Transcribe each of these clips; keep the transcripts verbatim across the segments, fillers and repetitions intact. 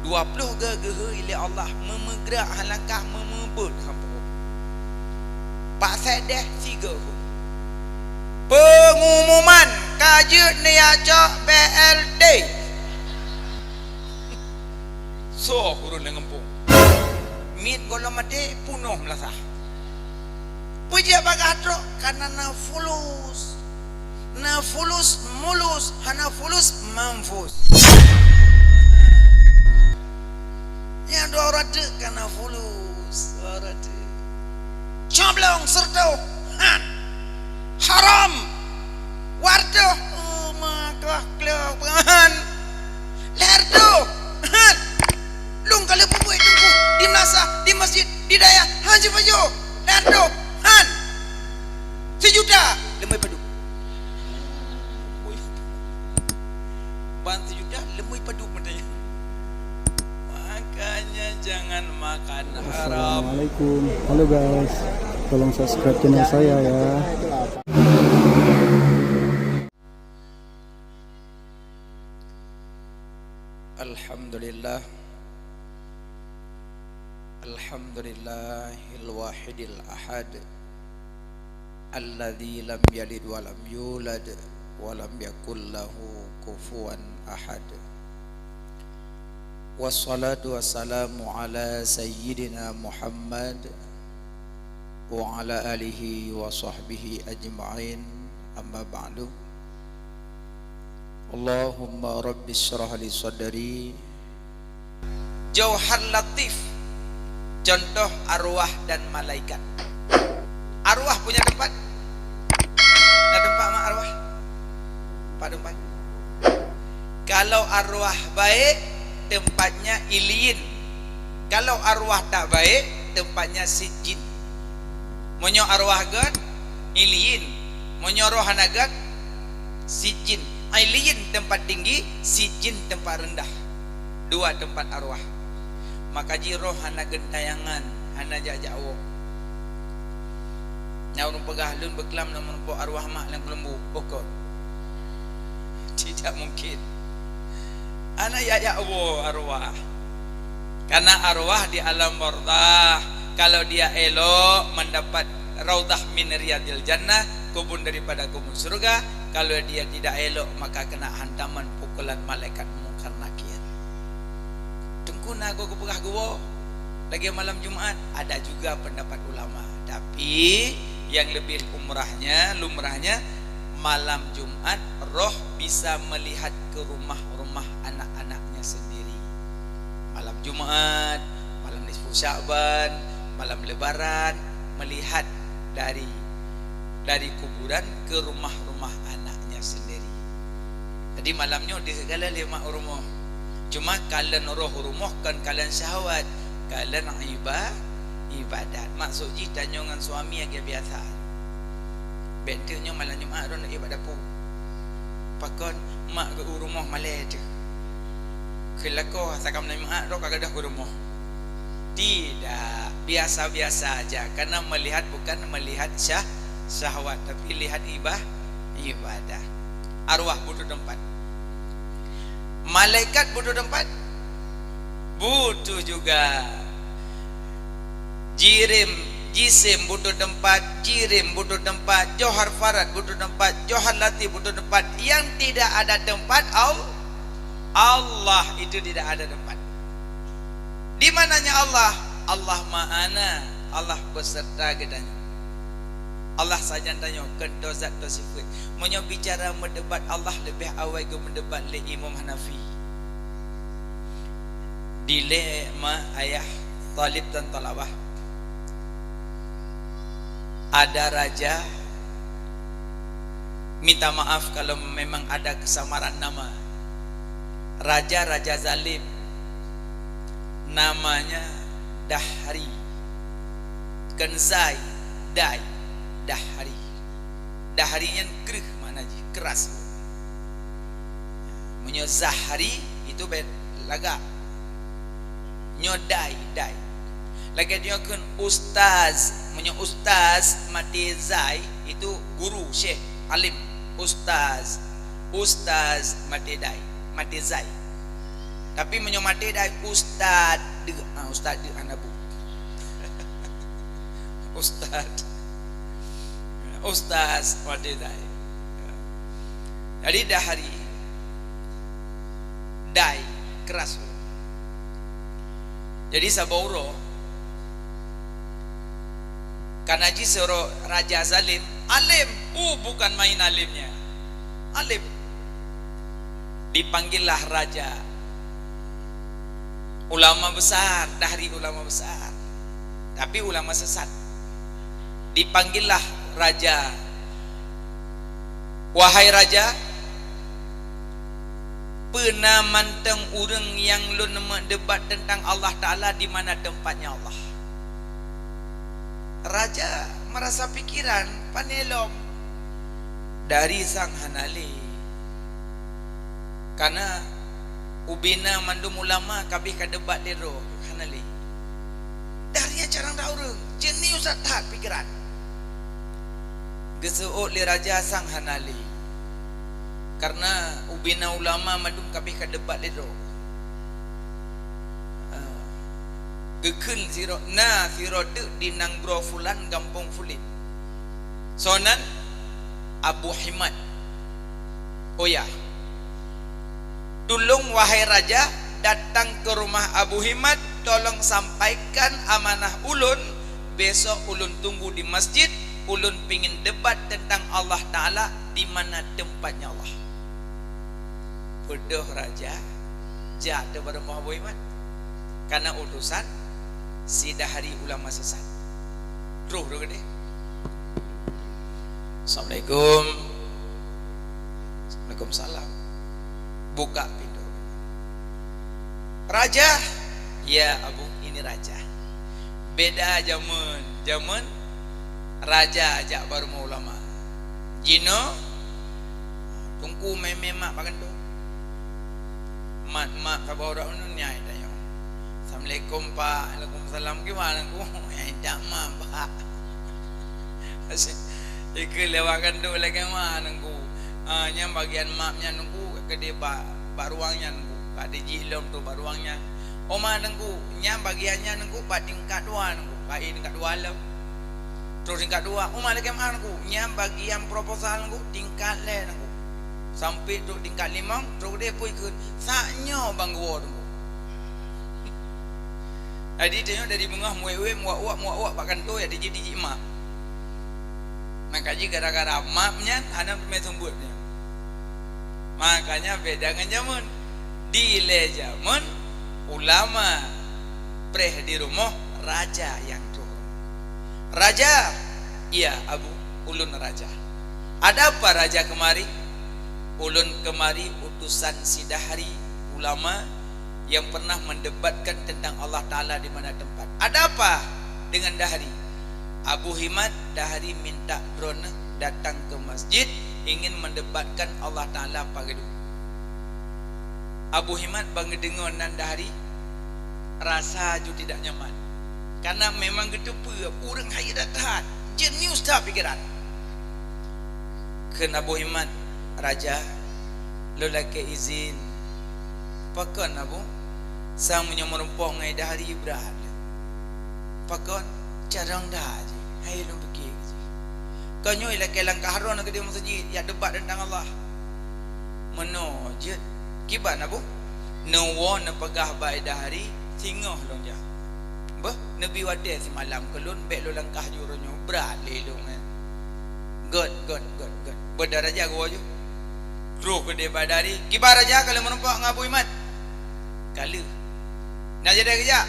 Dua ploh geuh geuhôi lé Allah, meumeugrak han langkah, meumeubeuet han peurumoh. Bak saideh sigoe hôi. Peungumuman ka jeuet neujak cok B L T. Soe ureueng nyang ngeumpung? Miet gohlom maté, punoh meulasah. Peue jeuet bagah trok? Kana na fulus. Na fulus mulus, hana fulus mampus. Nyang dua ratus kana fulus, dua ratus. Coblong seratus, han. Haram. Dua ratus, oh, maka klok, han. Lhèe reutôh, han. Lôn ka lheueh peubuet teungku, di meulasah, di masjid, di dayah, han sipajoh. Lhèe reutôh, han. Sijuta, leumui padub. Ban sijuta, leumui padub meunan. Makanya jangan makan haram. Assalamualaikum. Halo guys, tolong subscribe channel saya ya. Alhamdulillah. Alhamdulillahil wahidil ahad. Alladzi lam yalid wa lam yulad wa lam yakul lahu kufuwan ahad. Wassalatu wassalamu ala sayyidina Muhammad wa ala alihi wa sahbihi ajma'in. Amma ba'du. Allahumma rabbi syrah li sadri. Jauhar Latif, contoh arwah dan malaikat. Arwah punya tempat? Na tempat mak arwah? Pat tempat? Kalau arwah baik, tempatnya Iliyin. Kalau arwah tak baik, tempatnya Sijjin. Meunyoe arwah gét, Iliyin. Meunyoe roh hana gét, Sijjin. Iliyin tempat tinggi, Sijjin tempat rendah. Dua tempat arwah. Maka jih roh hana geuntayangan, hana jak-jak woe. Nyang ureueng peugah lôn beuklam lam rumpok arwah mak lam keuleumbu, bukon. Tidak mungkin. Hana jak-jak woe arwah. Karena arwah di alam barzah, kalau dia elok mendapat raudhah min riyadil jannah, kebun daripada kebun surga, kalau dia tidak elok maka kena hantaman pukulan malaikat Mungkar Nakir. Teungku na goe geupeugah geuwoe lagèe malam Jumat, ada juga pendapat ulama. Tapi yang lebih umrahnya, lumrahnya, malam Jumat roh bisa melihat ke rumah-rumah anak-anaknya sendiri. Malam Jumat, malam nisfu Sya'ban, malam Lebaran, melihat dari, dari kuburan ke rumah-rumah anaknya sendiri. Jadi malam nyoe deuh galak lé mak u rumoh. Cuma kalon roh u rumoh kon kalon syahwat, kalon iba-, ibadat. Maksud jih tanyoe ngon suami lagèe biasa. Bèk enteuk nyoe malam Jumat droeneuh ék bak dapu. Pakon mak geuh u rumoh malèe teuh. Kheun lakoe asa ka malam Jumat droe ka gadôh u rumoh. Tidak, biasa-biasa aja. Karena melihat bukan melihat syah-, syahwat, tapi lihat ibah-, ibadah. Arwah butuh tempat. Malaikat butuh tempat? Butuh juga. Jirim, jisim butuh tempat, jirim butuh tempat, johar farad butuh tempat, johar latif butuh tempat. Yang tidak ada tempat, Al-, Allah itu tidak ada tempat. Di mananya Allah? Allah ma'ana, Allah beserta geutanyoe. Allah sajan tanyoe, keu zat atau sifat. Meunyoe bicara meudebat Allah, leubeh awai geumeudebat lé Imam Hanafi. Dilèe ma ayah talib dan talabah. Ada raja, minta maaf kalau memang ada kesamaran nama. Raja-raja zalim, namanya Dahri. Kon Zai, Dai, Dahri. Dahri nyan kreueh makna jih, keras. Meunyoe Zahri, itu bèk lagak. Nyoe Dai, Dai. Lagèe nyoe kheun ustaz. Meunyoe ustaz maté zai, itu guru, syekh, alim. Ustaz. Ustaz maté dai, maté zai. Tapi meunyoe maté dai, ustaz deuek. Ah, ustaz deuek hana bu. Ustaz. Ustaz maté dai. Jadi dahri dai keras. Jadi saboh uroe kana jih sidroe raja zalim, alim, uh, bukan main alimnya. Alim. Dipanggillah raja. Ulama besar, dahri ulama besar. Tapi ulama sesat. Dipanggillah raja. "Wahai raja, peue na mantong ureuëng nyang lôn meudebat teuntang Allah Taala, di mana tempatnya Allah?" Raja merasa pikiran, pane lom. Dahri sang hana lé. Kana ubena mandum ulama kabeh ka debat lé droe, hana lé. Dahri carang that ureuëng, jenius that pikiran. Geuseuôt lé raja sang hana lé. Karena ubena ulama mandum kabeh ka debat lé droe. Ah, geukheun sidroe, na sidroe teuk di nanggroe fulan gampông fulit. Soe nan? Abu Himad. Oh ya. "Tulông, wahai raja, datang ke rumah Abu Himad, tolong sampaikan amanah ulôn, besok ulôn tunggu di masjid, ulôn pingin debat teuntang Allah Taala, di mana tempatnya Allah." Beudôh raja jak teuk bak rumoh Abu Himad. Kana utusan si dahri ulama sesat. Troh droe keudeh. "Assalamualaikum." "Waalaikumsalam." Buka pintoe. "Raja?" "Ya, Abu, ini raja." Beda jameun. Jameun raja jak bak rumoh ulama. Jinoe, "Teungku, meu'en mak bak kantô." Mat-mat saboh droe nyan nyang tanyong. "Assalamualaikum, Pak." "Waalaikumsalam." "Kiban, Teungku?" "Nyang intat mak, Pak." "Ikeu lewat kantô lagèe mak, Teungku." "Ah, nyan bagian mak nyan, Teungku, keudeh bak, bak ruang nyan, Teungku. Ka jijih lom tu bak ruang nyan." "Oh, ma, Teungku, nyan bagian nyan, Teungku, bak tingkat dua, Teungku. Ka i tingkat dua lom." Troh tingkat dua, "Oh, ma, lagèe mak, Teungku, nyan bagian proposal, Teungku, tingkat lhèe, Teungku. Sampai trok tingkat limong, trok deh pui kheun, 'Sak nyoe ban geuwoe, Teungku.'" Jadi, tanyoe dari beungoh muwèk-wèk, muwak-wak, muwak-wak bak kantô, ya, dijih-dijih mak. Maka jih gara-gara mak nyan, hana teumé seumeubeuet nyan. Makanya beda ngon jameun. Dilèe jameun, ulama preh di rumoh, raja nyang troh. "Raja?" "Iya, Abu, ulôn raja." "Ada apa raja kemari?" "Ulôn kemari utusan si dahri ulama yang pernah mendebatkan tentang Allah Taala di mana tempat." "Ada apa dengan dahri?" "Abu Himad, dahri minta droeneuh datang ke masjid, ingin mendebatkan Allah Taala pageudeuh." Abu Himad ban geudeungoe nan dahri, rasa ju tidak nyaman. Karena memang geuteupeue ureuëng hayeu that-that, jenius that pikiran. Kheun Abu Himad, "Raja, lôn lakèe izin." "Pakon, Abu?" "Sang meunyoe meurumpok ngon dahri brat." "Pakon?" "Carông that jih, hai lôn pike jih. Kon nyoe ilakèe langkah droeneuh keudeh meuseujid, jak debat teuntang Allah." "Meunoe jeuet." "Kiban, Abu?" "Neuwoe neupeugah bak dahri, singoh lôn jak. Beuh, neubi watèe simalam keu lôn, bèk lôn langkah ju uroe nyoe, brat lé lôn, eh." "Gèt, gèt, gèt, gèt." Beudaraja geuwoe jih. Troh keudeh bak dahri, "Kiban raja, ka lheueh meurumpok ngon Abu Himad?" "Ka lheueh." "Na jadèh geujak?"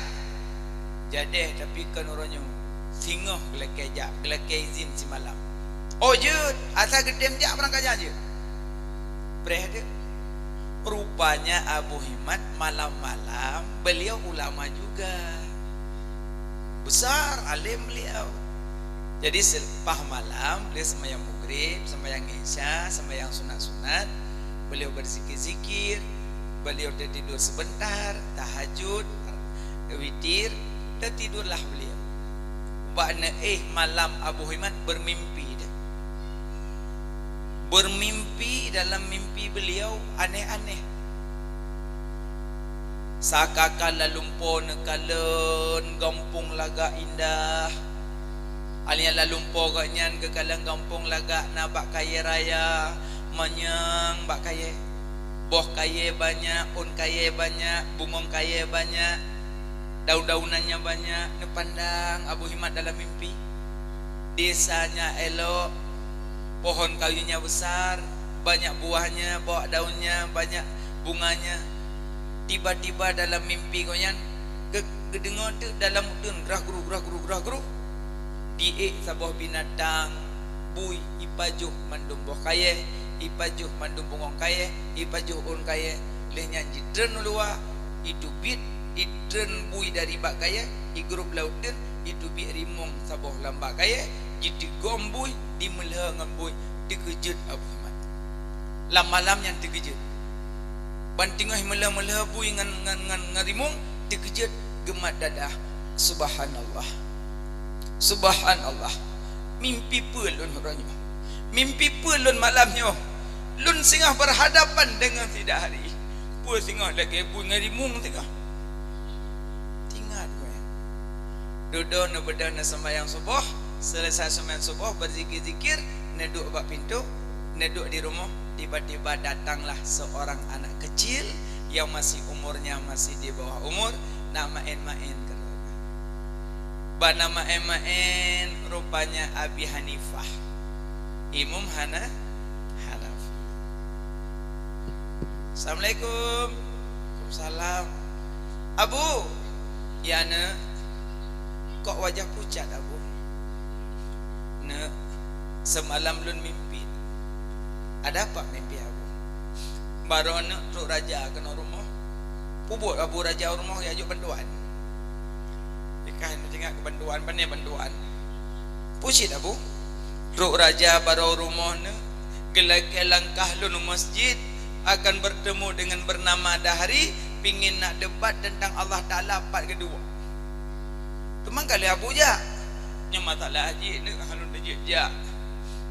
"Jadèh, tapi kon uroe nyoe. Singoh geulakèe jak, geulakèe izin simalam." "Oh, jeuet, asai geutem jak beurangkat jak jeuet." Preh deuh. Rupanya Abu Himad malam-malam beliau ulama juga. Besar alim beliau. Jadi selepas malam beliau sembahyang maghrib, sembahyang isya, sembahyang sunat-sunat, beliau berzikir-zikir, beliau tertidur sebentar, tahajud, witir, tertidurlah beliau. Bak neuéh malam Abu Himad bermimpi deh. Bermimpi, dalam mimpi beliau aneh-aneh. Sakaka lalumpo neukalon gampông lagak indah. Alia lalumpo gobnyan geukalon gampông lagak na bak kayée raya, manyang bak kayée. Boh kayée banyak, ôn kayée banyak, bungong kayée banyak, daun-daunan nyang banyak. Neupandang Abu Himat dalam mimpi. Desanya elok, pohon kayunya besar, banyak buahnya, bawak daunnya, banyak bunganya. Tiba-tiba dalam mimpi gobnyan, geu-, geudeungoe teuk dalam uteuen grah gruh, grah gruh, grah gruh. Diék saboh binatang bui, ipajoh mandum boh kayée, ipajoh mandum bungong kayée, ipajoh ôn kayée. Lheueh nyan jitreun u luwa, iteubiet, itreun bui dari bak kayée, igrôb lam uteuen, iteubiet rimong saboh lam bak kayée, jiteugom bui, dimeulhô ngon bui, teukeujot Abu Himat. Lam malam nyan teukeujot. Ban teungoh meulhô-meulhô bui ngon, ngon, ngon, ngon rimong, teukeujot geumat dadah. Subhanallah. Subhanallah. Mimpi peue lôn uroe nyoe? Mimpi peue lôn malam nyoe? Lôn singoh berhadapan dengan sidahari. Peue singoh lagée bui ngon rimong singoh? Ingat gue. Dudoe neubeudôh neuseumbahyang suboh, selesai seumbahyang suboh, berzikir-zikir, neuduek bak pintoe, neuduek di rumoh, tiba-tiba datanglah seorang anak kecil yang masih umurnya masih di bawah umur, na maén-maén keudroe. Bak na maén-maén, rupanya Abi Hanifah, Imum Hana-, Hanafi. Assalamualaikum. Waalaikumsalam. Abu, ya, neuk. Kok wajah pucat, Abu? Neuk, seumalam lôn mimpi. Ada apa mimpi, Abu? Baroe neuk trok raja keunoe rumoh. Peubuet Abu raja u rumoh, ya, jok bantuan. Ikah neuingat keu bantuan, pane bantuan. Pucit, Abu. Trok raja baroe rumoh neuk, geulakée langkah lôn u masjid, akan bertemu dengan bernama Dahri, pingin nak debat tentang Allah Taala pat geuduek. Teuma ka lheueh Abu jak. Nyoe masalah jih neuk, han lôn teujeuet jak.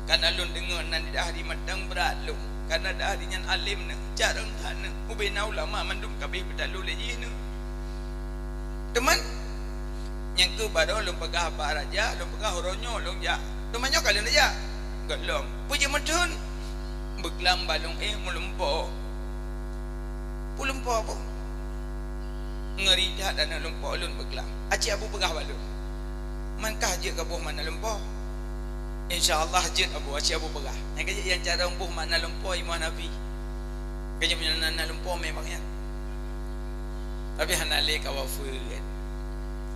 Kana lôn deungoe nan di Dahri mantong brat lôn. Kana Dahri nyan além neuk, carông that neuk. Ubena ulama mandum ka abéh beutalo lé jih neuk. Teuma, nyang keu baroe lôn peugah bak raja, lôn peugah uroe nyoe lôn jak. Teuma nyoe ka lheueh jak. Gohlom. Peue jeuet meutheun? Beuklam bak lôn éh meulumpo. Peue lumpo, Abu? Ngeuri that aneuk lumpo lôn beuklam. Aci Abu peugah bak lôn. Man kah jeuet keu boh makna lumpo? Insya Allah jeuet, Abu, aci Abu peugah. Nyang ka jeuet nyang carông boh makna lumpo, Imum Hanafi. Ka jeuet makna lumpo memang nyan. Tapi hana lé ka wafeuet.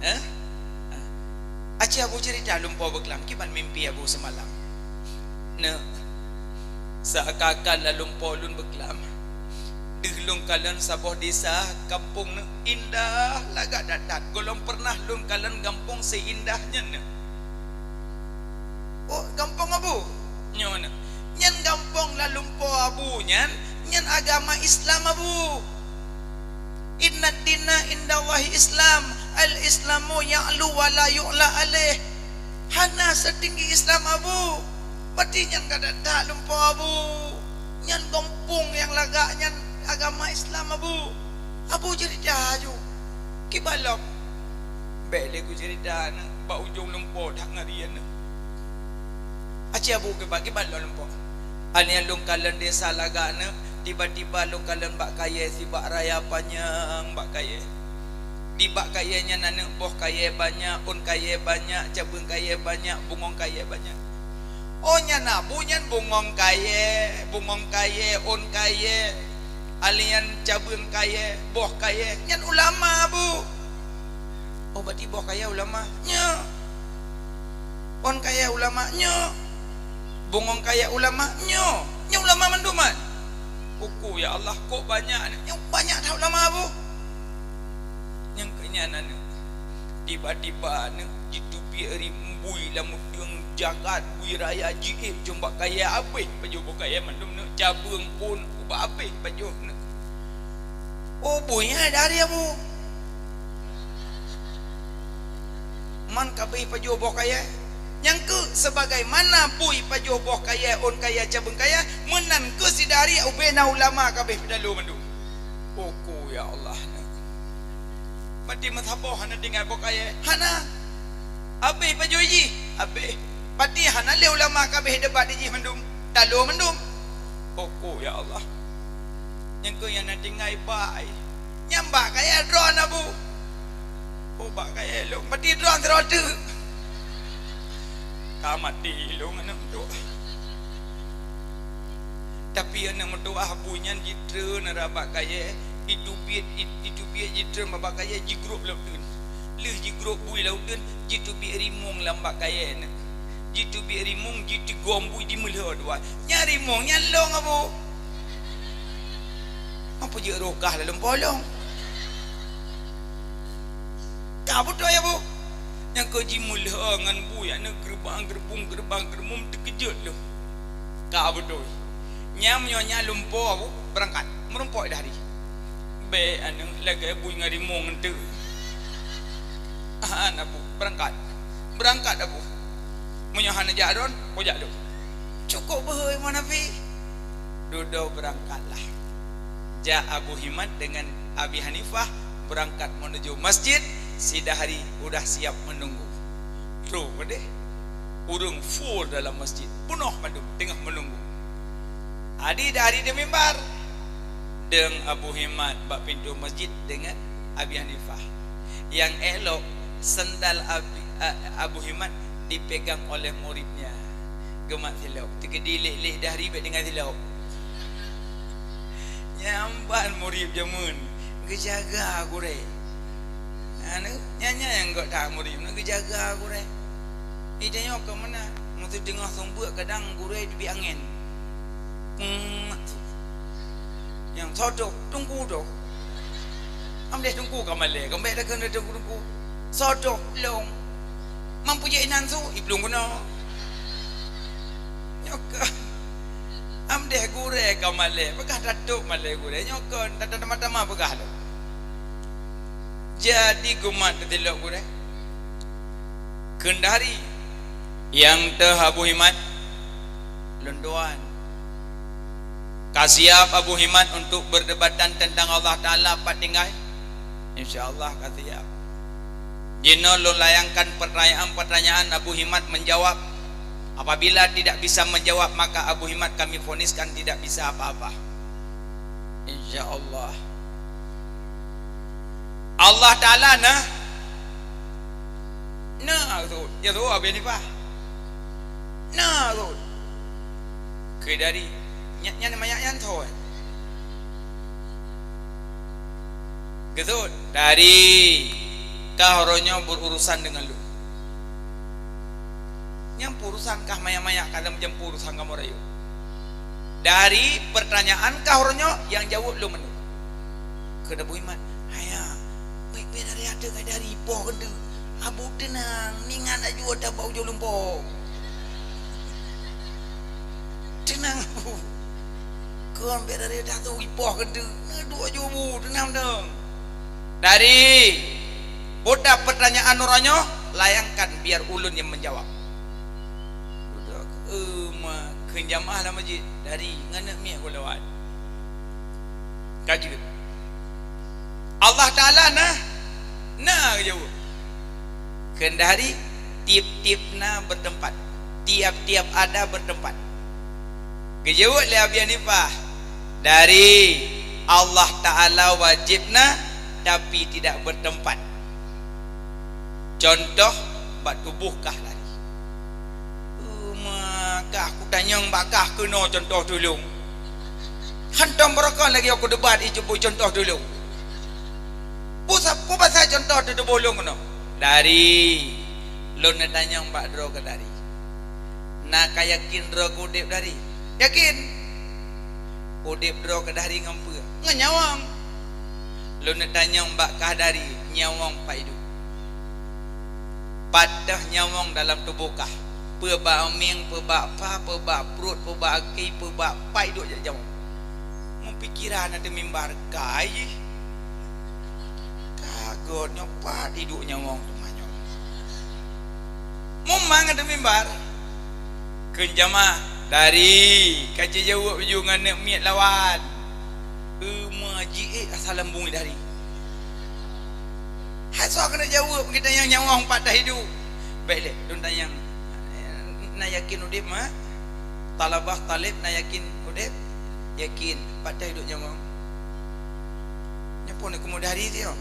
Eh? Aci Abu cerita lumpo beuklam, kiban mimpi Abu seumalam. Neuk, seakan-akan lalumpo lôn beuklam. Deuh lôn kalon saboh desa, gampông neuk indah lagak that-that. Gohlom pernah lôn kalon gampông seindah nyan neuk. Oh, gampông Abu? Nyoe neuk. Nyan gampông lalumpo Abu nyan, nyan agama Islam Abu. Inna dina indallahi Islam, al-Islamu ya'lu wa la yu'la alaih. Hana seutinggi Islam Abu. Berarti nyan ka that-that lumpo Abu. Nyan gampông nyang lagak nyan agama Islam Abu. Abu cerita aju. Kiban lom. Bék lé kucerita neuk, bak ujong lumpo that ngeuri neuk. Aci Abu kiban, kiban lom lumpo. Aneuk lôn kalon desa lagak neuk, tiba-tiba lôn kalon bak kayée sibak raya panyang bak kayée. Di bak kayée nyan aneuk boh kayée banyak, ôn kayée banyak, cabeueng kayée banyak, bungong kayée banyak. Oh, nyan Abu nyan bungong kayée, bungong kayée, ôn kayée, alian cabeueng kayée, boh kayée, nyan ulama Abu. Oh, berarti boh kayée ulama. Nyo. Ôn kayée ulama. Nyo. Bungong kayée ulama. Nyo. Nyo ulama mandum, man. Uku, ya Allah, kok banyak ni? Nyo banyak that ulama Abu. Nyang keu nyan aneuk. Tiba-tiba aneuk jiteubiet ri bui lam udeueng jagat, bui raya jiék cong bak kayée abéh pajoh boh kayée mandum neuk, cabeueng pun ubak abéh pajoh neuk. Oh, bui nyan dari Abu. Man ka abéh pajoh boh kayée. Nyang keu sebagaimana bui pajoh boh kayée, ôn kayée, cabeueng kayée, meunan keu sidari ubena ulama ka abéh peudalo mandum. Uku, ya Allah. Pati meusaboh hana tinggai boh kayèe? Hana. Abéh pajoh jih? Abéh. Pati hana lé ulama ka abéh debat jih mandum? Talo mandum. Pokok, ya Allah. Nyang keu nyang na tinggai bak ai. Nyang bak kayèe droen, Abu. Oh, bak kayèe lôn. Pati droen sidroe teuk. Ka maté lôn aneuk meutuah. Tapi aneuk meutuah bui nyan jitreun rot bak kayèe, jiteubiet, jiteubiet jitreun bak kayèe, jigrôp lam uteuen. Lheueh jigrôp bui lam uteuen, jiteubiet rimueng lam bak kayèe nyan. Jiteubiet rimueng, jitigom bui, jimeulhô dua. Nyan rimueng nyan lôn, Abu. Apa jeuet rokah lam lumpoe lôn? Ka beutôi, Abu. Nyang keu jimeulhô ngon bui aneuk geureubang-geureubong, geureubang-geureubong, teukeujot lôn. Ka beutôi. Nyan meunyoe nyan lumpoe, Abu, beurangkat. Meurumpok dah hari. Bèk aneuk lagèe bui ngon rimueng eunteuk. Hana, Abu, beurangkat. Beurangkat, Abu. Meunyoe hana jak droen, kujak lôn. Cukôp beuhe, Imam Nafi. Dudoe beurangkatlah. Jak Abu Himat deungon Abi Hanifah beurangkat meunuju masjid, sidahari udah siap meununggu. Trôh keudeh. Ureueng full dalam masjid, peunoh mandum teungoh meununggu. Adi dahari di mimbar. Dong Abu Himat bak pintoe masjid deungon Abi Hanifah. Nyang ék lom, sendal Abi, a, Abu Himat dipegang oleh muridnya. Geumat silop. Teukeudi lé-lé dahari bèk tinggai silop. Nyan ban murit jameun geujaga gurèe. Aneuk nyan, nyan nyang gèt that murit nyan geujaga gurèe. Ide nyoe keu meunan, meuseuteungoh seumeubeuet kadang gurèe teubiet angèn. Peuet. Nyang soe toh, teungku toh. Am deh teungku ka malèe, ka bèk takheun teungku-teungku. Soe toh, lôn. Mampu jih inan su, iplueng keunoe. Nyoe keuh. Am deh gurèe ka malèe, peugah tatôp malèe gurèe. Nyoe keuh, tata tamah-tamah peugah lom. Jadi geumat teutilok gurèe. Keundari nyang teuh Abu Himat, lôn tuan. Ka siap Abu Himat untuk berdebatan tentang Allah Taala pat tinggai? Insya Allah ka siap. Jinoe lôn layangkan pertanyaan-pertanyaan, Abu Himat menjawab. Apabila tidak bisa menjawab, maka Abu Himat kami voniskan tidak bisa apa-apa. Insya Allah. Allah Taala na? Na, beutôi. Ya, beutôi, Abi Hanifah. Na, beutôi. Keudari. Nyan, nyan manyak nyan thon. Geusut, dari kah uroe nyoe berurusan deungon lôn. Nyang peurusan kah manyak-manyak ka lheueh meujampu urusan kamoe rayeuk. Dari pertanyaan kah uroe nyoe nyang jaweueb lôn mandum. Kheun Abu Himat, "Haya, bèk-bèk dari ateueh ngai dari poh keuneuk. Abu teunang, ningat aju ata bak ujoe lumpoe." Teunang, Bu. Kon bèk dari datu ipoh keuneuk. Neuduek ju, Bu, teunang dong. Dari buta pertanyaan uroe nyoe, layangkan biar ulôn nyang menjawab. Buta, eh, ma, kheun jamaah lam masjid. Dari, ngon aneuk miet ku lewat. Ka jeuet. Allah Taala na? Na, geujaweueb. Keundari tiep-tiep na bertempat. Tiap-tiap ada bertempat. Geujaweueb lé Abi Hanifah, dari Allah Taala wajéb na, tapi tidak bertempat. Contoh, bak tuboh kah dari. Uma kah kutanyong bak kah keunoe contoh tulông. Hantom beurokon lagèe aku debat ijubui contoh tulông. Peue sa-, peue pasai contoh teutuboh lôn keunoe? Dari lôn neutanyong bak droe keu dari. Na ka yakin droe keu udép dari? Yakin. Udép droe keu dari ngon peue? Ngon nyawöng. Lôn neutanyong bak kah dari, nyawöng pat iduek? Pat teuh nyawöng dalam tuboh kah? Peue bak mieng, peue bak pha, peue bak pruet, peue bak aki, peue bak pat iduek jak nyawöng? Meupikeran ateueh mimbar kai jih. Ka göt nyoe pat iduek nyawöng teuma nyoe. Mumang ateueh mimbar. Kheun jamaah, dari ka jijaweueb laju ngon aneuk miet lawan. Uma jiék asai lambung dari. Soe keuneuk jaweueb geutanyoe nyawöng pat tahidup? Bèk lé, lôn tanyong. Na yakin udeb, ma? Talabah, talib, na yakin udeb? Yakin. Pat tahidup nyawöng? Nyoe phon keumu dari tio.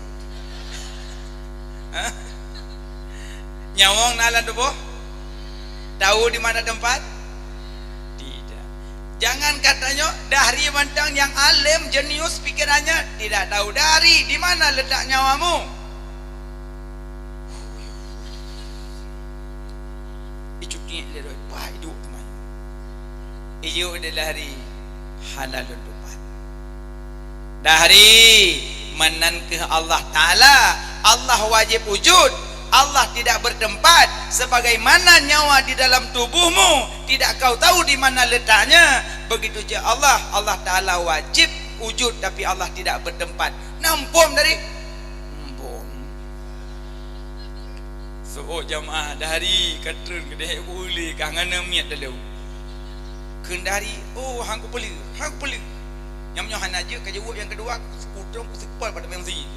Hah? Nyawöng na lam tuboh? Tahu di mana tempat? Tidak. Jangan katanya, dahri mantong nyang além, jenius pikirannya, tidak tahu dahri di mana letak nyawamu. Icuti lé doi, pai duek teumai. Iyok di dahri, hana lôn tupat. Dahri, meunan keuh Allah Ta'ala. Allah wajib wujud. Allah tidak bertempat. Sebagaimana nyawa di dalam tubuhmu, tidak kau tahu di mana letaknya, begitu juga Allah. Allah Ta'ala wajib wujud, tapi Allah tidak bertempat. Na muphom dahri? Muphom. Soe jamaah dahri ka treun keudeh, ulèe ka hana miet lalu. Kheun dahri, "Oh, han kupeuleueh, han kupeuleueh." Nyang meunyoe hana jeuet ka jaweueb nyang keudua, kutrön kuseupôt bak teumpat meuseujid.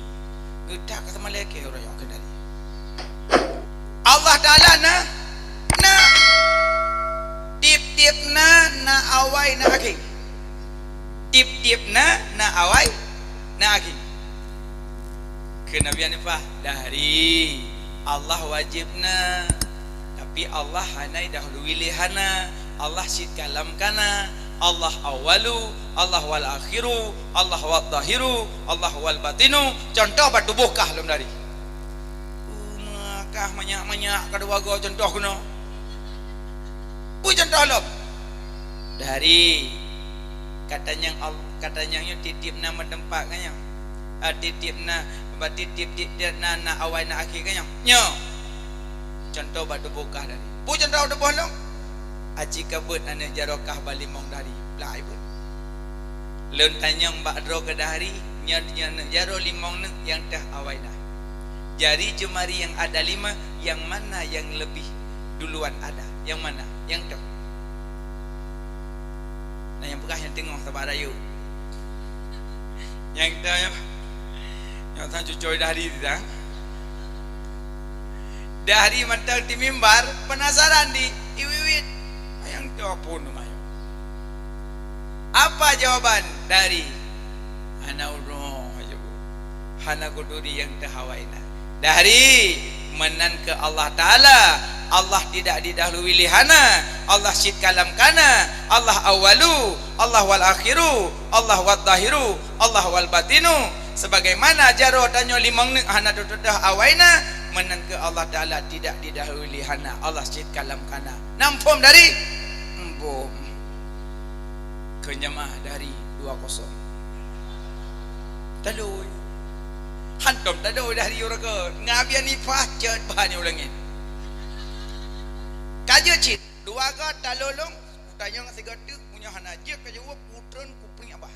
Geutak ka sama lé keu ureueng nyoe kheun dahri. Allah Ta'ala na, na. Tiep-tiep na, na awai, na akhé. Tiep-tiep na, na awai, na akhé. Kheun Abi Hanifah, dahri, Allah wajéb na, tapi Allah hana idahului lé hana, Allah cit ka lam kana, Allah awwalu, Allah wal akhiru, Allah wal zahiru, Allah wal batinu, cuntoh bak tuboh kah lom dahri. Uma kah manyak-manyak ka dua go cuntoh keunoe. Peue cuntoh lom? Dahri, katanyong Al-, katanyong nyoe tiep-tiep na meuteumpat kan nyoe? Ah, tiep-tiep na, berarti tiep-tiep na, na awai na akhé kan nyoe? Nyoe. Cuntoh bak tuboh kah dahri. Peue cuntoh tuboh lôn? Aci ka beuet aneuk jaroe kah bak limong dahri. Plak beuet. Lôn tanyong bak droe keu dahri, nyoe, nyoe aneuk jaroe limong neuk nyang teuh awai na. Jari jeumari nyang ada lima, nyang mana nyang leubeh duluan ada? Nyang mana? Nyang toh. Na nyang peugah nyang teungoh sabab rayeuk. Nyang toh nyoe. Nyang sang cucoe dahri teuh. Dahri mantong di mimbar, penasaran di iwit-iwit. Nyang toh phon manyong. Apa jawaban dahri? Hana uroe, hana kuturi nyang teuh awai na. Dahri, meunan keu Allah Ta'ala, Allah tidak didahului lé hana, Allah cit ka lam kana, Allah awwalu, Allah wal akhiru, Allah wal zahiru, Allah wal batinu. Sebagaimana jaroe tanyoe limong neuk hana teuh-teuh awai na, meunan keu Allah Ta'ala tidak didahului lé hana, Allah cit ka lam kana. Na muphom dahri? Muphom. Kheun jamaah dahri dua kosong. Talôi. Hantom talôi dahri uroe keu. Ngon Abi Hanifah cit bahan nyang ulangin. Ka jeuet cit. Dua go talôi lôn, kutanyong sigoe teuk, meunyoe hana jeuet ka jaweueb, kutreun kupriek babah.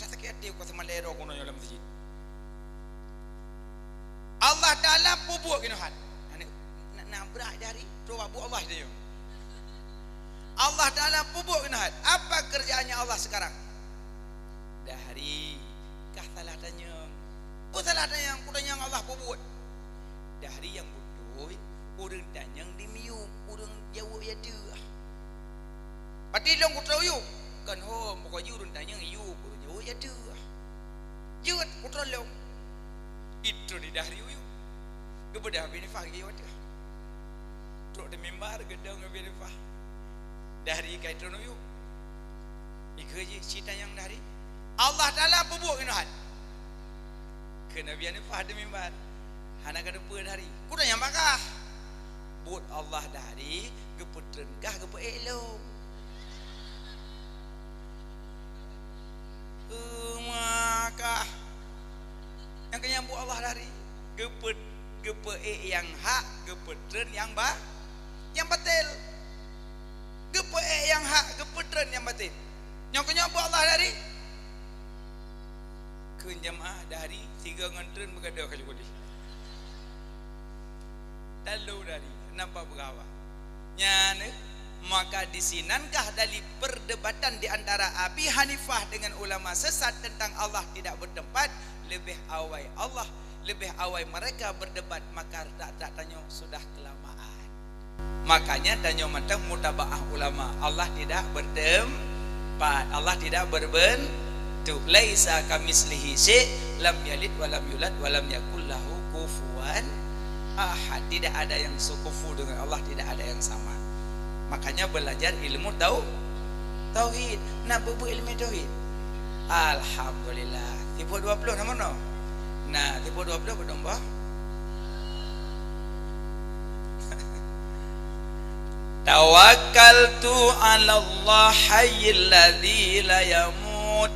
Ka sakét até, ka seumalèe droe keunoe lam meuseujid. Allah Ta'ala peubuet keunoe hat. Na, na, na brat dahri, trok bak buet Allah teuh. Allah Ta'ala peubuet keunoe hat. Apa kerjaannya Allah sekarang? Dahri, kah salah tanyong. Peue salah tanyong? Kutanyong Allah peubuet. Dahri nyang beutôi, ureueng tanyong di miyueb, ureueng jaweueb ya teuh. Pati lôn kutrok u yueb, kon ho, meuko jih ureueng tanyong yueb, ureueng jaweueb ya teuh. Jeuet, kutrok lôn. Itreun di dahri u yueb. Geubeudôh Abi Hanifah geuyue teuh. Trok di mimbar geudong Abi Hanifah. Dahri ka itreun u yueb. Ikeu jih cit tanyong dahri. Allah Ta'ala peubuet keunoe hat. Kheun Abi Hanifah di mimbar. Hana ka teupeue dahri. Kutanyong bak kah. Buet Allah dahri, geupeutreun kah geupeuék lôn. Uma kah. Nyang keu nyan buet Allah dahri. Geupeu-, geupeuék nyang hak, geupeutreun nyang ba-, nyang batil. Geupeuék nyang hak, geupeutreun nyang batil. Nyang keu nyan buet Allah dahri. Kheun jamaah dahri, sigoe ngon treun meugadôh ka jikudi. Talô dahri, nampak beurawa. Nyan, maka di sinankah dari perdebatan di antara Abi Hanifah dengan ulama sesat tentang Allah tidak bertempat, leubeh awai Allah Leubeh awai mereka berdebat, maka tak-tak tanyoe sudah kelamaan. Makanya tanyoe mantong mutabaah ulama. Allah tidak bertempat, Allah tidak berbentuk. Laisa kamitslihi syai', lam yalid walam yulad walam yakul lahu kufuwan ahad. Tidak ada yang sekufu dengan Allah, tidak ada yang sama. Makanya belajar ilmu tau-, tauhid. Nak beubuet ilmu tauhid. Alhamdulillah. Tipu dua puluh nama no? Nah, tipu dua puluh bedomba. Tawakkaltu 'alallah hayyil ladzi la yamut.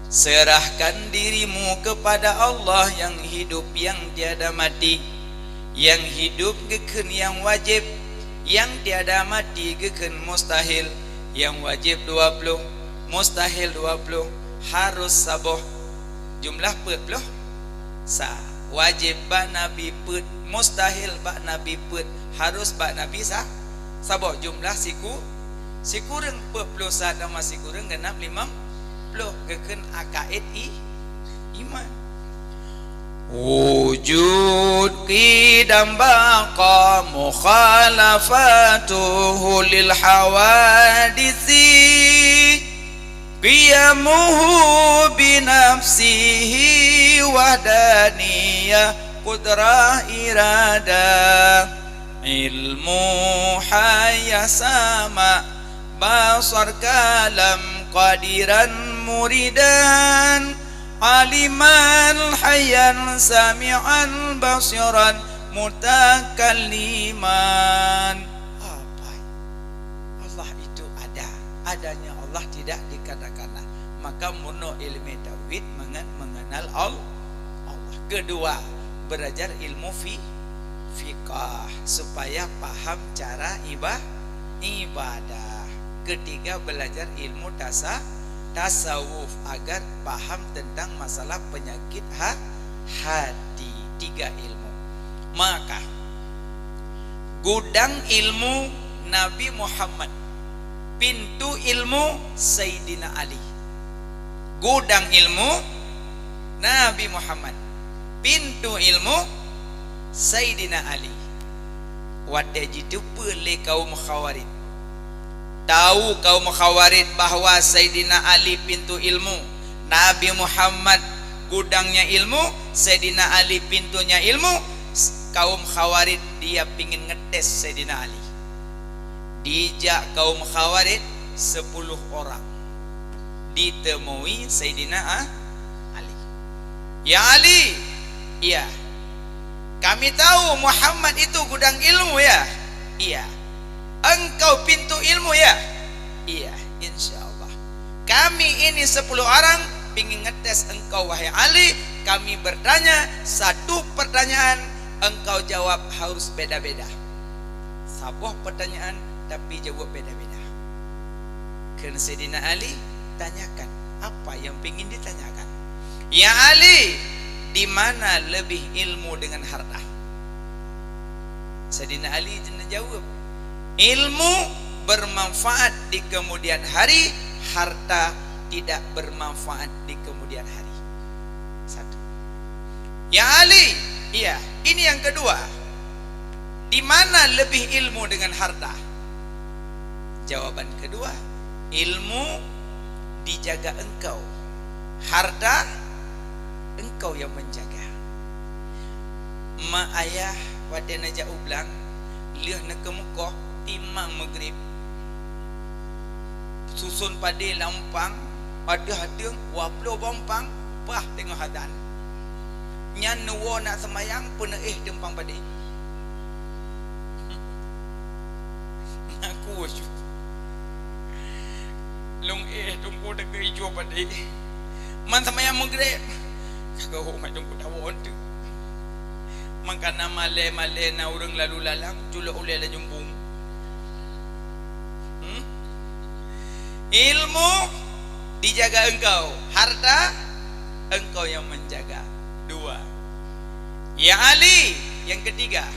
Serahkan dirimu kepada Allah yang hidup, yang tiada mati. Yang hidup geukheun yang wajib, yang tiada mati geukheun mustahil. Yang wajib dua puluh, mustahil dua puluh, harus saboh. Jumlah peuet ploh sa. Wajib bak Nabi peuet, mustahil bak Nabi peuet, harus bak Nabi sa-, saboh. Jumlah siku-, sikureueng, peuet ploh sa tamah sikureueng geunap limong ploh, geukheun akaid i-, iman. Wujud, qidam, baqa, mukhalafatuhu lil hawaditsi. Qiyamuhu binafsihi wahdaniyah, qudrah, iradah, ilmu, hayah, sama', basar, kalam, qadiran, muridan, aliman, hayyan, sami'an, basiran, mutakalliman. Apa? Allah itu ada. Adanya Allah tidak dikatakanlah. Maka meurunoe ilmu tauhid mangat mengenal Al-, Allah. Kedua, belajar ilmu fi-, fiqah supaya paham cara iba-, ibadah. Ketiga, belajar ilmu tasa-, tasawuf agar paham tentang masalah penyakit ha-, hati. Tiga ilmu. Maka, gudang ilmu Nabi Muhammad, pintu ilmu Saidina Ali. Gudang ilmu Nabi Muhammad, pintu ilmu Saidina Ali. Watée jiteupeue lé kaum Khawarij, tahu kaum Khawarij bahwa Saidina Ali pintu ilmu, Nabi Muhammad gudangnya ilmu, Saidina Ali pintunya ilmu, kaum Khawarij dia pingin ngetes Saidina Ali. Dijak kaum Khawarij sepuluh orang. Ditemui Saidina A-, Ali. "Ya Ali." "Iya." "Kami tahu Muhammad itu gudang ilmu, ya?" "Iya." "Engkau pintu ilmu, ya?" "Iya, insya Allah. Kami ini sepuluh orang pingin ngetes engkau, wahai Ali. Kami bertanya satu pertanyaan, engkau jawab harus beda-beda." Saboh pertanyaan, tapi jawab beda-beda. Kheun Saidina Ali, "Tanyakan apa yang pingin ditanyakan." "Ya Ali, di mana lebih ilmu dengan harta?" Saidina Ali jawab, "Ilmu bermanfaat di kemudian hari, harta tidak bermanfaat di kemudian hari." Satu. "Ya Ali," "Iya." "Ini yang kedua. Di mana lebih ilmu dengan harta?" Jawaban kedua, "Ilmu dijaga engkau, harta engkau yang menjaga." Mak ayah watée neujak u blang, lheueh neukeumeukoh timang Maghrib, suson padé lam umpang, padahai deueng dua ploh boh umpang, bah teungoh azan. Nyan neuwoe nak seumayang, peuneuéh teumpang padé. Aku lôn éh teungku teuka ijô padé. Man seumayang Maghrib, ka geuhok mak teungku tawon teuk. Mangkana malée-malée na ureuëng lalu lalang, culok ulée lam jumbung. Hmm? Ilmu dijaga engkau, harta engkau yang menjaga. Dua. Ya Ali, yang ketiga.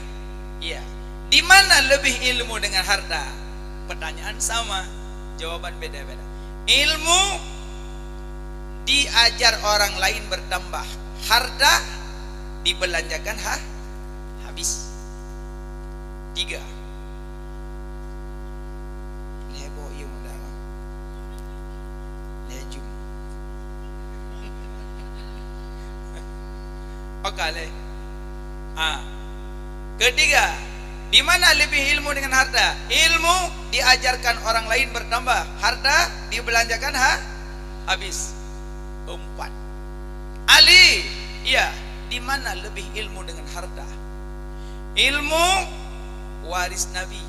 Iya. Di mana lebih ilmu dengan harta? Pertanyaan sama, jawaban beda-beda. Ilmu diajar orang lain bertambah, harta dibelanjakan ha-, habis. Tiga. Lhèe boh ié muda. Lhèe jum. Oka lé. Ah. Ketiga, di mana lebih ilmu dengan harta? Ilmu diajarkan orang lain bertambah, harta dibelanjakan ha-, habis. Empat. Ali, iya, di mana lebih ilmu dengan harta? Ilmu waris Nabi,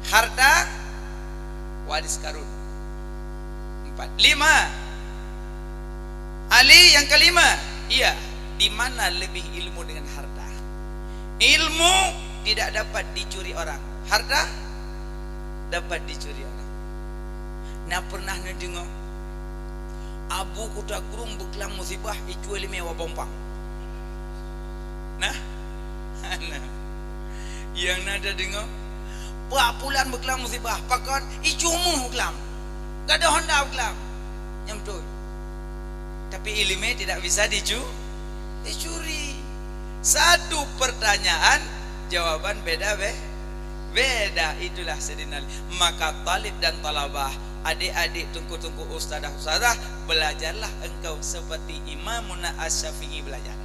harta waris Karun. Empat. Lima. Ali yang kelima, iya, di mana lebih ilmu dengan harta? Ilmu tidak dapat dicuri orang, harta dapat dicuri orang. Na pernah neudeungoe, Abu Kuta Krueng beuklam musibah, icue limé wa bompang? Nah, nah. Nyang na tadeungoe, Pak Pulan beuklam musibah, pakon? Icue méuh beuklam, gadôh honda beuklam. Nyang beutôi. Tapi ileumé tidak bisa dicu-, dicuri. Satu pertanyaan, jawaban beda be-, beda. Itulah Sayyidina Ali. Maka talib dan talabah, adik-adik, teungku-teungku, ustazah-ustazah, belajarlah engkau seperti Imamuna Asy-Syafi'i belajar.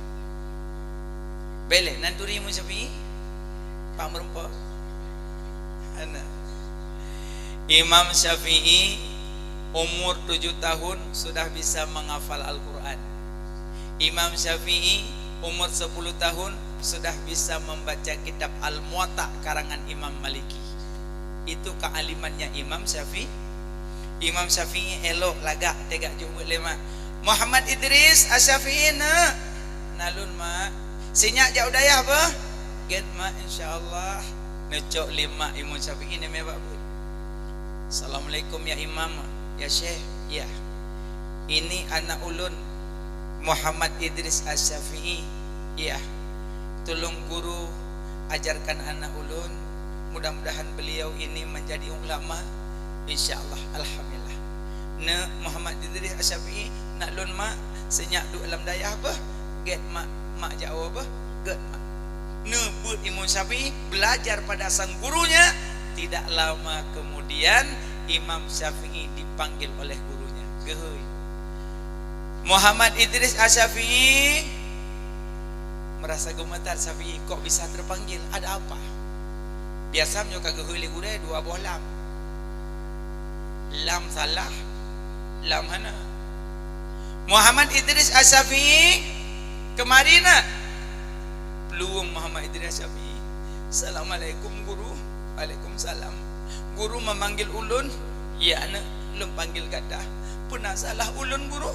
Bèk lé nan turi Imam Syafi'i? Pak meureumpok? Hana. Imam Syafi'i umur tujuh tahun sudah bisa menghafal Al-Quran. Imam Syafi'i umur sepuluh tahun sudah bisa membaca kitab Al-Muwatta karangan Imam Maliki. Itu kealimannya Imam Syafi'i. Imam Syafi'i elok lagak teuga jok beuet lé mak. "Muhammad Idris Asy-Syafi'i, neuk." "Na lôn, mak." "Sinyak jak u dayah beuh?" "Gèt, mak, insya Allah." Neucok lé mak Imam Syafi'i neumè bak beuet. "Assalamualaikum ya Imam, ya Syekh." "Ya." "Ini anak ulôn, Muhammad Idris Asy-Syafi'i." "Ya." "Tulông guru ajarkan anak ulôn, mudah-mudahan beliau ini menjadi ulama." "Insya Allah, alhamdulillah." "Neuk, Muhammad Idris Asy-Syafi'i, nak lôn, mak, sinyak duek lam dayah beuh?" "Gèt, mak, mak jak woe beuh." "Gèt, mak." Neubeuet Imam Syafi'i belajar pada sang gurunya. Tidak lama kemudian, Imam Syafi'i dipanggil oleh gurunya. Geuhôi. Muhammad Idris Asy-Syafi'i merasa geumeutar. Syafi'i, kok bisa terpanggil? Ada apa? Biasa meunyoe ka geuhôi lé gurèe dua boh lam. Lam salah, lam hana. "Muhammad Idris Asy-Syafi'i, keumari nak." Plueng Muhammad Idris Asy-Syafi'i. "Assalamualaikum, Guru." "Waalaikumsalam." "Guru memanggil ulôn?" "Ya, aneuk, lôn panggil gata." "Peuna salah ulôn, Guru?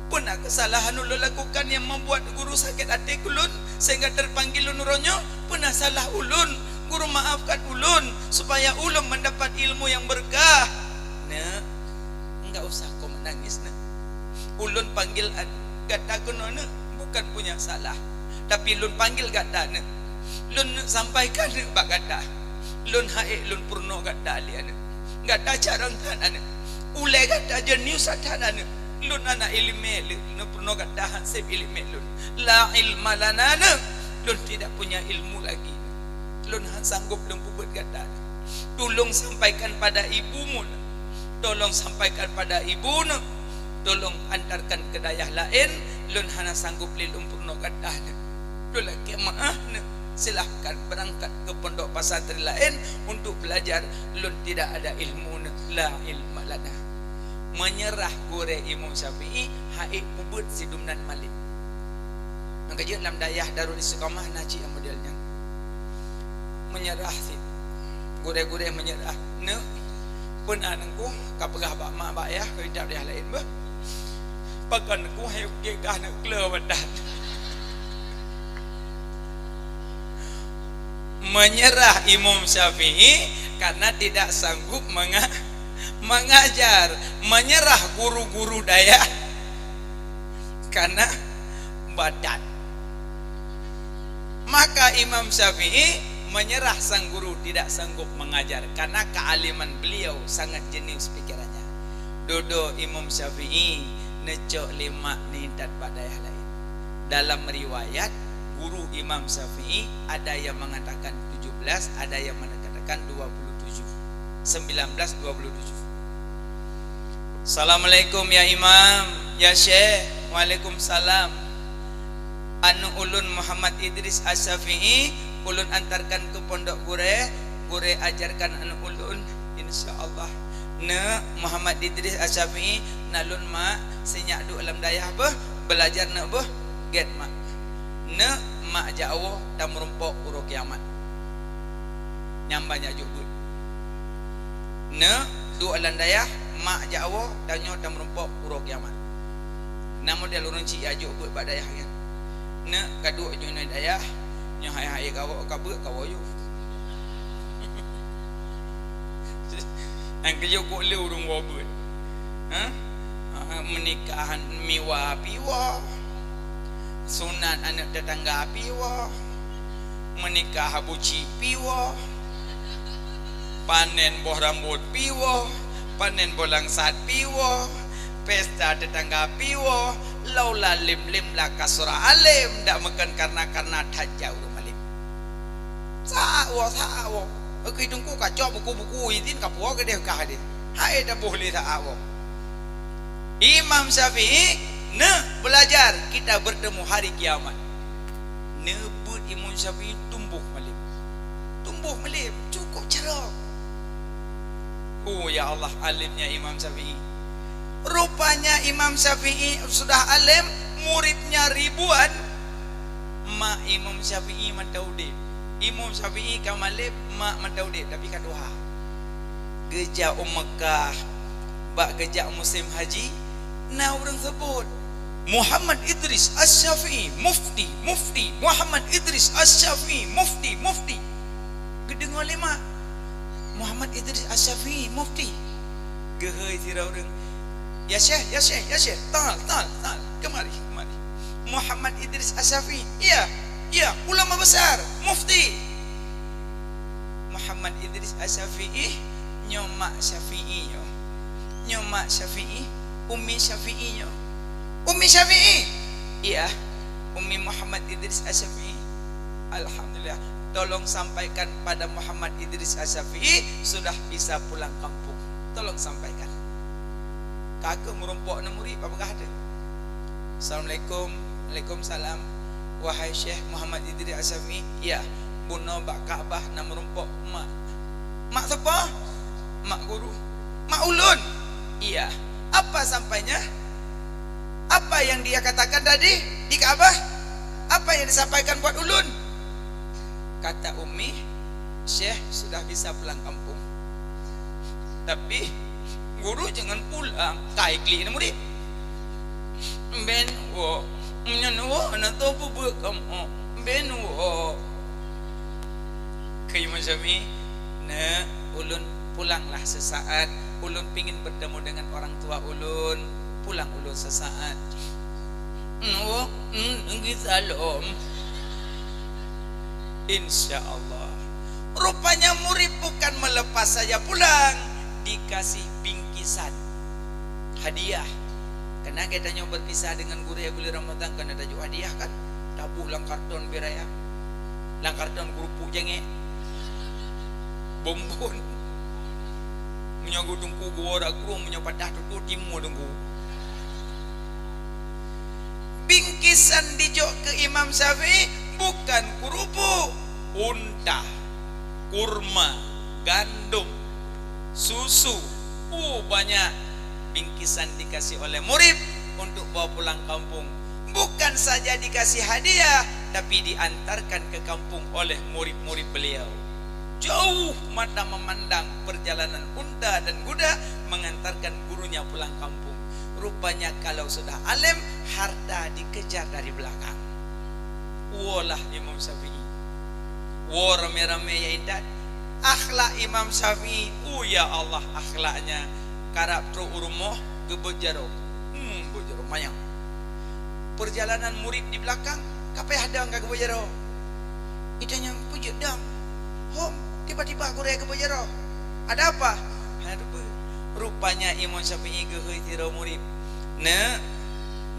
Peuna keusalahan ulôn lakukan nyang membuat Guru sakét até keu lôn sehingga terpanggil lôn uroe nyoe? Peuna salah ulôn? Guru maafkan ulôn supaya ulôn mendapat ilmu yang berkah." "Neuk, enggak usah kau menangis, neuk. Ulôn panggil gata keunoe, neuk, bukan punya salah. Tapi lôn panggil gata, neuk. Lôn neuk sampaikan, neuk, bak gata. Lôn han ék lôn peurunoe gata lé, aneuk. Gata carông that, aneuk. Ulèe gata jenius that, aneuk. Lôn hana ileumèe lé, lôn peurunoe gata han sép ileumèe lôn. La ilma lana, neuk. Lôn tidak punya ilmu lagi. Lôn han sanggôp lôn peubeuet gata, neuk. Tulông sampaikan pada ibumu, neuk. Tolong sampaikan pada ibu, neuk. Tolong antarkan ke dayah laén, lôn hana sanggôp lé lôn peurunoe gata, neuk. Lôn lakèe meu'ah, neuk. Silahkan berangkat ke pondok pesantren laén untuk belajar. Lôn tidak ada ilmu, neuk. La ilma lana." Meunyeurah gurèe Imam Syafi'i, han ék peubeuet sidum nan malém. Nyang ka jeuet lam dayah Darul Istiqamah na cit nyang model nyan. Meunyeurah cit. Gurèe-gurèe meunyeurah. "Neuk, peuna Teungku ka peugah bak mak bak yah keu idap dayah laén beuh? Pakon Teungku han ék gah neuk kleu badan?" Meunyeurah Imam Syafi'i karena tidak sanggup menga-, mengajar. Meunyeurah guru-guru dayah karena badan. Maka Imam Syafi'i meunyeurah sang guru tidak sanggup mengajar karena kealiman beliau sangat jenius pikirannya. Dudoe Imam Syafi'i neucok lé mak neuintat bak dayah laén. Dalam riwayat, Guru Imam Syafi'i, ada yang mengatakan tujuh belas, ada yang mengatakan dua puluh tujuh. Sembilan belas dua puluh tujuh. "Assalamualaikum ya Imam, ya Syekh." "Waalaikumsalam." "Aneuk ulôn Muhammad Idris Asy-Syafi'i, ulôn antarkan keu pondok gurée, gurée ajarkan aneuk ulôn, insya Allah." "Neuk, Muhammad Idris Asy-Syafi'i, na lôn mak, sinyak duek lam dayah beuh, beulajar neuk beuh." "Gét mak." "Neuk, mak jak woe tameurumpok uroe kiamat." Nyan ban jak jok beuet. "Neuk, duek lam dayah, mak jak woe, tanyoe tameurumpok uroe kiamat." Na model ureuëng chik jak jok beuet bak dayah nyan. "Neuk, ka duek jinoe dayah, nyoe hai-hai ka woe, ka beuet ka woe yôh." Nyang keujok kok lé ureuëng woe beuet. Hah? Ah, meunikah miwa piwoe. Sunat aneuk teutangga piwoe. Meunikah buci piwoe. Panen boh rambot piwoe. Panen boh langsat piwoe. Pesta teutangga piwoe. Laula lem-lem la kasura alem. Dak meukeun karna-karna that jak ureuëng malem. Sa-a woe, sa-a woe. Oke, teungku kacok buku-buku izin ka puwoe keudeh kah deh. Hai dah boh lé sa-a woe. Imam Syafi'i, neuk beulajar, kita bertemu hari kiamat. Neubeuet Imam Syafi'i tumboh malem. Tumboh malem, cukup carông. Oh ya Allah, alimnya Imam Syafi'i. Rupanya Imam Syafi'i sudah alim, muridnya ribuan. Mak Imam Syafi'i mantong udeb. Imam Syafi'i ka malem, mak mantong udeb, tapi ka tuha. Geujak u Meukah, bak geujak musém haji, na ureuëng seubut, "Muhammad Idris Asy-Syafi'i, mufti, mufti, Muhammad Idris Asy-Syafi'i, mufti, mufti." Geudeungoe lé mak, "Muhammad Idris Asy-Syafi'i, mufti." Geuhôi sidroe ureuëng, "Ya Syekh, ya Syekh, ya Syekh, tal, tal, tal, kemari, kemari." "Muhammad Idris Asy-Syafi'i?" "Iya, iya, ulama besar, mufti." "Muhammad Idris Asy-Syafi'i, nyoe mak Syafi'i nyoe. Nyoe mak Syafi'i, Ummi Syafi'i nyoe." "Ummi Syafi'i?" "Iya, Ummi Muhammad Idris Asy-Syafi'i." "Alhamdulillah. Tolong sampaikan pada Muhammad Idris Asy-Syafi'i sudah bisa pulang kampung. Tolong sampaikan." Ka keuh meurumpok aneuk murit, bak peugah teuh. "Assalamualaikum." "Waalaikumsalam." "Wahai Syekh Muhammad Idris Asy-Syafi'i?" "Iya." "Bunoe bak Ka'bah na meurumpok mak." "Mak sapa?" "Mak guru." "Mak ulôn?" "Iya." "Apa sampainya? Apa yang dia katakan tadi di Ka'bah? Apa yang disampaikan buat ulôn?" "Kata Ummi, Syekh sudah bisa pulang kampung. Tapi guru jangan pulang," ka iklik aneuk murit. "Ben woe, nyan woe, na teupeubeuet kamoe. Ben woe." Kheun Imam Syafi'i, "Neuk, ulôn pulanglah sesaat. Ulôn pingin bertemu dengan orang tua ulôn. Pulang ulôn sesaat." "Neuk, hmm, gisa lom." Insya Allah. Rupanya murid bukan melepas saja pulang, dikasih bingkisan, hadiah. Karena geutanyoe berpisah dengan gurée bulan Ramadan, kan na tajok hadiah kan? Taboh lam karton bir ayam, lam karton kerupuk jangek, bonbon. Meunyoe geu teungku geuwoe rak krueng, meunyoe patah tutoe timu teungku. Bingkisan dijok keu Imam Syafi'i bukan kerupuk, unta, kurma, gandum, susu. Oh, banyak bingkisan dikasih oleh murid untuk bawa pulang kampung. Bukan saja dikasih hadiah, tapi diantarkan ke kampung oleh murid-murid beliau. Jauh mata memandang perjalanan unta dan kuda mengantarkan gurunya pulang kampung. Rupanya kalau sudah alim, harta dikejar dari belakang. Woe lah Imam Syafi'i. Woe ramé-ramé nyang intat. Akhlak Imam Syafi'i, oh ya Allah, akhlaknya. Karab trok u rumoh, geubeuet jaroe. Hmm, beuet jaroe manyang. Perjalanan murid di belakang, ka payah dong ka geubeuet jaroe. Itanyong, "Peue jeuet dong?" "Hom, tiba-tiba gurée geubeuet jaroe." "Ada apa?" "Hana teupeue." Rupanya Imam Syafi'i geuhôi sidroe murid, "Neuk,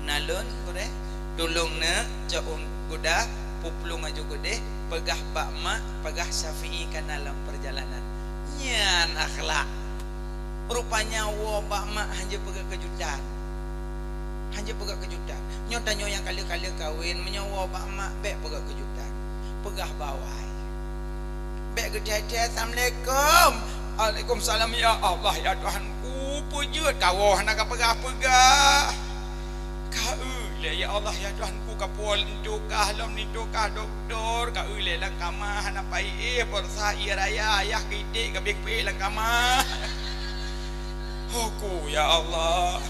na lôn gurée, tulông neuk cok u guda, Peuplueng aju keudeh, peugah bak mak, peugah Syafi'i kana lam peurjalanan. Nyan akhlak. Rupanya woe bak mak hanjeuet peugah keujutan. Hanjeuet peugah keujutan. Nyoe tanyoe nyang ka lheueh-ka lheueh kawen, meunyoe woe bak mak, bèk peugah keujutan. Peugah bak awai. Bèk geuthèe-thèe, "Assalamualaikum." "Waalaikumsalam, ya Allah, ya Tuhanku, peue jeuet kawoe hana kapeugah-peugah." Ka eu lé, "Ya Allah, ya Tuhanku, kapuwoe linto kah lom, linto kah doktor, ka eu lé lam kama hana payah, baroesa ie raya ayah keu iték gabeng peuék lam kama." Ho ku, ya Allah.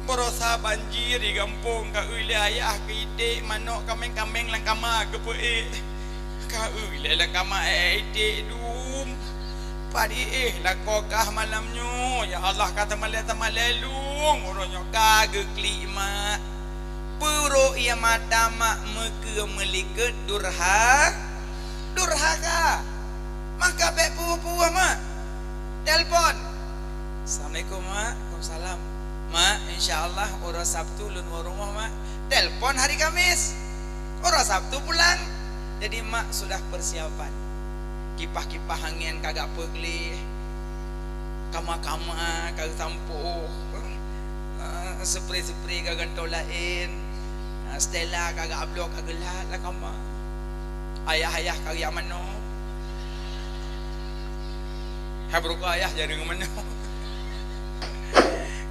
Baroesa banjir di gampông, ka eu lé ayah keu iték manok kaméng-kaméng lam kama geupeuék. Ka eu lé lam kama ék iték dum. Pat iéh lakoe kah malam nyoe, ya Allah, ka teumalèe-teumalèe lôn, uroe nyoe ka geuklik mak. Beurok ie mata mak meukeue meulikot durha-, durhaka. Maka bèk peue-peue mak. Telpon. "Assalamualaikum, Mak." "Waalaikumsalam." "Mak, insya Allah uroe Sabtu lôn woe rumoh, Mak." Telpon hari Kamis. Uroe Sabtu pulang. Jadi mak sudah persiapan. Kipah-kipah angén ka geupeugléh. Kama-kama ka geusampôh. Eh, spray-spray ka gantoe laén. Eh, Stella ka geuablok ka geulat lam kama. Ayah-ayah ka riyak manok. Hai beurukah ayah jareueng meunoe.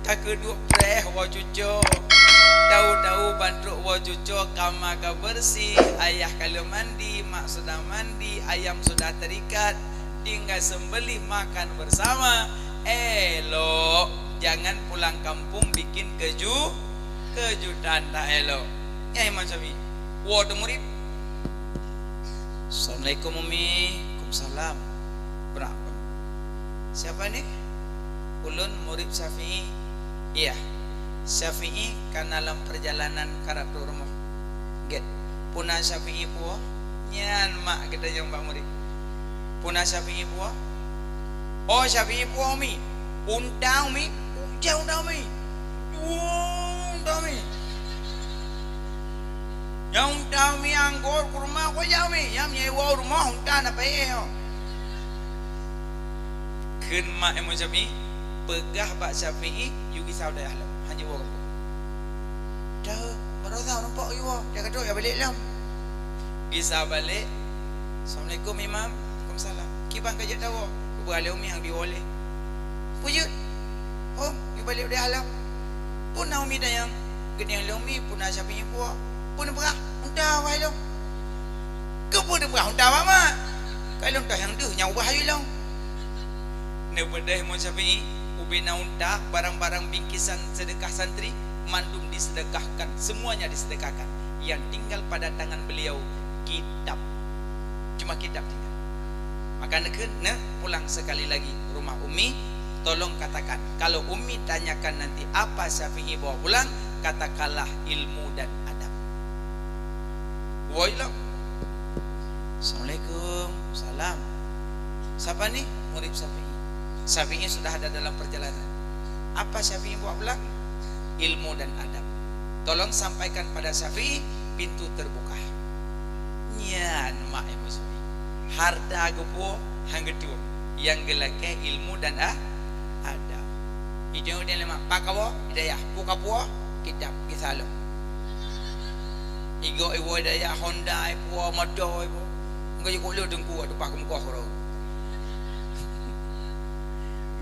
Ka keuduek preh woe cucoe. Tahu-tahu ban trok woe cucoe, kama ka beureuséh, ayah ka lheueh mandi, mak sudah mandi, ayam sudah terikat, tinggai seumbeuléh makan bersama. Elok, jangan pulang kampung bikin keju-, kejutan, tak elok. Nyan Imam Syafi'i. Woe teuh murit. "Assalamualaikum, Umi." "Waalaikumsalam." Brak. "Siapa ni?" "Ulôn murit Syafi'i." "Iya." "Syafi'i kana lam peurjalanan karab trok rumoh." "Gét." "Peue na Syafi'i puwoe?" Nyan mak geutanyong bak murit. "Peue na Syafi'i puwoe?" "Oh, Syafi'i puwoe, Umi." "Unta, Umi?" "Ujang unta, Umi." "Wah, unta, Umi." Nyang unta mi anggô, kurma, kujak mi. Nyang nyewa rumoh unta na payah nyoe. Kheun mak Imam Syafi'i, peugah bak Syafi'i, yue gisa u dayah lom, hanjeuet woe kampung. Dah, baroesa ureueng pok yue woe, dah ka trok ya balek lom. Gisa balek, "Assalamualaikum, Imam." "Waalaikumsalam." "Kiban ka jeuet tawoe?" "Peugah lé Umi nyang diwoe lé." "Peue jeuet?" "Oh, yue balek u dayah lom." "Peue na Umi tanyong?" "Geutanyong lé Umi, peue na Syafi'i puwoe?" "Peue neupeugah?" "Unta wahai lôn." "Keupeue neupeugah unta bak mak?" "Ka lôn tanyong deuh nyang ubah ayu lôn." Neupeudeh Imam Syafi'i, ubena unta, barang-barang bingkisan sedekah santri, mandum disedekahkan, semuanya disedekahkan. Yang tinggal pada tangan beliau, kitab. Cuma kitab tinggal. Maka neukheun, neuk pulang sekali lagi rumah Umi, tolong katakan, kalau Umi tanyakan nanti apa Syafi'i bawa pulang, katakanlah ilmu dan adab. Woe lom. "Assalamualaikum." "Salam." "Siapa ni?" "Murid Syafi'i." "Syafi'i sudah ada dalam perjalanan." "Apa Syafi'i bawa pulang?" "Ilmu dan adab." "Tolong sampaikan pada Syafi'i, pintu terbuka." Nyan mak Imam Syafi'i. Harta geupuwoe han geutueng. Nyang geulakèe ilmu dan a-, adab. Ijong udeb lé mak, "Pakon kawoe?" "Dayah." "Peue kapuwoe?" "Kitab." "Gisa lom." Igoe iwoe dayah, Honda ipuwoe, moto ipuwoe. Engkau jikuk lé teungku, atu pakum koh ro.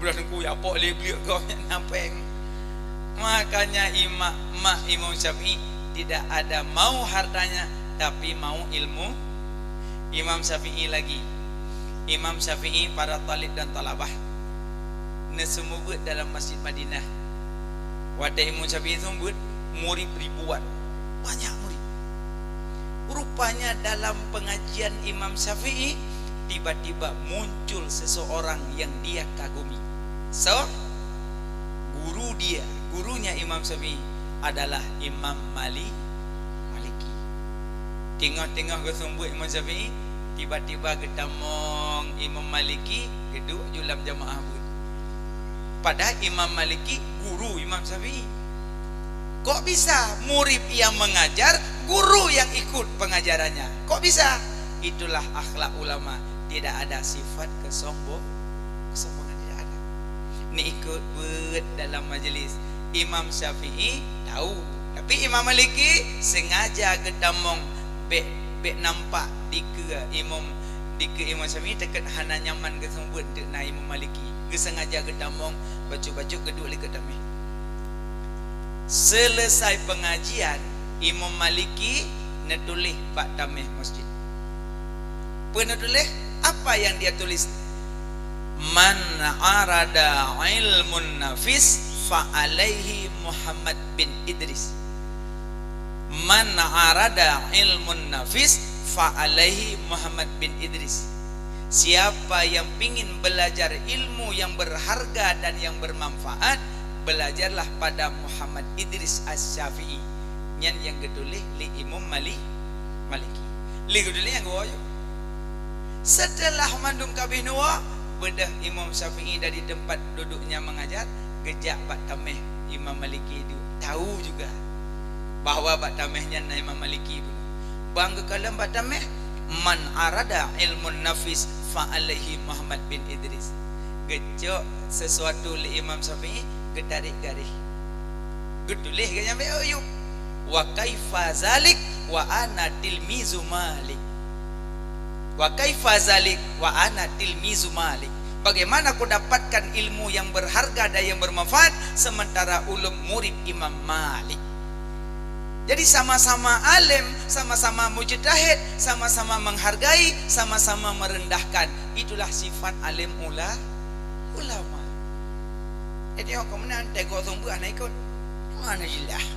Beurah teungku ya pok lé bliek gob nyan na péng. Makanya ima-, mak Imam Syafi'i tidak ada mau hartanya, tapi mau ilmu Imam Syafi'i lagi. Imam Syafi'i, para talib dan talabah, neuseumeubeuet dalam Masjid Madinah. Watèe Imam Syafi'i seumeubeuet, murid ribuan. Banyak murid. Rupanya dalam pengajian Imam Syafi'i, tiba-tiba muncul seseorang yang dia kagumi. So, guru dia, gurunya Imam Syafi'i adalah Imam Mali-, Maliki. Teungoh-teungoh geuseumeubeuet Imam Syafi'i, tiba-tiba geutamong Imam Maliki geuduek ju lam jamaah beuet. Padahai Imam Maliki guru Imam Syafi'i. Kok bisa murid yang mengajar, guru yang ikut pengajarannya? Kok bisa? Itulah akhlak ulama, tidak ada sifat kesombong-, kesombongan, tidak ada. Ni ikut buet dalam majlis. Imam Syafi'i tahu, tapi Imam Maliki sengaja geutamong bèk, bèk nampak dikeue Imam, dikeue Imam Syafi'i takheun hana nyaman geuseumeubeuet teuk na Imam Maliki. Geusengaja geutamong bacut-bacut geuduek likot tamèh. Selesai pengajian, Imam Maliki neutuléh bak tamèh masjid. Peue neutuléh? Apa yang dia tulis? "Man arada ilmun nafis fa alaihi Muhammad bin Idris." "Man arada ilmun nafis fa alaihi Muhammad bin Idris." Siapa yang pingin belajar ilmu yang berharga dan yang bermanfaat, belajarlah pada Muhammad Idris Asy-Syafi'i. Nyan nyang geutuléh lé Imam Mali-, Maliki. Lé geutuléh nyang geuwoe. Seuteulah mandum ka abéh neuwoe, beudôh Imam Syafi'i dari tempat duduknya mengajar, geujak bak tamèh Imam Maliki du-, tahu juga bahwa bak tamèh nyan na Imam Maliki pun. Ban geukalon bak tamèh, "Man arada ilmun nafis fa alaihi Muhammad bin Idris." Geucok sesuatu lé Imam Syafi'i, geutarek garéh. Geutuléh geuh nyan bak Ayub, "Wa kaifa zalik wa ana tilmizu Malik." "Wa kaifa zalik wa ana tilmizu Malik." Bagaimana kudapatkan ilmu yang berharga dan yang bermanfaat sementara ulôn murid Imam Malik? Jadi sama-sama alim, sama-sama mujtahid, sama-sama menghargai, sama-sama merendahkan. Itulah sifat alim ula-, ulama. Jadi, oh, kok meunan, teugok seumeubeuet hana ikot. Mana jeulaih.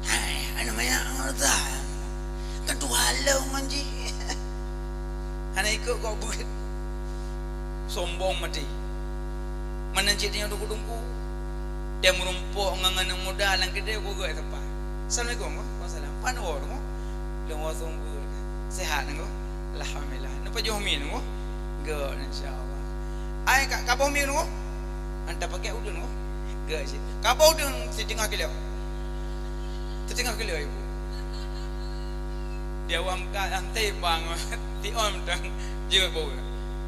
Hai, anu maya, harta. Kan tuha lôn ngon jih. Hana ikot kok beuet. Sombong maté. Meunan cit nyoe teungku-teungku. Dia meurumpok ngon aneuk muda lam keudè, ku gèt teumpat. "Assalamualaikum." "Waalaikumsalam." "Pan woe, teungku?" "Lôn woe seumeubeuet." "Sehat, teungku?" "Alhamdulillah." "Neupajoh mi, teungku?" "Gèt, insya Allah." "Ai, ka, ka boh mi, teungku?" "Anta pakai udeueng, teungku." "Gèt cit." "Ka boh udeueng siteungoh kilo." "Siteungoh kilo, Ibu." Di awam ka, ante bang, ti om tang, jeuet boh.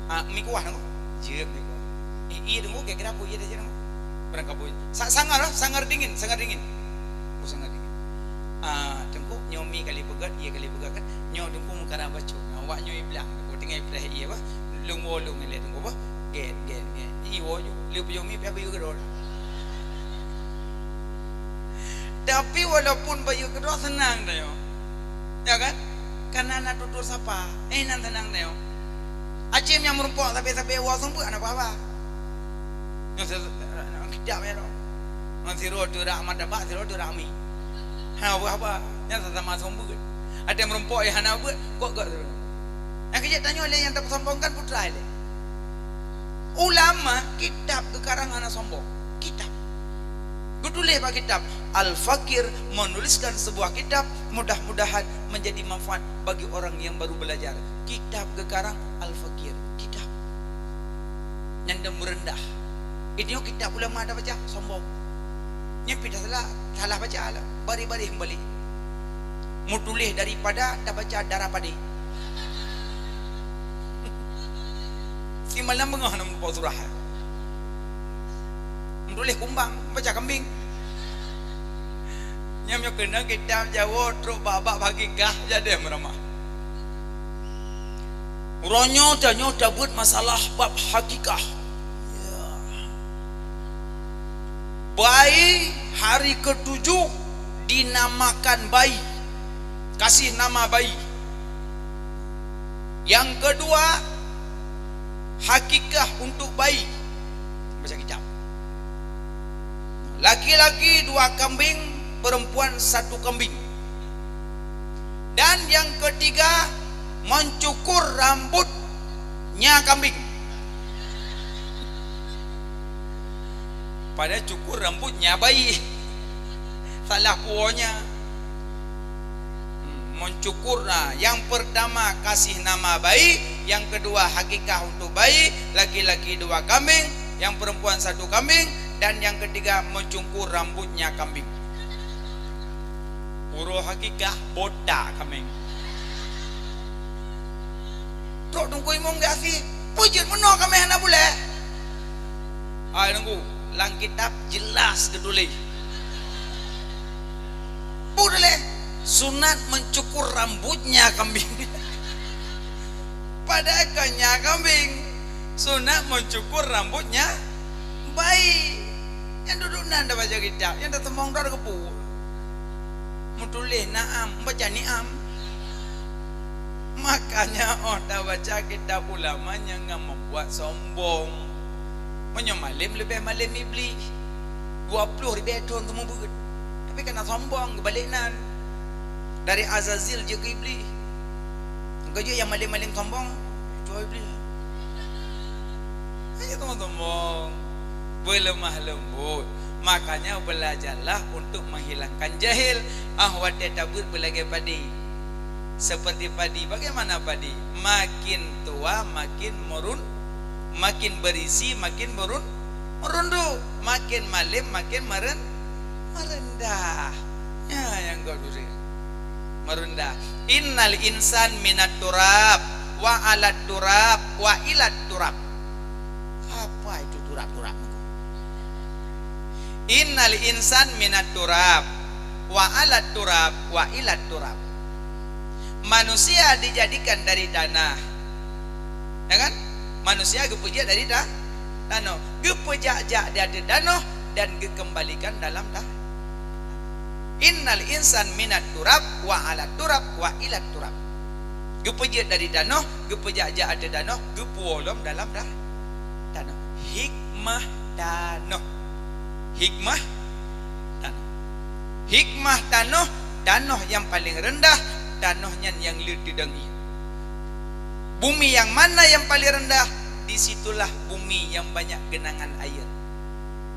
"Ah, mi kuah, teungku?" "Jeuet, mi kuah." "Eh, ié, teungku, kira-kira peue ié dah, teungku?" Barang kabui. Sa-, sangar, ah, sangar dingin, sangar dingin. Oh, sangar dingin. "Ah, teungku, nyoe mi kali peugèt, ié kali peugèt kan? Nyoe teungku meukara bacut. Nah, awak nyoe iblang, teungku, tinggai preh ié bah. Lôn woe lôn ilèe teungku bah. Gèt, gèt, gèt." Iwoe ju, lheuh peujeuet mi, pih abéh keudroe. Tapi walaupun bayeue keudroe seunang tanyoe. Ya kan? Karena na tutur sapa. Eh, nan seunang tanyoe. Acim nyang meurumpok sabe-sabe woe seumeubeuet hana haba-haba. Ngon si-, ngon kitab ya, ngon sidroe teurak martabak, sidroe teurak mi. Hana haba-haba. Nyan sama-sama seumeubeuet. Ada meurumpok nyang hana beuet, kok gèt sidroe. Nyang keu jeuet tanyoe lé nyang tapeusombongkan putra ilèe. Ulama kitab geukarang hana sombong. Kitab. Geutuléh bak kitab. Al-Fakir menuliskan sebuah kitab, mudah-mudahan menjadi manfaat bagi orang yang baru belajar. Kitab geukarang Al-Fakir. Kitab. Nyan dan merendah. Ini kitab ulama tabaca, sombong. Nyan pih salah, salah baca lah. Baréh-baréh meubalék. Meutuléh daripada tabaca dara padé. Simalam beungoh na meurumpok surah. Meutuléh kumbang, baca kambing. Nyan meunyoe keunan kitab Jawoe trok bak-bak hakikah, jadi meuramah. Uroe nyoe tanyoe tabeuet masalah bab hakikah. Ya. Bayi hari ketujuh dinamakan bayi. Kasih nama bayi. Yang kedua, hakikah untuk bayi. Baca kitab. Laki-laki dua kambing, perempuan satu kambing. Dan yang ketiga, mencukur rambutnya kambing. Padahal cukur rambutnya bayi. Salah puonya. Hmm, mencukur, nah, yang pertama kasih nama bayi, yang kedua hakikah untuk bayi, laki-laki dua kambing, yang perempuan satu kambing, Dan nyang keutiga, meucungkur rambutnya kambing. Uroe hakikah, botak kambing. Trok Teungku Imum geuasie, peue jeuet meunoe kambing hana puléh? Hai Teungku, lam kitab jeulaih geutuléh. Peue tuléh? Sunat mencukur rambutnya kambing. Padahai kon nyan kambing. Sunat mencukur rambutnya bayi. Nyang dudoe nan tabaca kitab, nyang tateumeung droe keupeue. Meutuléh na'am, baca ni'am. Makanya 'oh tabaca kitab ulama jangan membuat sombong. Meunyoe malem leubeh malem Iblih. Dua ploh ribèe thon teumeubeuet. Tapi kana sombong geubalek nan. Dari Azazil jeuet keu Iblih. Engkau jeuet nyang malem-malem sombong, cok Iblih. Hanya sombong-sombong. Beulemah lembut. Makanya belajarlah untuk menghilangkan jahil. Ah, watèe tabeuet beulagèe padi. Seperti padi. Bagaimana padi? Makin tua, makin merun-, makin berisi, makin merun-, merunduk. Makin malem, makin meren-, merendah. Ya, nyang geuh duri. Merendah. Innal insan minat turab, wa alat turab, wa ilat turab. Apa itu turab-turab? Innal insan minat turab, wa alat turab, wa ilat turab. Manusia dijadikan dari tanah. Ya kan? Manusia geupeujeuet dari ta-, tanoh. Geupeujak-jak di ateueh tanoh dan geukeumbalikan dalam ta-, Innal insan minat turab, wa alat turab, wa ilat turab. Geupeujeuet dari tanoh, geupeujak-jak ateueh tanoh, geupuwoe lom dalam ta-, tanoh. Hikmah tanoh. Hikmah tanoh. Hikmah tanoh, tanoh nyang paleng reundah, tanoh nyan nyang le teudong ié. Bumi nyang mana nyang paleng reundah, di situlah bumi nyang banyak geunangan air.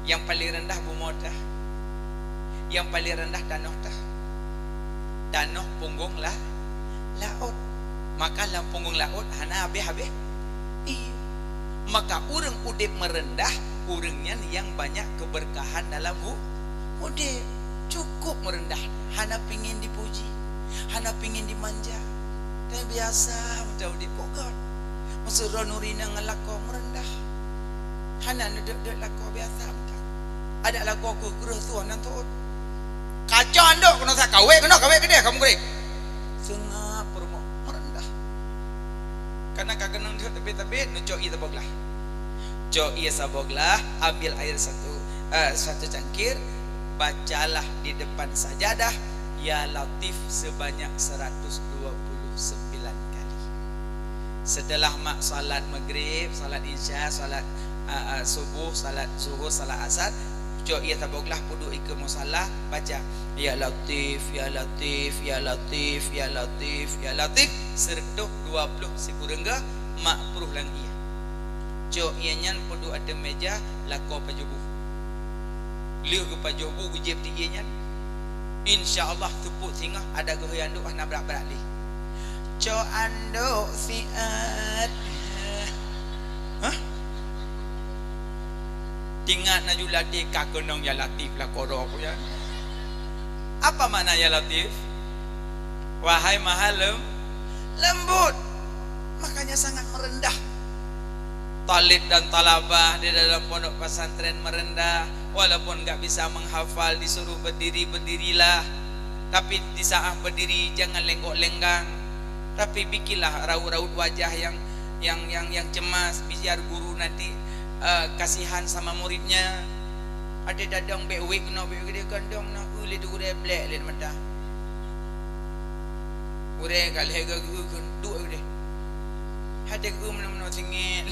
Nyang paleng reundah bumoe teuh. Nyang paleng reundah tanoh teuh. Tanoh punggong la-, laôt. Maka lam punggong laôt hana habéh-habéh ié. Maka ureuëng udeb meureundah, ureuëng nyan nyang banyak keubeurkahan dalam u-, udeb. Cukup meureundah, hana pingin dipuji, hana pingin dimanja. Tapi biasa meuta udeb, pokon. Meusidroe nuri nyan ngon lakoe meureundah. Hana neudeuek-deuek lakoe, biasa meuta. Adak lakoe keu kreueh tuah nan tuôt. Kaca andok keunoe sa kawé keunoe, kawé keudeh kamoe keudeh. Seungab peurumoh, meureundah. Karena ka keunong deuek teubit-teubit, neucok ié saboh glah. Cok ié saboh glah, ambil air satu, eh, satu cangkir, bacalah di depan sajadah, "Ya Latif" sebanyak seratus dua puluh sembilan kali. Setelah mak salat maghrib, salat isya, salat, eh, eh, subuh, salat zuhur, salat asar, cok ié saboh glah peuduek ikeue musala, baca, "Ya Latif, ya Latif, ya Latif, ya Latif, ya Latif," seratus dua puluh sikureueng gah, mak pruh lam ié. Cok ié nyan peuduek ateueh meja, lakoe pajoh bu. Lheueh geupajoh bu geujieb di ié nyan, insya Allah seupôt singoh adak geuhôi andok hana brat-brat lé. Cok andok siat. Hah? Tingat na ju latih ka keunong ya Latif lakoe droe ku ya. Apa makna ya Latif? Wahai maha lem-, lembut. Makanya sangat merendah. Talib dan talabah di dalam pondok pesantren merendah, walaupun enggak bisa menghafal, disuruh berdiri, berdirilah. Tapi di saat berdiri jangan lenggok-lenggang. Tapi bikinlah raut-raut wajah yang, yang, yang, yang cemas, biar guru nanti, eh, kasihan sama muridnya. Ada dadong bek wek kena bek gede gandong na, eh, le tu gede blek le mata. Gede ka leh ga geu keu duk gede. Hate geu meunoe-meunoe singit.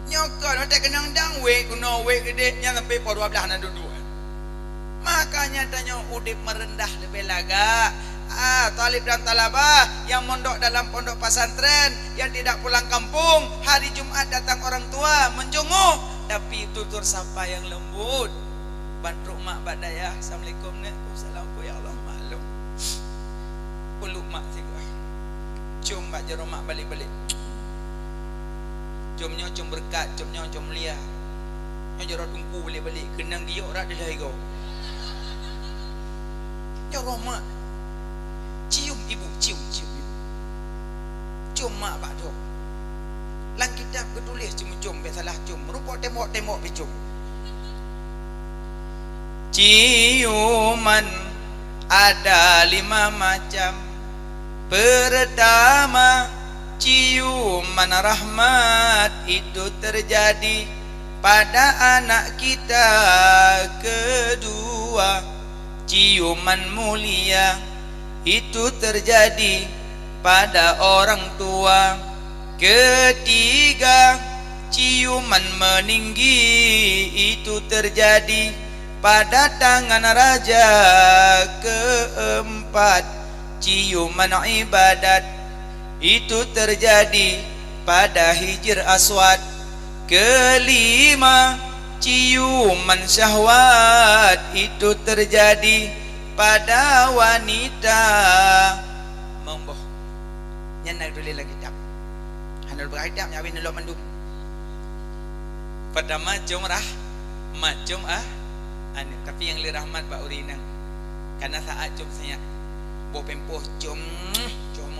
Nyoe kon hate keunong dang wek keunoe wek gede nyan sampai pukul dua belas na duduk. Makanya tanyoe udeb meureundah leubeh lagak. Ah, talib dan talabah yang mondok dalam pondok pesantren, yang tidak pulang kampung, hari Jumat datang orang tua menjenguk, tapi tutur sapa yang lembut. Ban trok mak bak dayah, "Assalamualaikum, Nek." "Waalaikumsalam." "Ya Allah, maklum." Peluk mak sigoe. Cium bak jaroe mak balik-balik. Cium nyoe cium beureukat, cium nyoe cium mulia. Nyoe jaroe teungku balek-balek, keunong giyok rot dilèe goe. Nyoe roh mak. Cium ibu, cium, cium ibu. Cium mak bak dhoe. Lam kitab geutuléh cium-cium, bèk salah cium. Rumpok tembok-tembok beucium. Ciuman ada lima macam. Pertama, ciuman rahmat itu terjadi pada anak kita. Kedua, ciuman mulia itu terjadi pada orang tua. Ketiga, ciuman meninggi itu terjadi pada tangan raja. Keempat, ciuman ibadat itu terjadi pada Hijr Aswad. Kelima, ciuman syahwat itu terjadi pada wanita. Monggo. Nyan na tuléh lam kitab. Hana lôn peugah kitab, nyan habéh neulok mandum. Pertama, cium rah-, mak cium ah, aneuk. Tapi nyang le rahmat bak ureueng inong. Karena saat cium sinyak, boh pempôh cium, cium.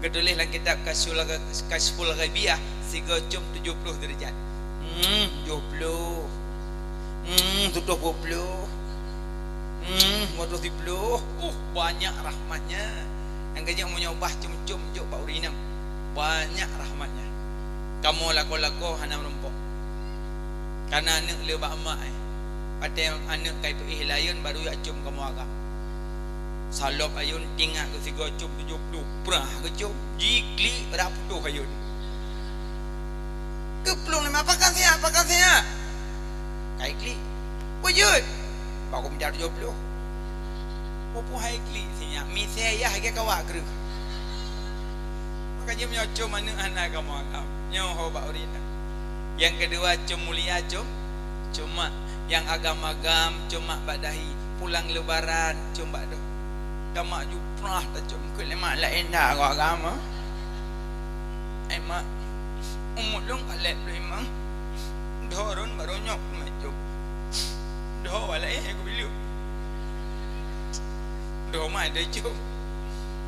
Geutuléh lam kitab Kasyful, Kasyful Ghaibiyah, sigoe cium tujoh ploh deurajat. Hmm, tujoh ploh. Hmm, tujoh ploh. Hmm, dua ploh siploh. Uh, banyak rahmatnya. Nyang keujeuet meunyoe bah cium-cium jok bak ureueng inong. Banyak rahmatnya. Kamoe lakoe-lakoe hana meurumpok. Kana aneuk le bak mak, eh. Watèe aneuk ka ipeuéh layeuen baru jak cium kamoe agam. Salop ayun tingat keu sigoe cium tujoh ploh, prah geucium, jiklik rab putôh ayun. Geuplueng lé mak, "Pakon sinyak, pakon sinyak?" Ka iklik. "Peue jeuet?" "Bah kumita tujoh ploh." Muphom hai klik sinyak, misé yah lagèe kawak kreueh. Maka jih meunyoe cium aneuk hana kamoe agam. Nyoe ho bak ureueng inong. Nyang keudua, cium mulia, cium, cium mak. Nyang agam-agam, cium mak bak dahi. Pulang lebaran, cium bak dhoe. Tamat ju prah tacium, kheun lé mak, "Laén that ngon agam, ah." "Eh, mak, umur lôn ka lhèe ploh limong. Dhoe lôn barô nyoe keuneuk cium. Dhoe wala éh kupiléh." Dhoe mak deh cium.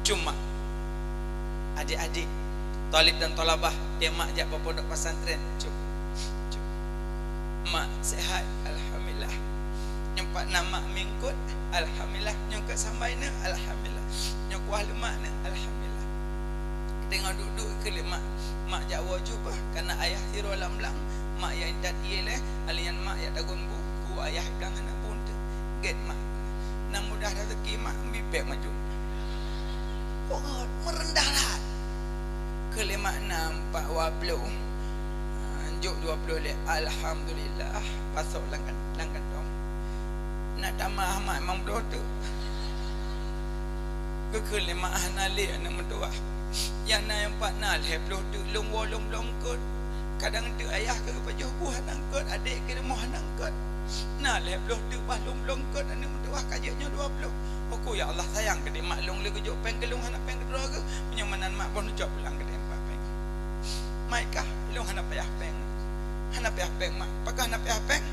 Cium mak. Adik-adik, thalib dan thalabah, deh mak jak bak pondok pesantren. Cium. Cium. "Mak, sehat? Alhamdulillah. Nyoe pat na mak mingkot? Alhamdulillah. Nyoe ka sambai neuh? Alhamdulillah. Nyoe kuah leumak neuh? Alhamdulillah." Teungoh duek-duek keu lé mak. Mak jak woe jubah, kana ayah sidroe lam blang. Mak jak intat ié lé, alèh nyan mak jak tagun bu, ku ayah blang hana bu teuh. Gèt mak. "Na mudah raseuki mak, bipèk maju." Pokok meureundah that. Keu lé mak na empat dua ploh. Ah, jok dua ploh lé. Alhamdulillah, pasok lam kan-, lam kantong. Na tamah mak limong ploh teuk. Geukheun lé mak hana lé aneuk meutuwah. Nyang na nyang pat na lhèe ploh teuk, lôn woe lôn bloe eungkot. Kadang teuk ayah ka geupajoh bu hana eungkot, adék ka rumoh hana eungkot. Na lhèe ploh teuk bah lôn bloe eungkot aneuk meutuwah ka jeuet nyoe dua ploh. Ôku ya Allah, sayang keu mak lôn lé geujok péng keu lôn hana péng keudroe geuh. Meunyoe meunan mak boh neucok pulang keu lôn bah péng. Mak ikah, lôn hana payah péng. Hana payah péng mak. Pakon hana payah péng?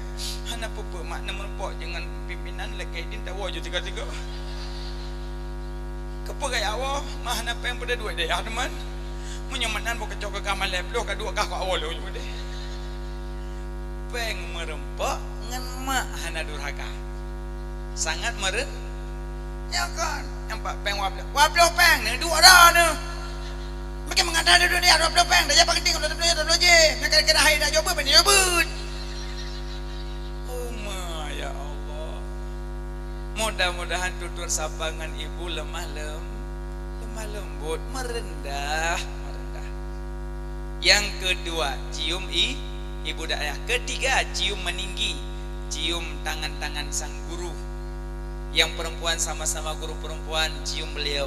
Hana peue-peue mak, na meurumpok jih ngon pimpinan lakèe idin tawoe ju tiga-tiga. Keupeue gaya woe, mak hana péng peudeh duek deh, ah, teman. Meunyoe meunan boh keucok keu kah malèe ploh ka duek kah keu awai lôn ju deh. Péng meurumpok ngon mak hana durhaka. Sangat meureun-, nyoe kon, nyang pat péng dua ploh. Dua ploh péng, neuduek dah neuh. Makin meukatai duek dia dua ploh péng, dah jak paketing dua ploh, dua ploh jih. Nyang kira-kira hai dah jaweueb, dah jaweueb. Uma, ya Allah. Mudah-mudahan tutur sapa ngon ibu lemah lem-, lemah lembut, merendah, merendah. Yang kedua, cium i-, ibu dan ayah. Ketiga, cium meninggi, cium tangan-tangan sang guru. Yang perempuan sama-sama guru perempuan, cium beliau.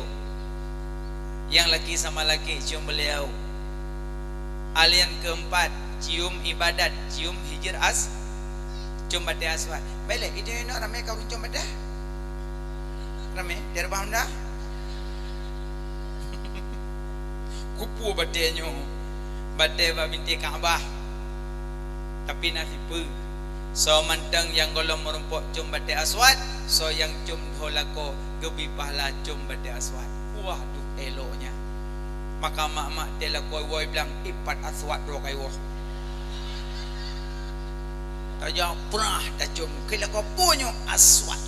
Yang laki sama laki, cium beliau. Alian keempat, cium ibadat, cium hijir as-, cium batèe aswad. Bèk lé, idéh inong ramé ka ureueng cium batèe? Ramé, di Reubah Honda? Kupeue batèe nyoe? Batèe bak binti Ka'bah. Tapi na sipeue, soe mantong nyang gohlom meurumpok com batée aswad, soe nyang com dhoe lakoe geubri pahala com batée aswad. Wah, duek elok nyan. Maka mak-mak tée lakoe woe blang ipat aswad droe kayue. Tajak prah tacom keu lakoe punyoe aswad.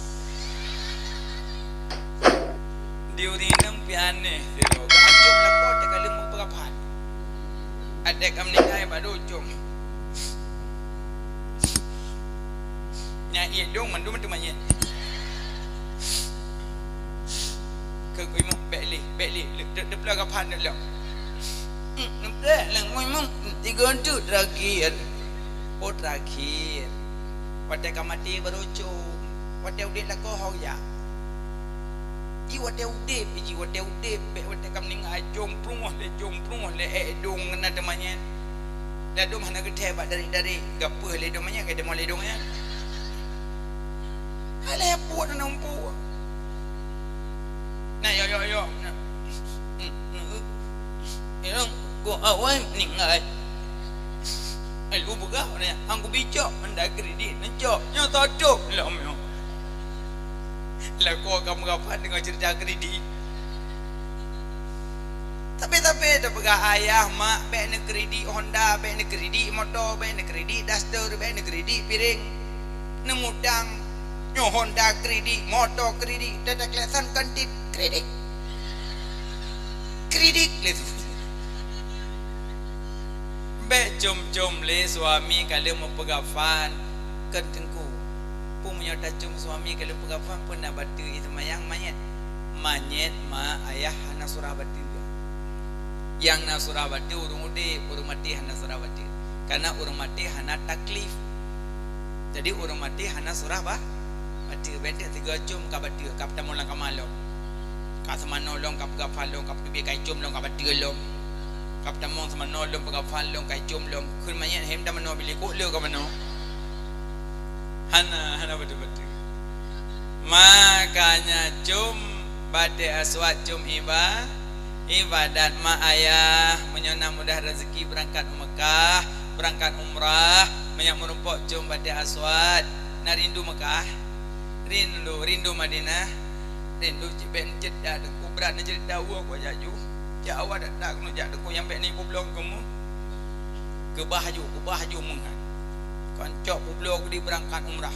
Di ureueng inong pih aneh sidroe. Ka com lakoe teuka leumoh peugaphan. Adak ka meuninggai bak ducom. Nyan ié dong mandum teumanyet. Keu kuimuek bèk lé, bèk lé, lé, teu-, teupla gaphan lom. Hmm, bèk lé kuimuek, tiga tu terakhir. Oh, terakhir. Watèe ka maté baru com. Watèe udép lakoe ho jak. Ji watèe udép, ji watèe udép, bèk watèe ka meuninggai, com pruh lé, com pruh lé, eh, dong na teumanyet. Ladôm hana geuthèe bak darek-darek, gapeuh lé dong nyan, geudeungoe lé dong nyan. Alah buet na umpu. Na, yo, yo, yo. Na. Yo, go awai ninggai. Ai, u peugah, na, angku bicok, anda kredit, neucok. Nyoe totop lom nyoe. Lakoe ka meuraphan deungon cerita kredit. Tapi-tapi teupeugah ayah, mak, bèk neukredit Honda, bèk neukredit moto, bèk neukredit daster, bèk neukredit piréng. Neumutang, nyoe Honda kredit, moto kredit, dada kleksan kantin kredit. Kredit lé tu. Bèk com-com lé suami ka lheueh meupeugaphan keu teungku. Peue meunyoe tacom suami ka lheueh peugaphan, peue na bateue i seumayang manyét? Manyét ma ayah hana surah bateue. Nyang na surah bateue ureueng udép, ureueng maté hana surah bateue. Kareuna ureueng maté hana taklif. Jadi ureueng maté hana surah ba-, bateue. Bèk teuka com ka bateue, ka peutamong lam kama lom. Ka seumanoe lom, ka peugaphan lom, ka peuteubiet ka icom lom, ka bateue lom. Ka peutamong seumanoe lom, peugaphan lom, ka icom lom. Kheun manyét hem tamanoe bilék kok le ka manoe. Hana, hana bateue-bateue. Makanya com batée aswad com iba-, ibadat mak ayah. Meunyoe na mudah rezeki beurangkat u Meukah, beurangkat umrah, meunyoe meurumpok com batée aswad, na rindu Meukah? Rindu, rindu Madinah, rindu cit bèk neucit dak teungku brat neucit dak woe kok jak ju. Jak awak dak dak keuneuk jak teungku nyang bèk ni peubloe keumu. Keubah ju, keubah ju meuhat. Kon cok peubloe keudi beurangkat umrah.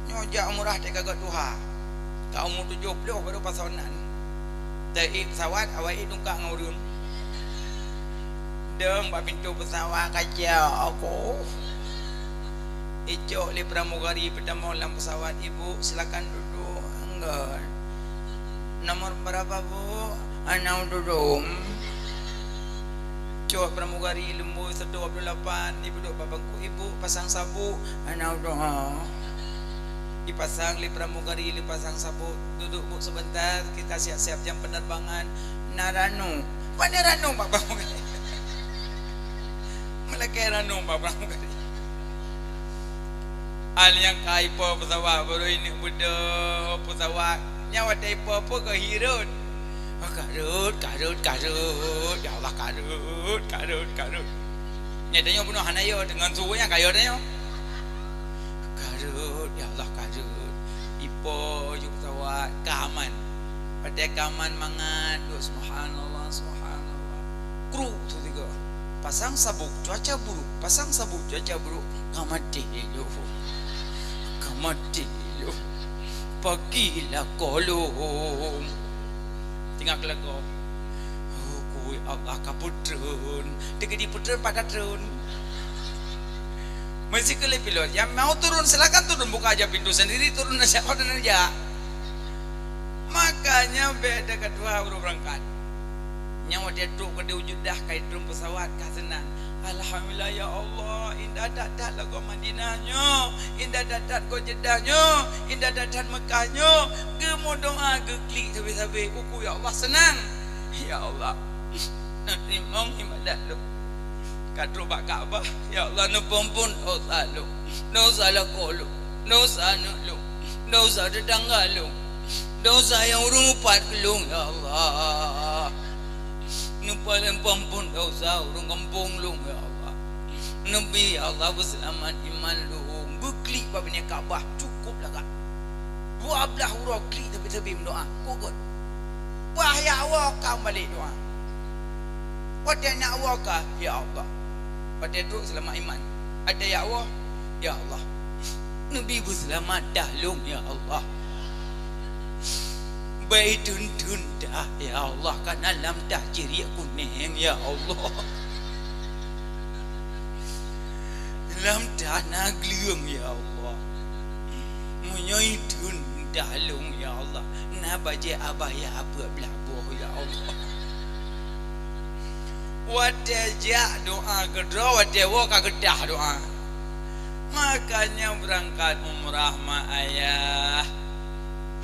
Nyoe jak umrah teuka gèt tuha. Ka umu tujoh ploh baru pasoe nan. Teu-ék pesawat awak ék tungkak ngon ureueng. Dong bak pintoe pesawat ka jak aku. Icok lé pramugari peutamong lam pesawat, "Ibu, silakan duduk." "Enggak." "Nomor berapa, Bu?" "Enam tujuh." Cok pramugari leumbôi satu dua puluh lapan, ibu duduk bak bangku, "Ibu, pasang sabuk." "Enam tujuh." Ipasang lé pramugari, ipasang sabuk. "Duduk, Bu, sebentar, kita siap-siap jam penerbangan." "Na ranub." "Pane ranub bak pramugari?" Meulakèe ranub bak pramugari. Ai nyang ka ipo pesawat, baru ineuk beudôh pesawat. Nyan watèe ipo-po keu hi rhot. "Ka rhot, ka rhot, ka rhot. Ya Allah, ka rhot, ka rhot, ka rhot." Nyan tanyoe bunoe hana yo, deungon su nyan ka yo tanyoe. "Ka rhot, ya Allah, ka rhot." Ipo ju pesawat, ka aman. Watèe ka aman mangat, duek, "Subhanallah, subhanallah." Kru tu tiga. "Pasang sabuk, cuaca buruk. Pasang sabuk, cuaca buruk." Ka maté lom. Ka maté lom. Pagi lakoe lom. Tinggai keu lakoe. "Oh, kui Allah ka peutreun." Teukeudi peutreun, pat ka treun. Meusikeuleh pilot, nyang mau turun, silakan turun, buka aja pintu sendiri, turun aja, kok dan aja. Makanya beda kedua ureueng berangkat. Nyang watèe trok keudéh u Jeddah ka itreun pesawat ka seunang. Alhamdulillah ya Allah, indah that-that lagoe Madinah nyoe, indah that-that goe Jeddah nyoe, indah that-that Mekah nyoe. Geumeudoa geuklik sabe-sabe, uku ya Allah seunang. Ya Allah, neuteurimong ibadat lôn. Ka trok bak Ka'bah, ya Allah neupeuampon desya lôn, desya lakoe lôn, desya aneuk lôn, desya tetangga lôn. Desya nyang ureueng upat keu lôn, ya Allah. Neupeuampon desya ureueng gampông lôn, ya Allah. Neubi, "Ya Allah, beuseulamat iman lôn." Geuklik bak binéh Ka'bah, cukup lagak. Dua blaih uroe klik teubit-teubit meudoá. Kukon. Bah ya Allah, ka meubalek doá. Watée nak woe ka, "Ya Allah." Watée trok seulamat iman. Watée ya woe, "Ya Allah, neubi beuseulamat dah lôn, ya Allah." Bai theun-theun dah, ya Allah, kana lam tah ciriek kunéng, ya Allah. Lam tah na gleueng, ya Allah. Meunyoe theun dah lôn, ya Allah, na bajée abaya peuet blaih boh, ya Allah. Watée jak doá keudroe, watée woe ka geudah doá. Makanya beurangkat umrah mak ayah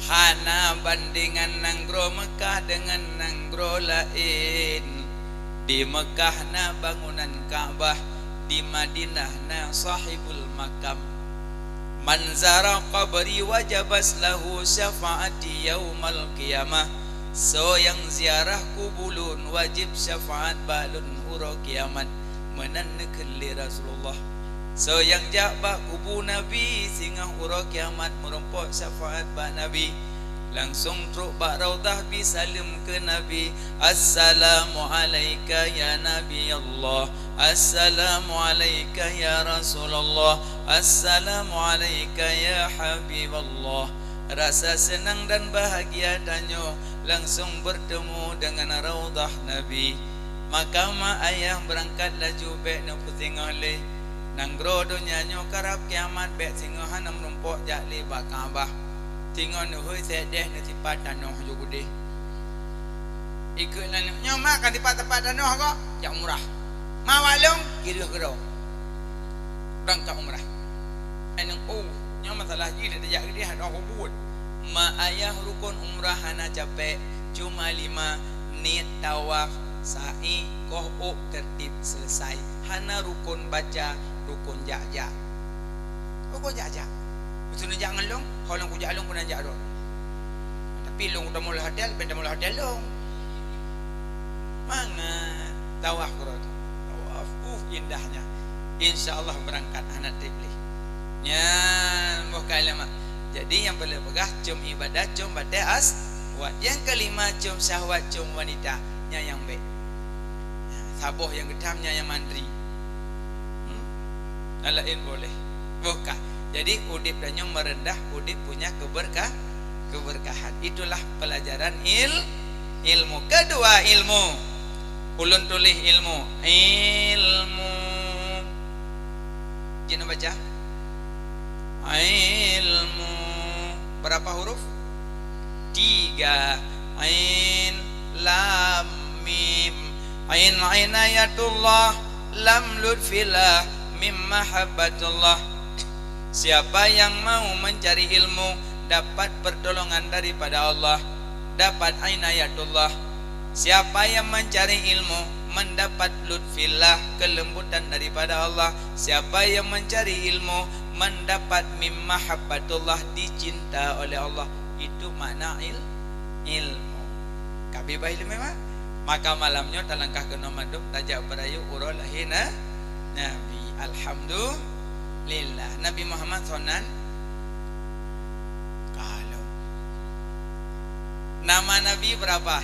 hana bandengan nanggroe Meukah deungon nanggroe laén. Di Meukah na bangunan Ka'bah, di Madinah na Sahibul Makam. "Man zara qabri wajabat lahu syafaati yaumal qiyamah." Soe nyang ziarah kubu lôn wajéb syafaat bak lôn uroe kiamat. Meunan neukheun lé Rasulullah. Soe nyang jak bak kubu Nabi singoh uroe kiamat meurumpok syafaat bak Nabi. Langsong trok bak Raudhah bi saleuem keu Nabi, "Assalamu alaika ya Nabi Allah. Assalamu alaika ya Rasulullah. Assalamu alaika ya Habiballah." Rasa seunang dan bahagia tanyoe langsong beurtemu deungon Raudhah Nabi. Maka mak ayah beurangkat laju bék neupeusingoh lé. Nanggroe donya nyoe karab kiamat bék singoh hana meurumpok jak lé bak Ka'bah. Singoh neuhôi sédeh neusipat tanoh jok udeh. Ikeu nan nyoe mak ka sipat-sipat tanoh kok jak umrah. Ma wak lôn kireuh keudroe. Beurangkat umrah. Ai nang, oh, nyoe masalah jih dak tajak keudeh hana hubut. Ma ayah rukon umrah hana capék, cuma lima, niet, tawaf, sa'i, koh ôk, tertib, selesai. Hana rukon baca, rukon jak-jak. Rukon jak-jak. Beutôi neujak ngon lôn, ho lôn kujak lôn keunan jak droe. Tapi lôn tamong lam hotel, ben tamong lam hotel lôn. Mangat tawaf keudroe. Tawaf, uh, indahnya. Insya Allah beurangkat hana treb lé. Nyan boh ka lama. Jadi nyang peureulée peugah com ibadah, com batée as-, wat. Nyang keulima com syahwat, com wanita. Nyan nyang bék. Saboh nyang geutam nyan nyang mandri. Hmm? Nyang laén boleh. Boh ka. Jadi udeb tanyoe meureundah, udeb punya keubeurkah-, keubeurkahan. Itulah pelajaran il-, ilmu. Kedua ilmu. Ulôn tuléh ilmu. Ilmu. Jeuet neubaca? Ilmu. Berapa huruf? Tiga. Ain, lam, mim. Ain inayatullah, lam lutfillah, mim mahabbatullah. Siapa yang mau mencari ilmu, dapat pertolongan daripada Allah, dapat inayatullah. Siapa yang mencari ilmu, mendapat lutfillah, kelembutan daripada Allah. Siapa yang mencari ilmu, mendapat mim mahabbatullah, dicinta oleh Allah. Itu makna il-, ilmu. Ka beubaih lé memang. Maka malam nyoe talangkah keunoe mandum tajak beurayeuk uroe lahé na-, Nabi. Alhamdulillah. Nabi Muhammad soe nan? Kalau. Nama Nabi berapa?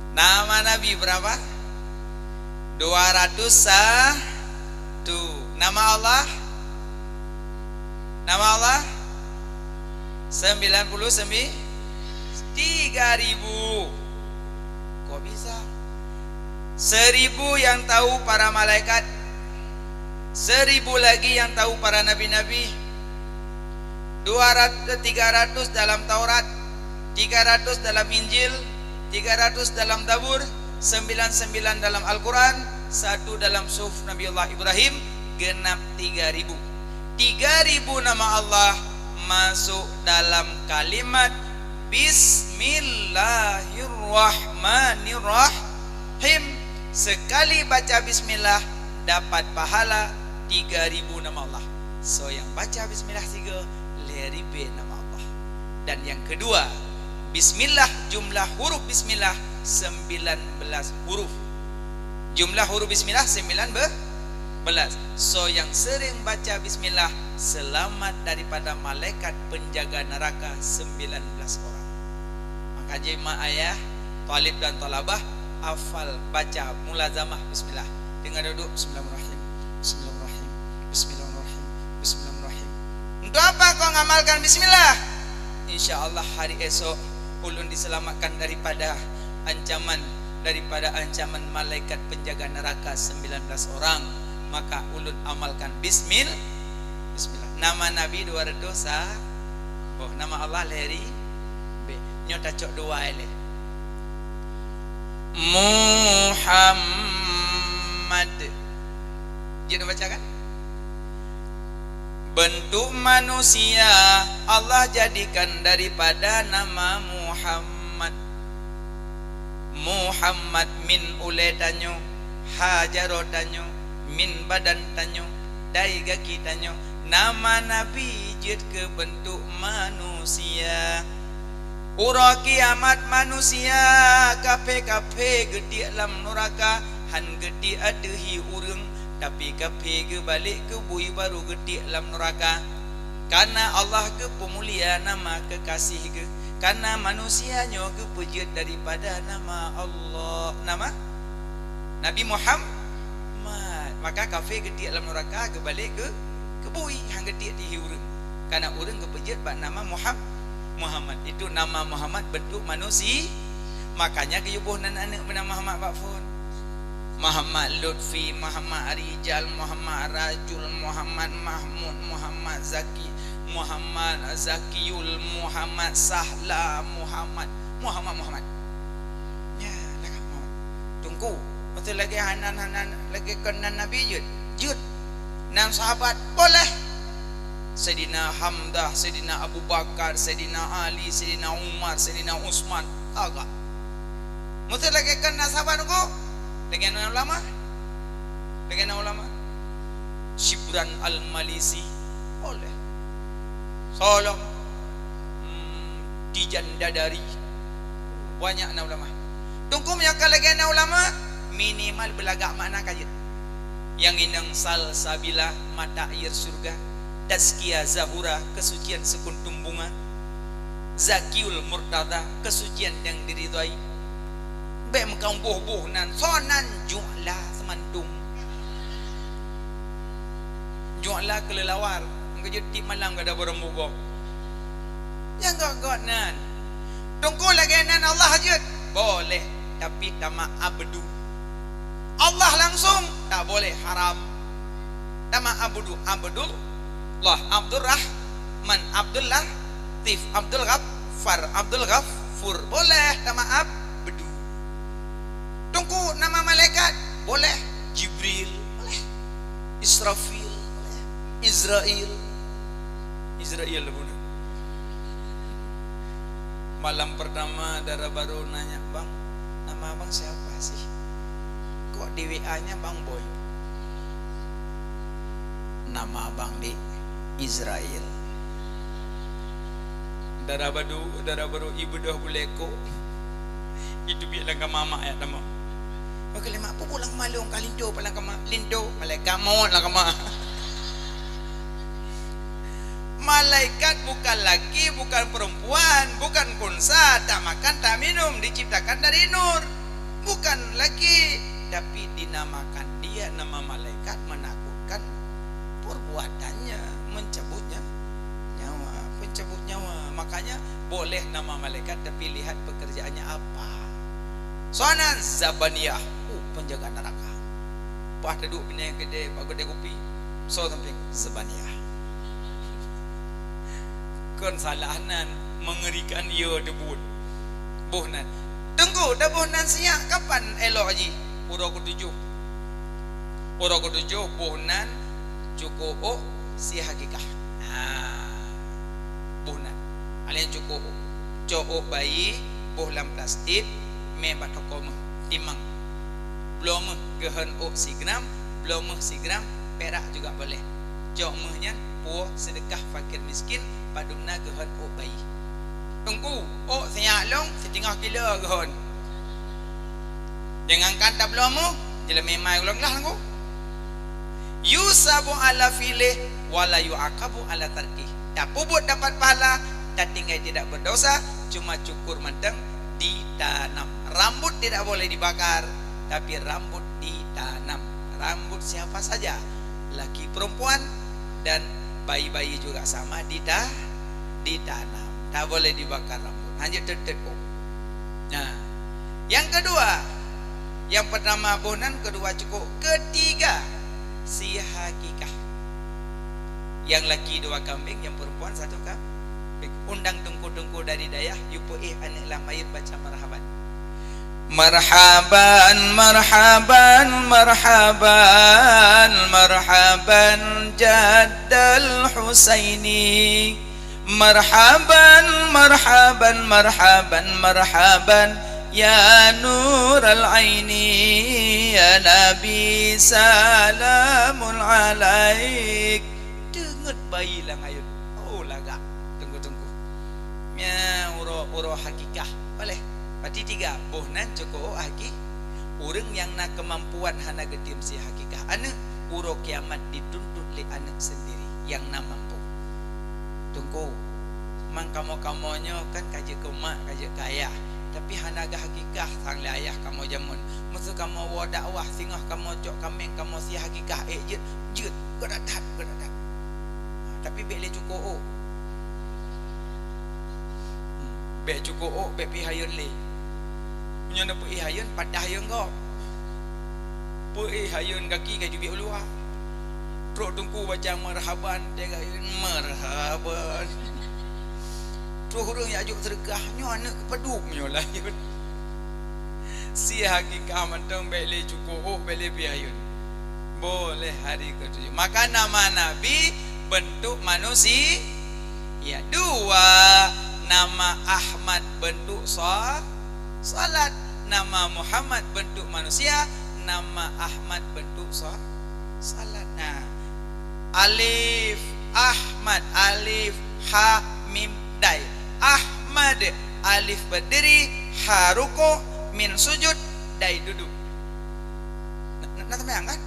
Nama Nabi berapa? Dua ratus satu. Nama Allah? Nama Allah? Sembilan puluh sembilan, tiga ribu. Kok bisa? Seribu yang tahu para malaikat, seribu lagi yang tahu para nabi-nabi, dua ratus, tiga ratus dalam Taurat, tiga ratus dalam Injil, tiga ratus dalam Zabur, sembilan sembilan dalam Al-Quran, satu dalam Suhuf Nabiullah Ibrahim, genap tiga ribu. Tiga ribu nama Allah masuk dalam kalimat Bismillahirrahmanirrahim. Sekali baca bismillah, dapat pahala tiga ribu nama Allah. Soe nyang baca bismillah sigoe, lhèe ribèe nama Allah. Dan yang kedua, bismillah, jumlah huruf bismillah sembilan belas huruf. Jumlah huruf bismillah sembilan be-, Belas. Soe nyang seuring baca bismillah, seulamat daripada malaikat peunjaga neuraka sembilan belas orang. Maka jeuet ma ayah, talib dan talabah, hafal baca mulazamah bismillah. Deungon dudoe, bismillahirrahmanirrahim. Bismillahirrahmanirrahim. Bismillahirrahmanirrahim. Bismillahirrahmanirrahim. Untuk apa kau ngamalkan bismillah? Insya Allah hari esok ulôn diselamatkan daripada ancaman, daripada ancaman malaikat penjaga neraka sembilan belas orang. Maka ulôn amalkan bismil-, bismillah. Nama Nabi dua ratus sa-, oh, nama Allah lhèe ribèe. Nyoe tacok dua ilèe. Muhammad. Jeuet baca kan? Bentuk manusia Allah jadikan daripada nama Muhammad. Muhammad min ulèe tanyoe, ha jaroe tanyoe, min badan tanyoe, dai gaki tanyoe. Nama Nabi jeuet keu bentuk manusia. Uroe kiamat manusia kaphé-kaphé geutiek lam nuraka, han geutiek ateueh hi ureueng, tapi kaphé geubalek keu bui baru geutiek lam nuraka. Kareuna Allah geupeumulia nama keukaséh Geuh, kareuna manusia nyoe geupeujeuet daripada nama Allah, nama Nabi Muhammad. Maka kaphé geutiek lam nuraka, geubalek keu, keu bui, han geutiek ateueh hi ureueng. Kareuna ureueng geupeujeuet bak nama Muham-, Muhammad. Itu nama Muhammad bentuk manusi-, makanya geuyue boh nan aneuk bernama Muhammad bak phon. Muhammad Lutfi, Muhammad Rijal, Muhammad Rajul, Muhammad Mahmud, Muhammad Zaki, Muhammad Zakiul, Muhammad Sahla, Muhammad, Muhammad, Muhammad. Ya, lagak Muhammad. Teungku, maksud lagèe hanan, hanan, lagèe kon nan Nabi jeuet. Jeuet. Nan sahabat, boleh. Saidina Hamzah, Saidina Abu Bakar, Saidina Ali, Saidina Umar, Saidina Utsman, agak. Maksud lagèe kon nan sahabat Teungku, lagèe nan ulama. Lagèe nan ulama. Syibran Al-Malisi, boleh. Solom, hmm, Tijan Dadari, banyak na ulama. Teungku meunyoe ka lagèe na ulama, minimal beulagak makna ka jeuet. Nyang inong Salsabila, mata air syurga, Tazkiyah Zahura, keusucian seukuntum bunga, Zakiul Murtada, keusucian nyang diridhoi. Bèk meukaboh-boh nan, soe nan Ju'la Seumandong. Ju'la keulilawar, meukeujeuet tiep malam gata barô mugo. Nyang gét-gét nan. Teungku lagèe nan Allah jeuet, boleh, tapi tama'abdu. Allah langsung, tak boleh, haram. Tama'abdu, Abdullah, Abdurrahman, Abdul Latif, Abdul Ghaffar, Abdul Ghafur. Boleh tama'abdu. Teungku nama malaikat? Boleh. Jibril, boleh. Israfil, boleh. Izrail. Izrail bunoe. Malam pertama dara barô nanya, "Bang, nama abang siapa sih? Kok di W A-nya Bang Boy?" "Nama abang, Dik, Izrail." Dara barô, dara barô ibeudôh bulèe kok. Itu biet lam kama mak ayat tamong. Bak keulimat pupuk lam kama lôn ka linto, palang kama, linto, malaikat maut lam kama. Malaikat bukan laki, bukan perempuan, bukan unsa, tak makan, tak minum, diciptakan dari nur. Bukan laki, tapi dinamakan dia nama malaikat, menakutkan perbuatannya, mencabutnya nyawa, pencabut nyawa. Makanya boleh nama malaikat, tapi lihat pekerjaannya apa. Soe nan? Zabaniah. Oh, penjaga neraka. Paih taduek binéh keudè, bak keudè kupi. Soe sampéng? Zabaniah. Kon salah nan, mengerikan, ya, teubuet. Boh nan. Teungku, taboh nan siat kapan elok jih? Uroe keutujôh. Uroe keutujôh boh nan cukôp ôk si hakikah. Ha. Boh nan. Alèh cukôp ôk. Cok ôk bayi, boh lam plastik, mè bak toko méuh, timang. Bloe méuh geuhon ôk sigram, bloe méuh sigram, perak juga boleh. Cok méuh nyan puwoe seudeukah fakir miskin, padum na geuhon ôk bayi. Teungku, ôk siat lôn siteungoh kilo geuhon. Jangankan tabloe méuh, jeuleumé mai ulang lah Teungku. Yusabu ala fi'lih wa la yu'aqabu ala tarkih. Tapeubuet dapat pahala, tatinggai tidak berdosa, cuma cukur mantong ditanam. Rambut tidak boleh dibakar, tapi rambut ditanam. Rambut siapa saja, laki perempuan dan bayi-bayi juga sama dita-, ditanam. Tak boleh dibakar rambut. Hanya teuteuet. Nah, yang kedua, yang pertama boh nan, kedua cukur, ketiga si hakikah. Yang laki dua kambing, yang perempuan satu kambing. Undang teungku-teungku dari dayah, yue peuéh aneuk lahir baca marhaban. Marhaban, marhaban, marhaban, marhaban, Jaddal Husaini. Marhaban, marhaban, marhaban, marhaban, ya nural aini, ya nabi salamun alaik. Deungon bayi lam ayun. Oh, lagak. Teungku-teungku. Nya uroe-uroe hakikah. Boleh. Berarti tiga. Boh nan cukur haki. Ureuëng nyang na keumampuan hana geutém si hakikah aneuk, uroe kiamat dituntut lé aneuk sendiri nyang na mampu. Teungku, mang kamoe-kamoe nyoe kan ka jeuet keu mak, ka jeuet keu ayah, tapi hana geuhakikah sang lé ayah kamoe jameun. Meuseu kamoe woe dakwah, singoh kamoe cok kaméng, kamoe si hakikah, ék jeuet, jeuet, geudak that, geudak that. Tapi bék lé cukur ôk. Bék cukur ôk, bék pih ayun lé. Meunyoe na peuéh ayun, patah ayun gob. Peuéh ayun gaki ka jubiek u luwa. Trok teungku baca marhaban, teuga ayun, marhaban. Trok ureuëng jak jok seudeukah, nyoe aneuk keupadub nyoe lah ayun. Si hakikah mantong bék lé cukur ôk, bék lé pih ayun. Boleh hari ketujuh. Maka nama Nabi bentuk manusia. Ya, dua, nama Ahmad bentuk sa-, salat. Nama Muhammad bentuk manusia, nama Ahmad bentuk sa-, salat. Nah, alif Ahmad, alif ha mim dai. Ahmad, alif berdiri, ha rukuk, mim sujud, dai duduk. Na, na, na seumayang kan?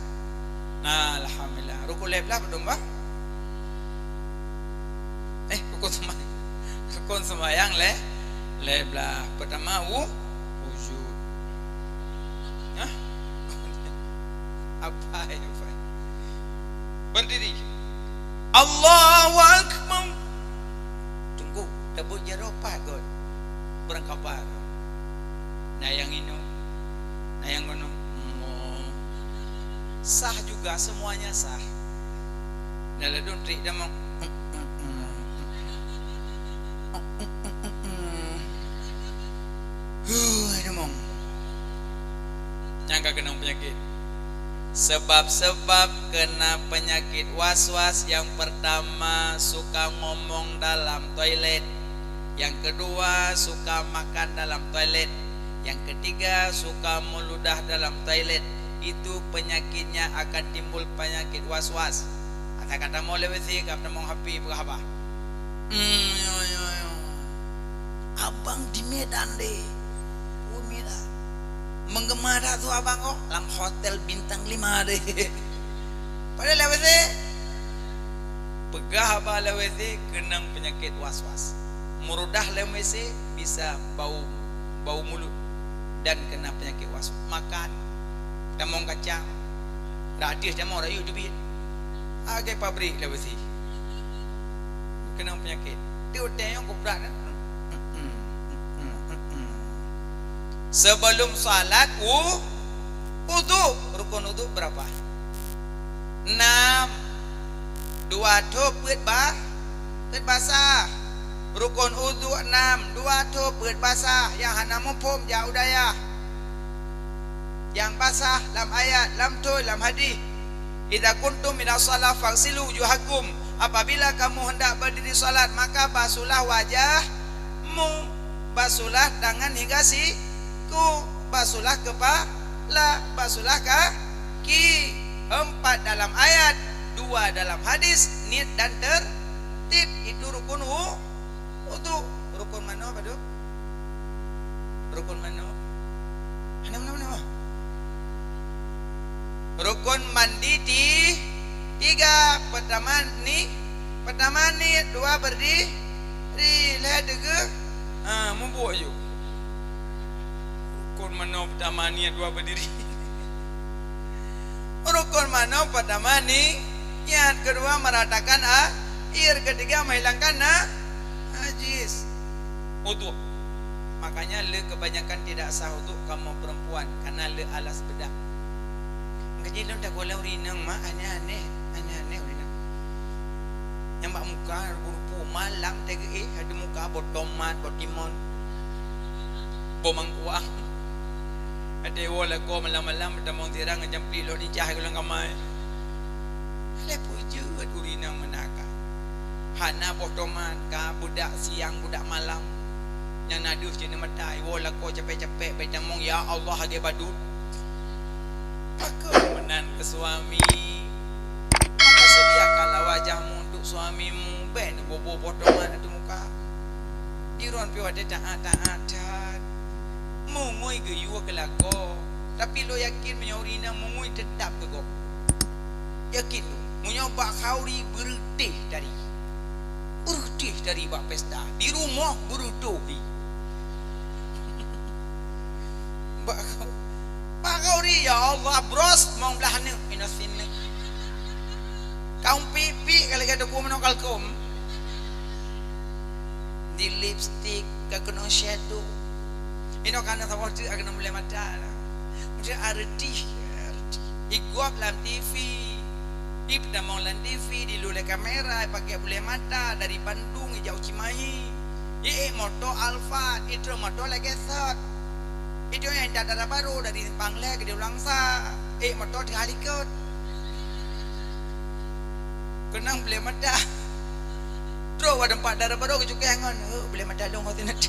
Nah, alhamdulillah. Rukun lhèe blah padum bah? Eh, rukun sema-, rukun sembahyang lhèe, lhèe blah. Pertama, wu-, wujud. Hah? Apa ya, apa? Berdiri. Allahu Akbar. Teungku, tabeuet jaroe pat got. Beurangkapat. Na nyang inong, na nyang gunong. Hmm. Sah juga, semuanya sah. Na ladôm trik damong. Huh, damong. Nyang ka keunong peunyakét. Sebab-sebab keuna peunyakét was-was, nyang peurtama suka ngomong dalam toilet, nyang keudua suka makan dalam toilet, nyang keutiga suka meuludah dalam toilet. Itu peunyakét nyang akan timbul peunyakét was-was. Ata ka tamong lé WC, ka tamong HP peugah haba. Hmm, yo, yo, yo. Abang di Medan deh. Oh, Medan. Menggema dah tu abang kok lam hotel bintang lima deh. Padahal lewat sih. Peugah haba lewat sih keunong peunyakét was-was. Meuludah lewat sih bisa bau, bau mulut dan keuna peunyakét was-was. Makan, tamong kacang, ratus tamong rayu teubiet. Agai pabrik lewat sih. Keunong peunyakét. Di utée nyang kubrat. Sebelum salat, wu-, wudu. Rukun wudu berapa? Enam. Dua thôb peuet ba-, peuet basah. Rukun wudu enam. Dua thôb peuet basah. Nyang hana muphom jak u dayah. Nyang basah lam ayat, lam thôn, lam hadis. "Idza qumtum ila shalah faghsilu wujuhakum." Apabila kamu hendak berdiri salat, maka basuhlah wajahmu, basuhlah tangan hingga siku, basuhlah kepala, basuhlah kaki. Empat dalam ayat, dua dalam hadis, niet dan tertib. Itu rukun wu-, wudu. Rukun manoe padum? Rukun manoe? Hana manoe-manoe. Rukun mandi ti-, Tiga, pertama ni, pertama ni, dua berdiri, lhèe teugeuh, ha, mubuet ju. Rukon manoe pertama niat, dua berdiri. Rukon manoe pertama ni, niat, kedua meratakan a-, air, ketiga menghilangkan na-, najis. Uduk. Makanya le kebanyakan tidak sah uduk kamoe perempuan, karena le alas bedak. Engkajih lôn tagoe lé ureueng inong, mak, aneh-aneh, aneh-aneh ureueng inong. Nyang bak muka rupu-rupu, malam teuh geuéh, di muka boh tomat, boh timon, boh mangkuang. Até woe lakoe malam-malam, meutamong sirang, macam pih lôn ijah keu lôn kamai. Lé peue jeuet ureueng inong meunan ka. Hana boh tomat ka, budak siang, budak malam. Nyang na deuh cit mata, iwoe lakoe capek-capek, bak itamong, "Ya Allah, lagèe badut." Pakon meunan keu suami? Maka sediakanlah wajahmu untuk suamimu, bèk neuboh-boh boh tomat ateueh muka. Droeneuh pih watèe taat-taat that. Meungui geuyue keu lakoe, tapi lôn yakin meunyoe ureueng inong meungui teutap keu gob. Yakin lôn, meunyoe bak khauri beureutéh tari. Beureutéh tari bak pesta, di rumoh beureutoh hi. Bak khau-, bak khauri, ya Allah, bros, mong blah neuk, minus sineuk. Kaum pipi ka lagèe teuku meunoe kalkom. Di lipstik, ka keunoe shadow. Inoe ka na saboh teuk, ka keunoe buleuen mata lah. Meusti areuti, areuti. Iguap lam T V. Ipeutamong lam T V, dilue lé kamera, ipakèk buleuen mata, dari Bandung ijak u Cimahi. Iék moto Alphard, itrön moto lagèe sot. Itu nyang intat dara barô dari Simpang Lhèe keudéh u Langsa. Ék moto teuhah likot. Keunong buleuen mata. Trok bak teumpat dara barô geucukéh ngon, "Heu, buleuen mata lôn ho sineuk."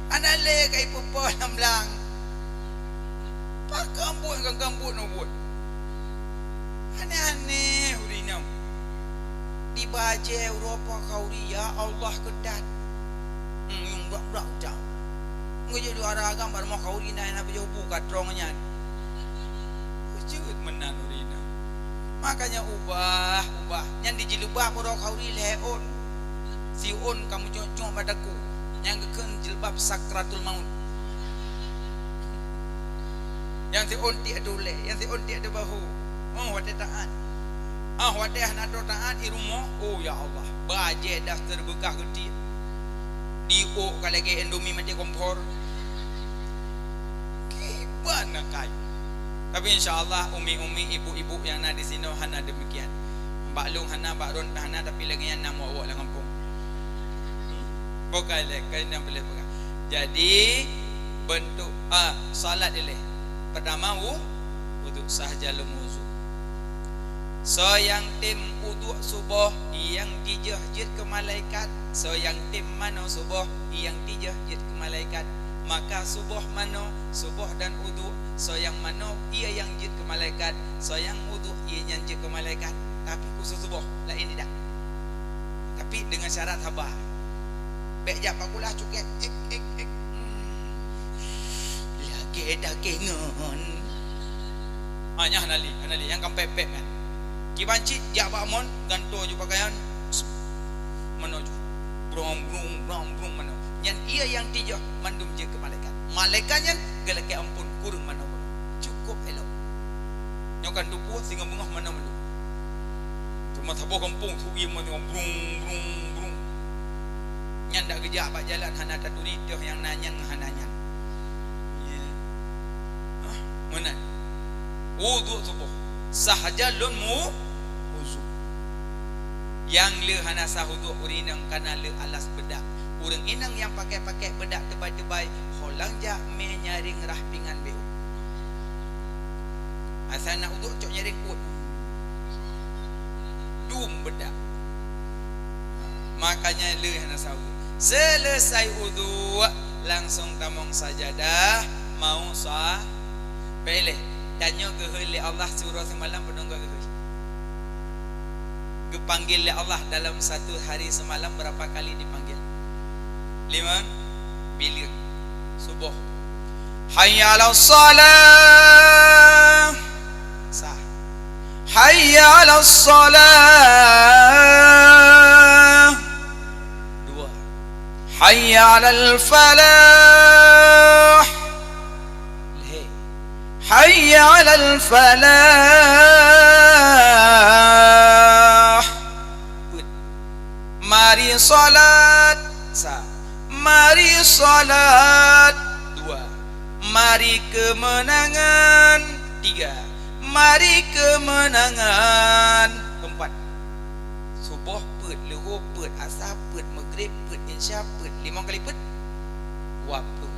Hana lé ka ipeupo lam blang. Pakon buet, kon-kon buet neubuet. Aneh-aneh ureueng inong. Di bajèe uroe po khauri, ya Allah, keutat. Hmm, nyang brak-brak ucau. Ngeujok juara agam bak rumoh khauri na, na beujoh bu ka trong nyan. Jeuet meunan ureueng inong. Makanya ubah, ubah. Nyan di jilbab uroe khauri lhèe ôn. Siôn ka meucok-cok bak daku. Nyang geukheun jilbab sakratul maut. Nyang siôn tiek ateueh ulèe, nyang siôn tiek ateueh bahu. Oh, watèe taat. Ah, watèe hana troh taat, i rumoh. Oh, ya Allah. Bajèe daster beukah geutiek. Diôk ka lagèe Indomie maté kompor. Kiban na kai. Tapi insya Allah, umi-umi, ibu-ibu nyang na di sinoe hana demikian. Bak lôn hana, bak droen hana, tapi lagèe nyan na muwak-muwak lam gampông. Hmm? Bukan lé, kan nyang boleh peugah. Jadi, bentuk, ah, salat ilèe. Pertama, wu-, wudhu, sah jalon wudhu. Soe nyang tem uduk suboh, nyang jijeuh jeuet keu malaikat. Soe nyang tem manoe suboh, nyang jijeuh jeuet keu malaikat. Maka suboh manoe, suboh dan uduk, soe nyang manoe, ie nyang jeuet keu malaikat, soe nyang uduk, ie nyan jeuet keu malaikat. Tapi khusus suboh, laén tidak. Tapi dengan syarat haba. Bèk jak pakulah cuket, ék, ék, ék. Hmm. Lagèe dagèe ngon. Ha, nyan hana lé, hana lé. Nyang ka pèp-pèp nyan. Kiban cit jak bak mon, gantoe ju pakaian. Manoe ju. Brong, brong, brong, brong manoe. Nyan ie nyang tijôh mandum jeuet keu malaikat. Malaikat nyan geulakèe ampôn kureueng manoe. Cukup elok. Nyoe kan tupeue singoh beungoh manoe mandum. Teuma saboh gampông su ie manoe brong, brong, brong. Nyan dak geujak bak jalan hana taturi teuh nyang na nyan ngon hana nyan. Ya. Hah? Meunan. Uduk suboh. Sah jalon mu-, uduk. Nyang le hana sah uduk ureueng inong kana le alas beudak. Ureueng inong nyang pakèk-pakèk beudak teubai-teubai, holang jak mé nyaréng rah pingan beu. Asai na uduk cok nyaréng kuet. Dum beudak. Makanya le hana sah uduk. Selesai uduk, langsung tamong sajadah, mau sa-, bèk lé. Tanyoe geuhôi lé Allah siuroe simalam padum geuhôi. Geupanggil lé Allah dalam satu hari semalam berapa kali dipanggil? Lima. Bila? Suboh. Hayya 'alas shalah. Sah. Hayya 'Alas shalah. Dua. Hayya 'alal falah. Lhèe. Hayya 'alal falah. Peuet. Mari salat. Sa. Mari salat. Dua. Mari keumeunangan. Tiga. Mari keumeunangan. Keempat. Suboh peuet, luhô peuet, asa peuet, maghrib peuet, isya peuet. Limong kali peuet? Dua ploh.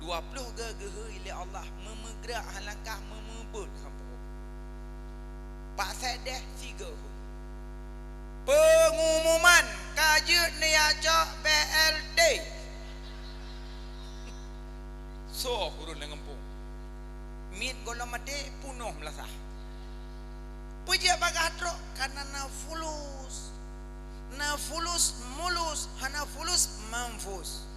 Dua ploh geuh geuhôi lé Allah, meumeugerak han langkah, meumeubeuet han pohom. Bak saideh sigoe. Peungumuman ka jeuet neujak cok B L T. Soe ureueng lam gampông? Miet gohlom maté, punoh meulasah. Peue jeuet bagah trok? Kareuna na fulus. Na fulus mulus, hana fulus mampus.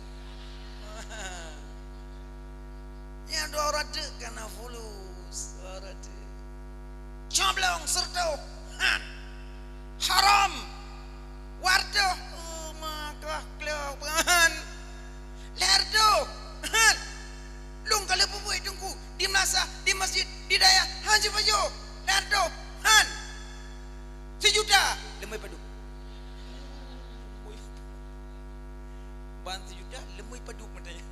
Nyan dua ratus ka na fulus, dua ratus. Coblong siratoh, han. Haram. Dua ratus, oh, maka klok ban. Lhèe ratus, han. Lôn ka lheueh peubuet teungku, di meulasah, di masjid, di dayah, han sipajoh. Lhèe ratus, han. Sijuta, leumoi padub. Ban sijuta, leumoi padub meutanyoe.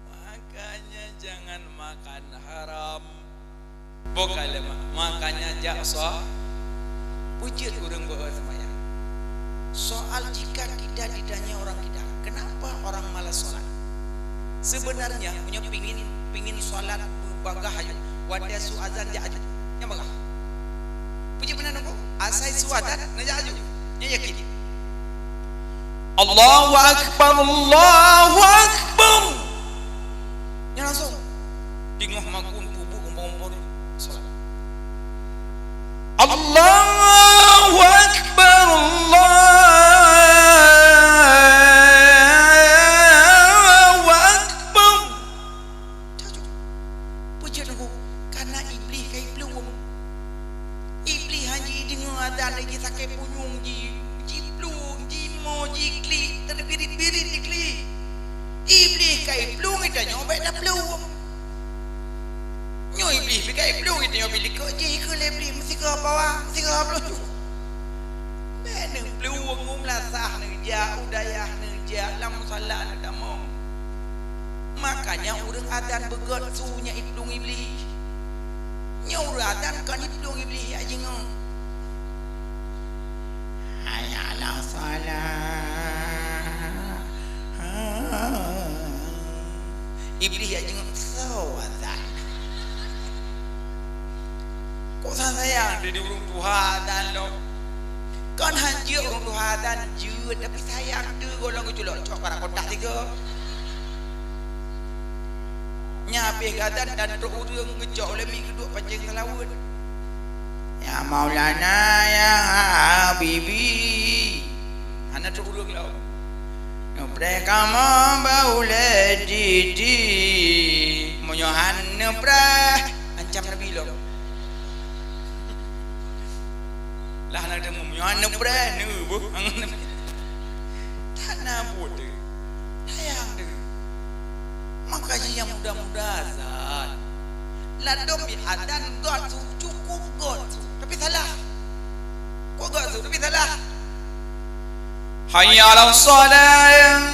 Makanya jangan makan haram. Bukan lemak. Makanya jak so-, peue jeuet ureueng beu seumayang. Soal jika kita ditanya orang kita, kenapa orang malas sholat? Sebenarnya, meunyoe pingin, pingin sholat beubagah aju, watèe su azan jak aju. Nyan bagah. Peue jeuet meunan, Teungku? Asai su azan, neujak aju. Nyan yakin. Allahu Akbar, Allahu Akbar. Nyan langsung. Teungoh makun peubuet umpung-umpung salat. Allahu Akbar, Allahu Akbar. Peue jeuet, Teungku? Kareuna Iblih ka iplueng. Iblih han jideungoe azan lé jisakét punyueng, ji, jiplueng, jimoe, jiklik, teubirit-birit jiklik. Iblih ka iplueng, geutanyoe bèk taplueng. Nyoe Iblih pih ka iplueng, geutanyoe pih likot jih keu lé Iblih, meusigoe bawang, meusigoe blueng. Bèk neuplueng, meulasah neujak, u dayah neujak, lam musala neutamong. Makanya ureueng azan beugöt su nyan iplueng Iblih. Nyoe ureueng azan kon iplueng Iblih jak jingoe. Hayya 'alas shalah. Iblih jak jingoe, soe azan? Kok sa sayang di ureueng tuha azan lom? Kon han jeuet ureueng tuha azan, jeuet, tapi sayang teuh gohlom geuculok cok karang kotak tiga. Nyan habéh geuazan dan trok ureueng geucok lé mic geuduek pancéng seulaweuet. Ya Maulana, ya Habibi. Hana trok ureueng lom. Neupreh kamoe bak ulèe titi. Meunyoe han neupreh, ancam Nabi lom. Lah na teumu, meunyoe han neupreh, neu beuh. Tan na buet teuh. Sayang teuh. Maka jih nyang muda-muda azan. Ladôm jih azan göt su, cukup göt su. Tapi salah. Kok göt su, tapi salah. Hayya 'alas shalah.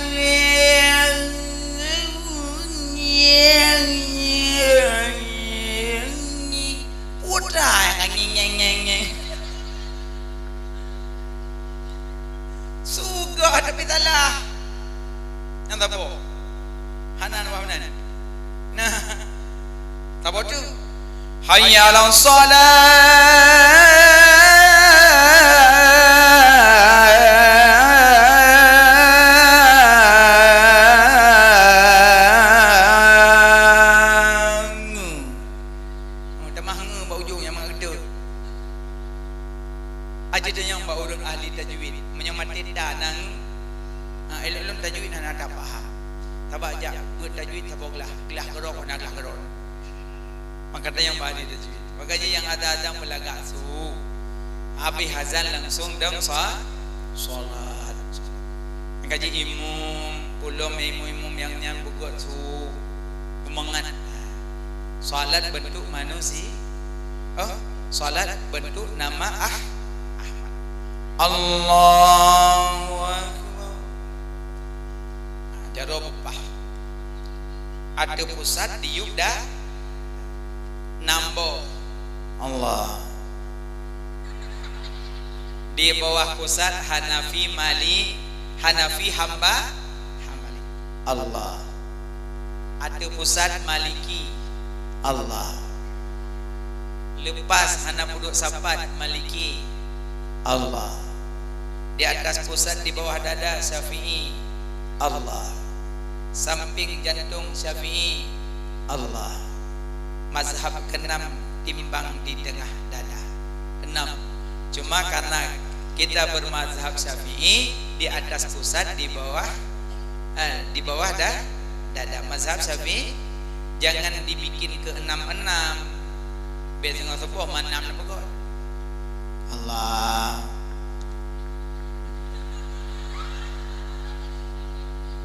Putra nyang ngieng-ngieng-ngieng. Su göt tapi salah. Nyang saboh. Hana nambah meunan. Nah. Saboh tu. Hayya 'alas shalah. Oh, tamah nge bak ujong nyang mangat geutôt. Aja tanyong bak ureueng ahli tajwid. Meunyoe maté ta na nge, ha, ilôn-ilôn tajwid hana tapaham. Sabab jak beuet tajwid saboh glah, glah keudroe hana glah keudroe. Maka tanyong bak ahli tajwid. Maka jih nyang azan-azan beulagak su. Habéh azan langsung dong sa-, salat. Maka jih imum, ulôn imum-imum nyang nyan beugöt su. Seumangat. Salat beuntuk manusia. Oh, salat beuntuk nama Ah-, Ahmad. Allahu Akbar. Jaroe peupah. Ateueh pusat diyub dah nambo. Allah. Di bawah pusat Hanafi Mali-, Hanafi Hamba-, Hambali. Allah. Ateueh pusat Maliki. Allah. Lepas hana peuduek sapat Maliki. Allah. Di atas pusat, di bawah dada Syafi'i. Allah. Samping jantung Syafi'i. Allah. Mazhab keenam timbang di tengah dada. Enam. Cuma karena kita bermazhab Syafi'i, di atas pusat, di bawah, eh, di bawah da-, dada. Mazhab Syafi'i jangan dibikin ke enam-enam. Biasa ngon sepuh manam na peugah. Allah.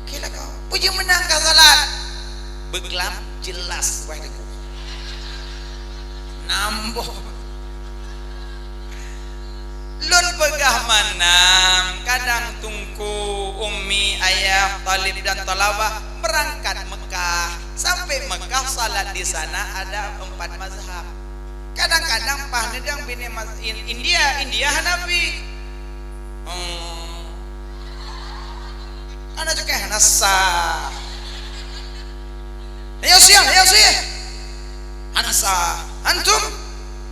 Kira kau. Puji menang ka salat. Beuglam jelas wah deungoe. Namboh. Lôn peugah manam, kadang teungku, ummi, ayah, talib dan talabah berangkat Mekah. Sampai Mekah, salat di sana ada empat mazhab. Kadang-kadang pah neudong binéh mas-, In-, India, India Hanafi. Hmm. Ana cukée hana sah. Ayo sih, ayo sih. Hana sah. Antum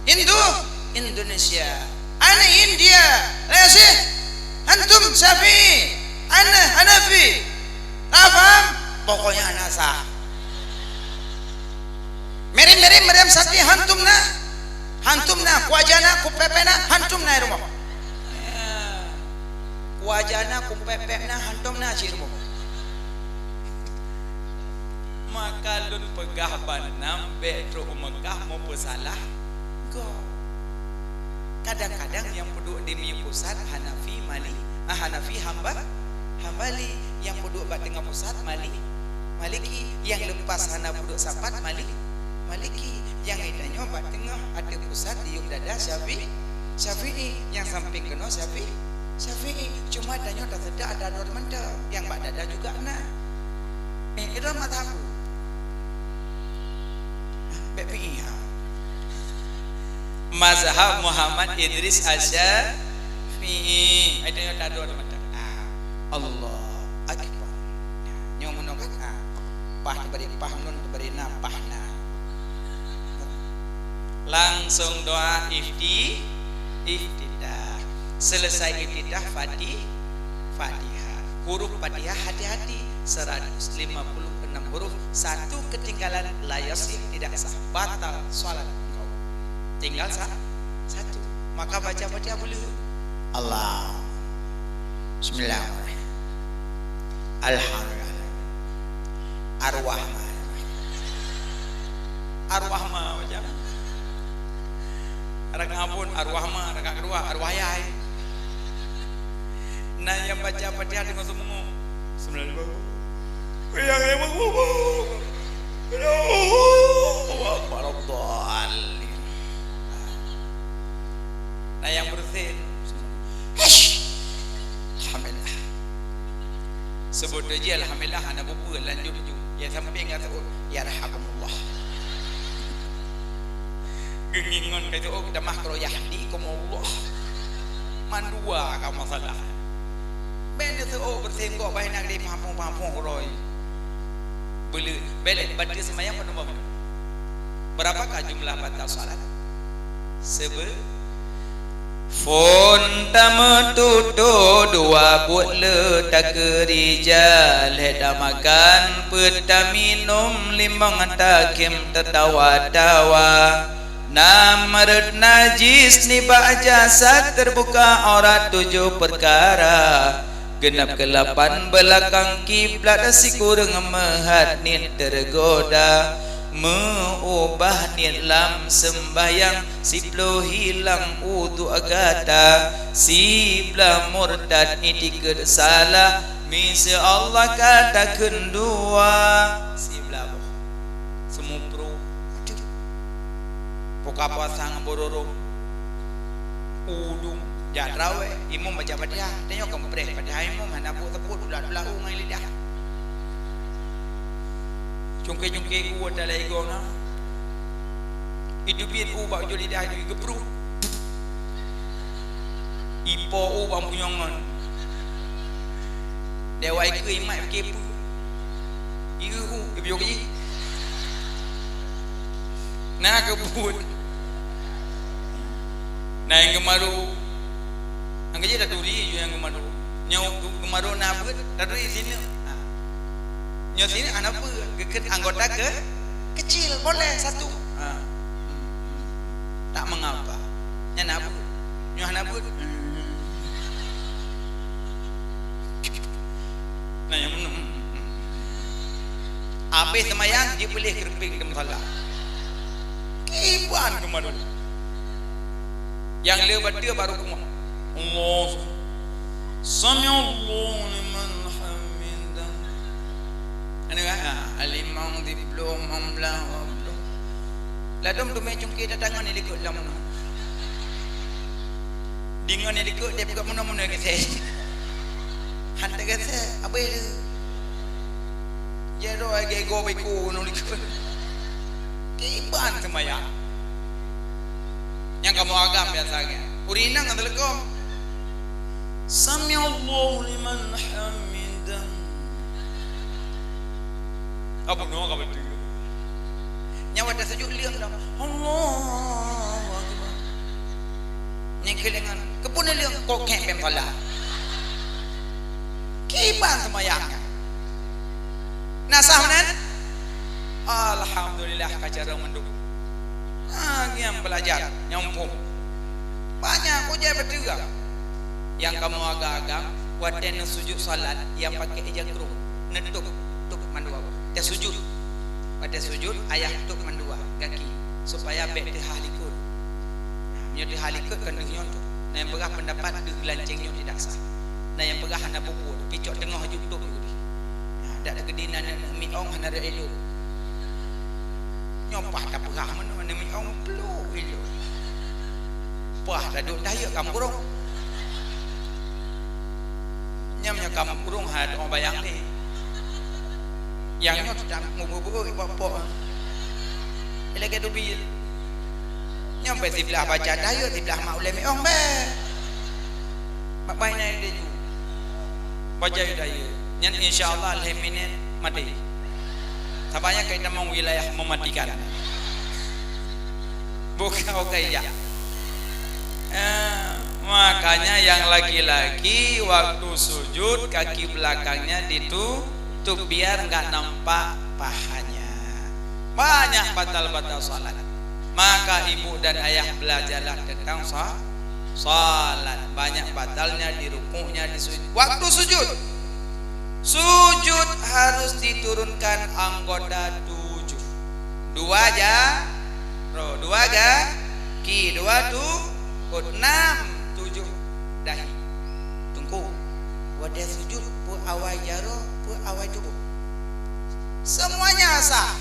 Hindu, Indonesia. Ana India. Ayo sih. Antum Syafi'i. Ana Hanafi. Ka paham? Pokoknya hana sah. Mirim-mirim, mirim sakti hantom na. Hantom na, kuaja na, kupepek na, hantom na i rumoh. Ya. Kuaja na, kupepek na, hantom na cit rumoh. Maka lôn peugah banam bék trok u Mekah meupeusalah gob. Kadang-kadang nyang peuduek di miyueb pusat Hanafi Mali-, ah, Hanafi Hamba-, Hambali, nyang peuduek bak teungoh pusat Mali-, Maliki, nyang leupas hana peuduek sapat Mali-, Maliki, nyang geutanyoe bak teungoh ateueh pusat diyueb dada Syafi-, Syafi'i, nyang sampéng keunoe Syafi-, Syafi'i. Cuma tanyoe taseutôt ada dua mantong, nyang bak dada juga na. Eh, itu mazhab. Bék piih, ha. Mazhab Muhammad Idris Asy-Syafi'i. Ai, teunyata dua teumata. Ah, Allah Akbar. Nyoe meunoe kan, ah. Pah teubri pah, nun teubri na, pah na. Langsung doa ifti-, iftitah. Selesai iftitah, Fati-, Fatihah. Huruf Fatihah hati-hati, seratus lima puluh enam huruf, satu ketinggalan, la yasih, tidak sah, batal salat engkau. Tinggal sa-, satu. Maka baca Fatihah dulu. Allah. Bismillahirrahmanirrahim. Alhamdulillah. Arwah ma. Arwah ma macam. Rakaat pun arwah ma, rakaat kedua arwah yai. Nah, nyang baca Fatihah deungon seumeungoh. Bismillahirrahmanirrahim. Nyang lima puluh. Allahu Akbar, ad-dallin. Nah, nyang beureusin. Hish. Alhamdulillah. Seubut jih alhamdulillah hana bubuet, lanjut ju. Ya sampai ngon seuôt, yarhakumullah. Geungieng ngon ka seuôt, tamah keudroe, yahdikumullah. Mandua ka masalah. Bék neuseuôt beureuséh gob, bah na geude pampong-pampong keudroe. Beuleuet, bék lé, bateue seumayang peunuh. Berapakah jumlah batal salat? Seube-, phon tameututoe, dua buet le takeurija, lhée tamakan peuet taminum, limong takhém tatawa-tawa. Nam rot najis nibak jasad, teubuka aurat tujoh peukara. Geunab keulapan beulakang kiblat, sikureueng meuhat niet teugoda. Meuubah niet lam seumbahyang, siploh hilang udhu gata, siblah murtad itikeuet salah, miseue Allah ka takheun dua. Siblah boh. Seumupru. Aduh. Buka puasa ngon bororo. Udhu. Jak traweh, imum baca Fatihah. Tanyoe ka meupreh Fatihah imum, hana buet teupot, ulat-ulat u ngon lidah. Cungke-cungke u ata lagèe goe na. Iteubiet u bak ujong lidah jih geupruet. Ipo u bak punyongan. Dewai keu imat pike peue. Ieu u, ipiôh jih. Na keubuet. Na nyang geumaru. Nyang keujeuet taturi ju nyang geumaru. Nyoe geu-, geumaru na beuet, taturi sineuk. Ha. Nyoe sineuk hana peue, geukheun anggota ke-, kecil, boleh satu. Ha. Tak mengapa. Nyan na beuet. Nyoe hana beuet. Nah, nyang meunoe. Abéh seumayang, jipeuleh keureupeng di musala. Kiban keumaru. Nyang le bateue baru keumah. Allah. Sami'allahu liman hamidah. Anu kan? Ha, limong, siploh, limong blah, dua ploh. Ladôm teumé cungke tatang ngon ilikot lam meunoe. Deungon ilikot dia peugah meunoe-meunoe geseh. Han teugeseh, abéh lé. Jero ai gego beko ngon ilikot. Kiban seumayang. Nyang kamoe agam biasa nyan. Ureueng inong ngon teuleukom. Sami'allahu liman hamidah. Apa nyoe ka beutôi? Nyan watèe sujud leueng dah. Allahu Akbar. Nyan keulengan. Keupeue leueng kok kèk bèm salah. Kiban seumayang nyan. Na sah meunan? Alhamdulillah ka carông mandum. Ha, ngieng beulajar, nyang muphom. Banyak kujai beuteugang. Nyang kamoe agam-agam, watèe neusujud salat, nyang pakai ija krông, neutôp, tôp mandua. Watèe sujud. Watèe sujud, ayah tôp mandua gaki, supaya bèk teuhah likot. Meunyoe teuhah likot, kan deuh nyoe tôp. Na nyang peugah peundapat deuh lanceng nyoe tidak sah. Na nyang peugah hana bubuet, picok teungoh aju tôp geuh. Nah, dak teukeudi na aneuk miong hana rot ilôn. Nyoe paih tapeugah meunoe aneuk miong pluek ilôn. Paih taduek tayeuk kamoe kurong. Nyam nyoe kamoe kurong hana teuma bayang lé. Nyang nyoe teutab meubeue-beue ipok-pok. Ilagèe teubiet. Nyoe bèk siblah baca tayeuk, siblah mak ulèe miong bèk. Mak bai na laju. Baca tayeuk. Nyan insya Allah lhèe minèt maté. Sabab nyan keutamong wilayah mematikan. Bukan, bukan ijak. Eh, makanya yang laki-laki waktu sujud kaki belakangnya ditutup biar nggak nampak pahanya. Banyak batal-batal salat. Maka ibu dan ayah belajarlah tentang sa-, salat. Banyak batalnya di rukuknya, di sujud. Waktu sujud. Sujud harus diturunkan anggota tujuh. Dua ja-, ro, dua ga-, ki, dua tu-, ut, enam, tujuh, dahi. Teungku, watèe sujud, peue awai jaroe, peue awai tuboh. Semuanya sah.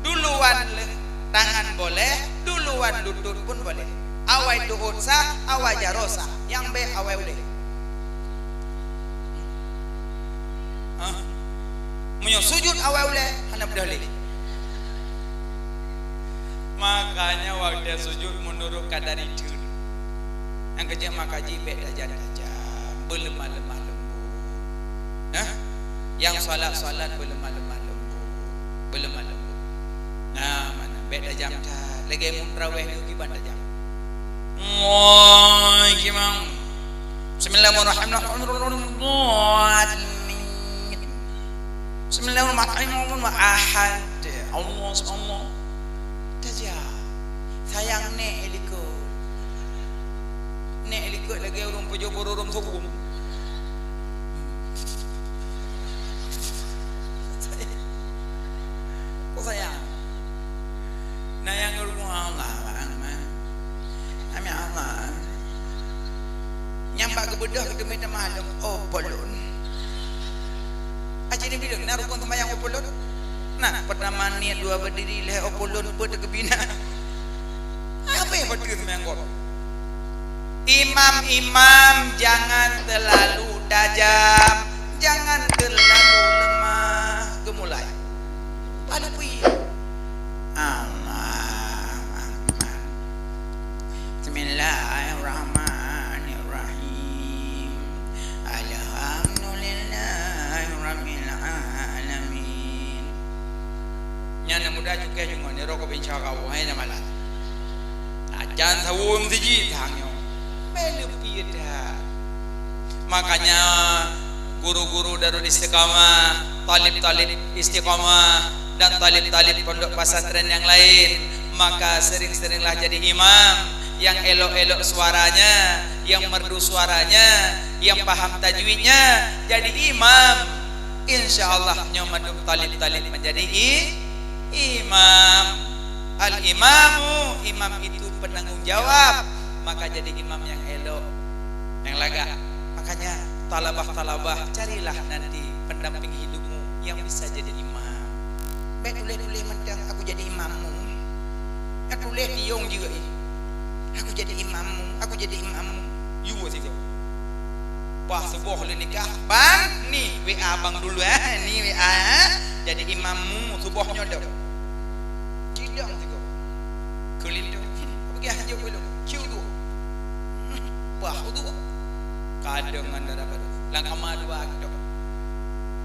Duluan le-, tangan boleh, duluan lutut pun boleh. Awai tuot sah, awai jaroe sah. Nyang bèk awai ulèe. Hah? Meunyoe sujud awai ulèe, hana beudôh lé. Makanya watèe sujud meunurot kadar itheun. Nyang keujeuet maka jih bèk tajam-tajam, beuleumah-leumah leumbot. Hah? Nyang salat-salat beuleumah-leumah leumbot, beuleumah leumbot. Nah, mana bèk tajam that. Lagèe meurawèh nyoe kiban tajam. Allahu Akbar. Bismillahirrahmanirrahim. Bismillahirrahmanirrahim. Ahad. Allah, Allah. Tajam. Sayang nèk ilikot. Nèk ilikot lagèe ureueng peujoh bororong sukung. Kok sayang? Beudôh geuteumé tamah lom, oh, polon. Aci ni bilang, na rukun seumayang, oh, polon? Nah, pertama niat, dua berdiri, lhèe, oh, polon, peuet teukeubina. Apa yang betul seumayang kau? Imam-imam jangan terlalu tajam, jangan terlalu lemah. Gemulai. Palu pui. Allahu Akbar. Bismillahirrahmanirrahim. Alhamdulillahirabbil alamin. Nyan na muda cukai jungôt ni rokok binsa kau, hai na malam. Ajan sawung siji tang nyoe. Bèk leupie that. Makanya guru-guru Darul Istiqamah, talib-talib Istiqamah, dan talib-talib pondok pesantren yang lain, maka sering-seringlah jadi imam yang elok-elok suaranya, yang merdu suaranya, yang paham tajwidnya, jadi imam. Insya Allah nyoe mandum talib-talib menjadi i-, imam. Al-imamu, imam itu penanggung jawab. Maka jadi imam yang elok, yang lagak. Makanya talabah-talabah, carilah nanti pendamping hidupmu yang bisa jadi imam. Bèk tuléh-tuléh mantong, "Aku jadi imammu." Ka tuléh tiong jeuet, "Aku jadi imammu, aku jadi imammu." Yue sigoe. Bah suboh lé nikah, "Bang, ni W A bang dulu, eh. Ni W A, eh. Jadi imammu suboh nyoe dong." Cidong sigoe. Keulinto. Bagi hanjeuet ulôn. Ciu dua. Bah udu. Kadang ngon dara baru. Lam kama dua keudok.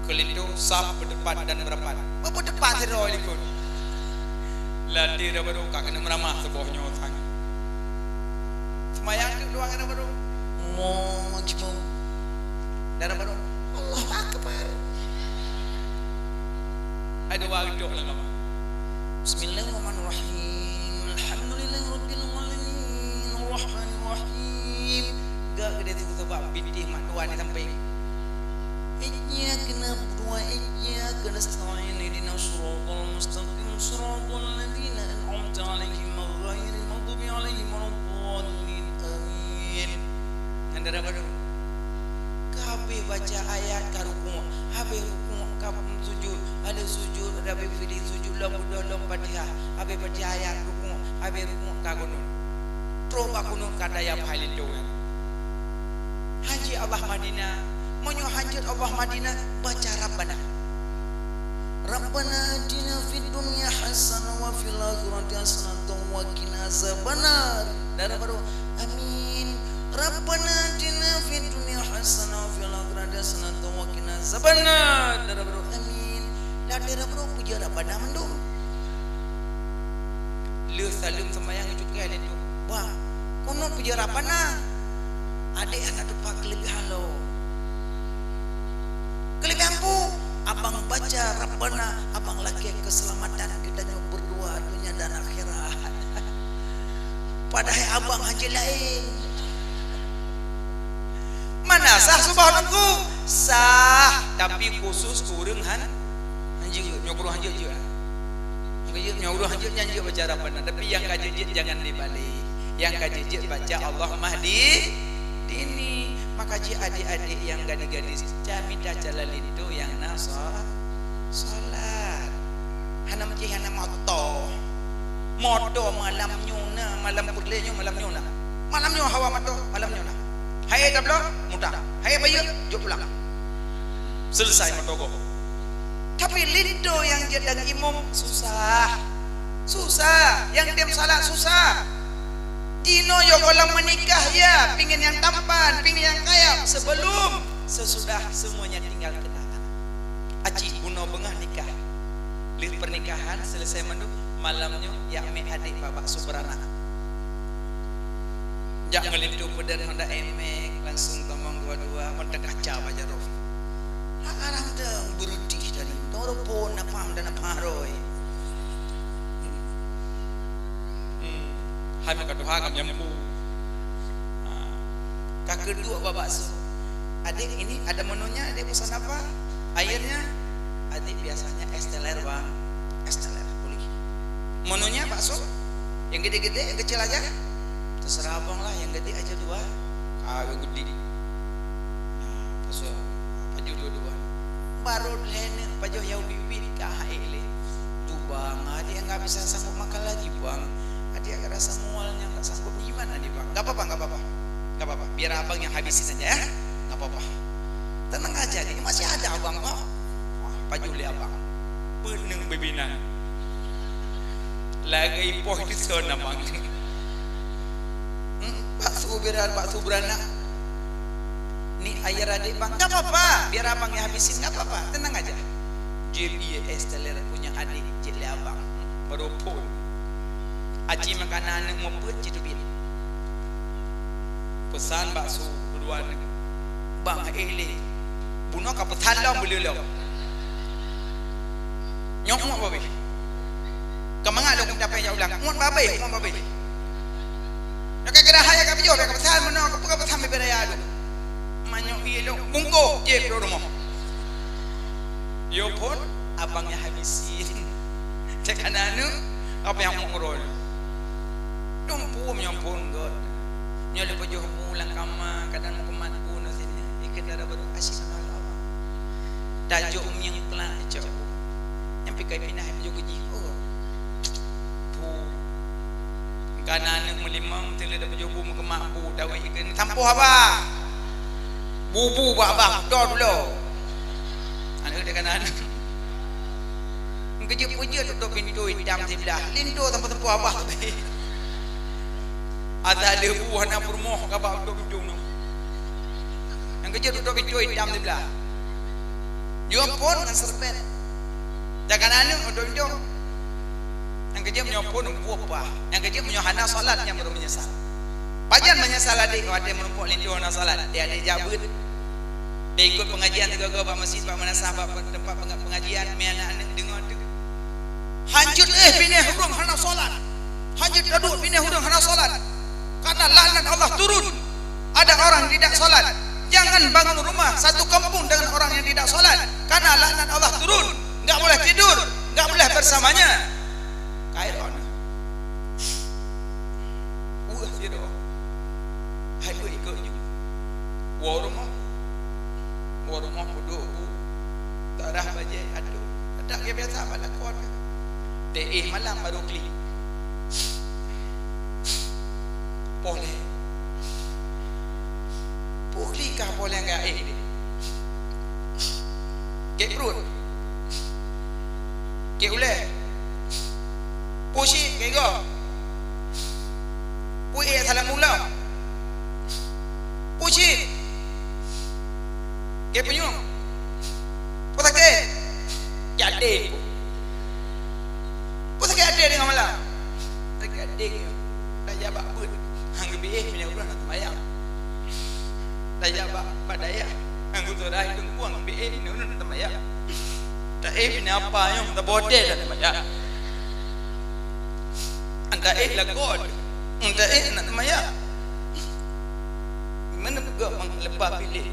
Keulinto sab beudepan dan beurapat. Beudepan sidroe likot. Latih dara baru ka keuneuk meuramah suboh nyoe sang. Seumayang teuk dua ngon dara baru. Allahu Akbar. Dara baru. Allahu Akbar. Hai dua keudok lam kama. Bismillahirrahmanirrahim. Alhamdulillahirabbil alamin. Arrahmanirrahim. Gak gede tu sebab binti mak tuan ni sampai. Iyyaka na'budu wa iyyaka nasta'in. Ihdinas siratal mustaqim. Siratal ladzina an'amta 'alaihim ghairil maghdubi 'alaihim waladdallin. Amin. Nyan dara baru. Ka habéh baca ayat ka rukuk, habéh rukuk ka sujud, ada sujud, ada habéh fili sujud lom beudôh lom Fatihah, habéh Fatihah ayat rukuk, habéh rukuk ka kunut. Trok bak kunut ka tayab hai linto nyan. Hanjeuet Allahumma hdina, meunyoe hanjeuet Allahumma hdina, baca Rabbana. Rabbana atina fid dunya hasanah wa fil akhirati hasanah wa qina azabannar. Dara baru, amin. Rabbana atina fid dunya hasanah wa fil akhirati hasanah wa qina azabannar. Dara baru, amin. Dan dara baru puja Rabbana mandum. Lheueh saleuem seumayang cukai lé tu. Bah, kunut puja Rabbana. Adék hana tupat keulebihan lom. Keulebihan peue? Abang baca Rabbana, abang lakée keuseulamatan geutanyoe beurdua donya dan akhirat. Padahai abang hanjeuet laén. Mana sah suboh Teungku? Sah, tapi khusus keu ureuëng han-, hanjeuet. Nyoe keu ureuëng hanjeuet jeuet. Nyoe ureuëng hanjeuet nyan jeuet baca Rabbana, tapi nyang ka jeuet-jeuet jangan dibalik. Nyang ka jeuet-jeuet baca Allahumma hdini. Maka cit adék-adék nyang gadis-gadis, ca mita calon linto nyang na so-, solat. Hana meucih hana moto. Moto malam nyoe na, malam peureulée nyoe, malam nyoe na. Malam nyoe hawa moto, malam nyoe na. Hai tabloe, muta. Hai bayeue, jok pulang. Selesai moto gob. Tapi linto nyang jeuet dan imum susah. Susah. Nyang tem salat susah. Jinoe yo gohlom meunikah ya, pingin nyang tampan, pingin nyang kaya sebelum, sesudah semuanya tinggal kenangan. Aci bunoe beungoh nikah. Lheueh pernikahan selesai mandum, malam nyoe jak mé adék bak bakso beuranak. Jak ngon linto peuet dan honda emek, langsung tamong dua-dua, mantong kaca bak jaroe. Hak arang dong beureuti tadi, toro pon na paham dan na paham roi. Hmm. Hai meuka tuha ka menyampu. Ha. Ka keuduek bak bakso. Adék, ini ada menunya, adék pesan apa? Airnya? Adék biasanya es teler, Bang. Es teler, boleh. Menunya bakso? Yang gede-gede, yang kecil aja? Terserah abang lah, yang gede aja dua. Ah, yang gede. Pajoh dua-dua. Barô lhèe neuk pajoh yau biet-biet ka hana ék lé. Duh bang, adik nggak bisa sanggup makan lagi bang. Adik agak rasa mual nyang nggak sanggup. Gimana nih bang? Nggak apa-apa, nggak apa-apa. Nggak apa-apa. Biar abang yang habisin aja ya. Nggak apa-apa. Tenang aja nih, masih ada abang kok. Wah, pajoh lé abang. Peuneueng beubinan. Lagèe poh di sana bang. Hmm, bakso berat, bakso beranak. Ni ayah adik bang, nggak apa-apa. Biar abang yang habisin, nggak apa-apa. Tenang aja. Jeb ié es teler punya adik, cek lé abang. Baru pun. Aci makanan aneuk meupeut cit ubit. Pesan bakso dua aneuk. Bang, eh, lé. Bunoe ka peusan lom beuleuh lom. Nyok muat babeh. Ka mangat lôn tapé jak ulang. Muat babeh, muat babeh. Nyok ka geura hai ka pijoh, ka peusan meunoe, ka peusan bibé raya tu. Manyok ié lôn bungkôh, jép lôn rumoh. Yo phôn, abang nyang habisin. Cek aneuk, apa nyang mengrol. Dum pum nyang phôn gèt. Nyoe lé pajoh bu lam kama, kadang meukeumah bu na sini. Ikeu dara baru asyik sama Allah. Tajok mieng kelak cok bu. Nyang pikai pinah pajoh keu jih. Oh. Bu. Kana aneuk meulimong, teuh lé pajoh bu meukeumah bu, dawé ikeu. Sampoh abah. Bubu bak abah, dua dulu. Aneuk dia kana aneuk. Keujeuet-keujeuet tutup pintoe itam siblah. Linto sampoh-sampoh abah tapi. Asa leubu hana peurumoh ka bak tutup pintoe nyoe. Nyang keujeuet tutup pintoe itam siblah. Jok phôn ngon serbet. Takana aneuk tutup pintoe. Nyang keujeuet meunyoe phôn buet pah. Nyang keujeuet meunyoe hana salat nyang baru meunyeusal. Pajan meunyeusal adik watèe meurumpok linto hana salat. Dia adik jak beuet. Dia ikut pengajian tiga-tiga bak masjid, bak madrasah, bak tempat penga-, pengajian, mé aneuk-aneuk deungoe tu. Hanjeuet eh binéh ureueng hana salat. Hanjeuet taduek binéh ureueng hana salat. Karena laknat Allah turun. Ada orang yang tidak salat. Jangan bangun rumah satu kampung dengan orang yang tidak salat. Karena laknat Allah turun. Enggak boleh tidur, enggak boleh bersamanya. Kairon. Wah, sidroe. Hai beuh ikot ju. Woe rumoh. Woe rumoh peuduek bu. Tarah bajèe adoe. Adak biasa bak lakoe. Deh malam baru klik. Poleh. Puklik kah poleh enggak eh deh. Kek perut. Kek ulèe. Pusit kek gob. Puih salam mula. Pusit. Kek penyuem. Pusakét. Jadi. Pusakét até dengan malam. Pusakét até. Tajak bak beuet. Hang geubi eh, minyak urang nak sembahyang. Tajak bak, bak dayah. Hang geutorai teungkuang geubi eh, minyak urang nak sembahyang. Tak eh, minyak apa nyong, tak bote nak sembahyang. Anta eh lagot. Anta eh nak sembahyang. Mana peugah mang lepas pilih.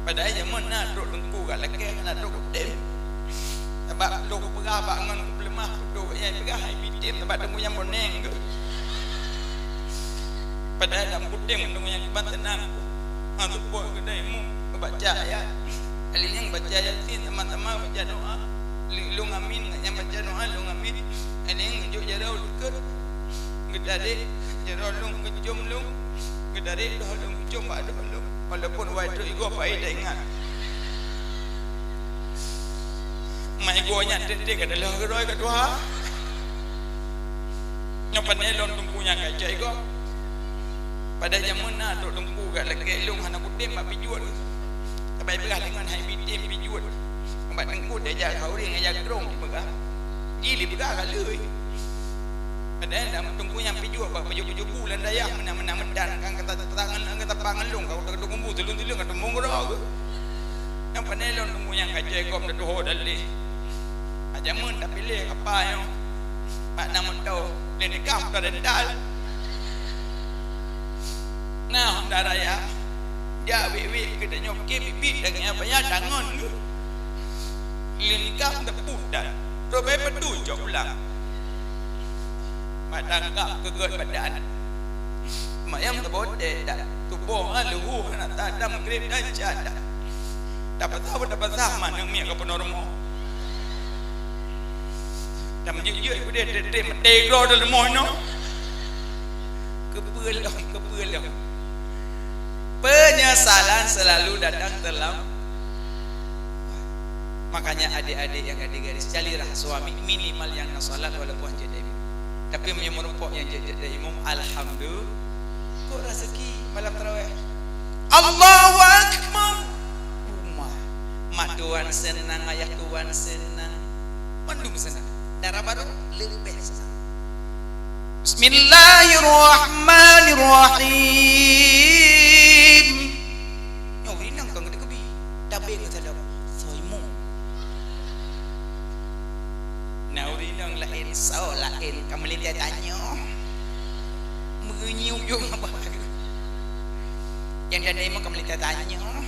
Padahai jameun na trok teungku ka lakèe, na trok kutem. Sabab lôn peugah bak ngon peuleummah, trok nyang peugah hai bitem, sabab teungku nyang boneng tu. Padahai lam kutem teungku nyang kiban teunang. Ha, teupok keudai mu, baca ayat. Kali nyang baca Yasin, sama-sama baca doa. Lôn amin, nyang baca doa, lôn amin. Kali nyang jok jaroe likot. Geutarek jaroe lôn, geucom lôn. Geutarek doh lôn, geucom bak doh lôn. Walaupun wai trok igoe pai teuingat. Mai igoe nyan tiek-tiek ka teuloh keudroe ka tuha. Nyoe pandai lôn teungku nyang ka cok igoe. Pada jameun na trok teungku ka lakèe lôn hana kutem bak pijuet. Sabai peugah deungon hai bitem pijuet. Bak teungku tajak keu ureueng jak grong dipeugah. Ji dipeugah ka lheueh. Padahai lam teungku nyang pijuet bak pajoh-pajoh bu lam dayah meunan-meunan meudan kan kata tangan, kata pangan lôn, ka udah keudong bu tulun-tulun ka tumbong keudroe. Nyang pandai lôn teungku nyang ka jai gob tatuho daleh. Ajameun tapiléh apa nyoe? Bak na meutoe lé nikah tarental. Nah, Honda Raya. Jak wék-wék geutanyoe ke bibit lagèe nyan payah tangon geuh. Lé nikah teuputan. Trok bèe peutu cok pulang. Mak tangkap keu gèt badan. Mayang teubote dak. Tuboh, ha, luhu, ha, na ta-, ta Maghrib, dan Isya, ta-, tapasah, tapasah, maneng miet ka peunoh rumoh. Dan meujeuet-jeuet, keudeh, teuh, teuh, meuteudroe di rumoh nyoe. Keupeue lom, keupeue lom. Penyesalan selalu datang terlam-, Makanya adik-adik nyang gadis-gadis, calilah suami minimal nyang na salat walaupun hana jadi imum. Tapi meunyoe meurumpok nyang jadi, jadi imum, alhamdulillah. Kok raseuki malam tarawih? Allahu Akbar. Ummah. Mak tuan seunang, ayah tuan seunang. Mandum seunang. Dara barô leubeh seunang. Bismillahirrahmanirrahim. Nyoe ureueng inong kon geuteukeubie, tabeng geusadap, soe imum. Na ureueng inong laén, soe laén, ka meulintèe tanyoe. Meunyoe yong abah. Nyang dan imum ka meulintèe tanyoe.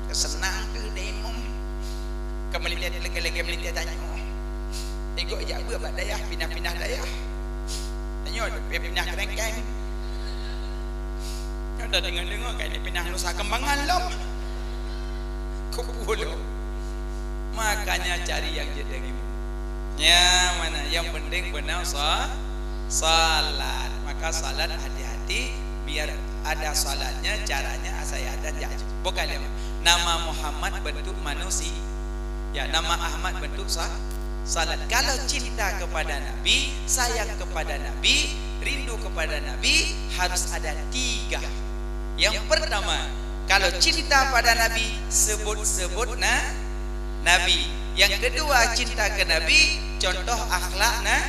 Ka seunang teuh dan imum. Ka meulintèe, lagèe-lagèe meulintèe tanyoe. Igoe jak beuet bak dayah, pinah-pinah dayah. Tanyoe pinah keurengkeng. Nyoe dah deungoe-deungoe, ka pinah Nusa Kembangan lom. Keupeue lom. Makanya cari nyang jadi imum. Ya, mana? Yang penting beuna sa-, salat. Maka salat hati-hati, biar ada salatnya, caranya asai ada jak. Bukan lewat. Nama Muhammad bentuk manusia. Ya, nama Ahmad bentuk sa-, salat. Kalau cinta kepada Nabi, sayang kepada Nabi, rindu kepada Nabi, harus ada tiga. Yang pertama, kalau cinta pada Nabi, sebut-sebut na-, Nabi. Yang kedua, cinta ke Nabi, contoh akhlak na-,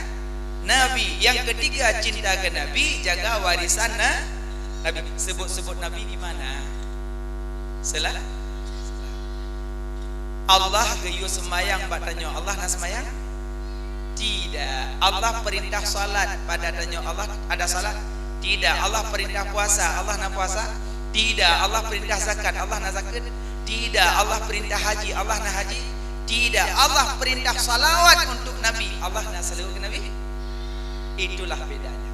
Nabi. Yang ketiga, cinta ke Nabi, jaga warisan na-, Nabi. Sebut-sebut Nabi di mana? Sela-, Allah geuyue seumayang bak tanyoe. Allah na seumayang? Tidak. Allah perintah salat pada tanyoe. Allah ada salat? Tidak. Allah perintah puasa. Allah na puasa? Tidak. Allah perintah zakat. Allah na zakat? Tidak. Allah perintah haji. Allah na haji? Tidak. Allah perintah salawat untuk Nabi. Allah na salawat ke Nabi? Itulah bedanya.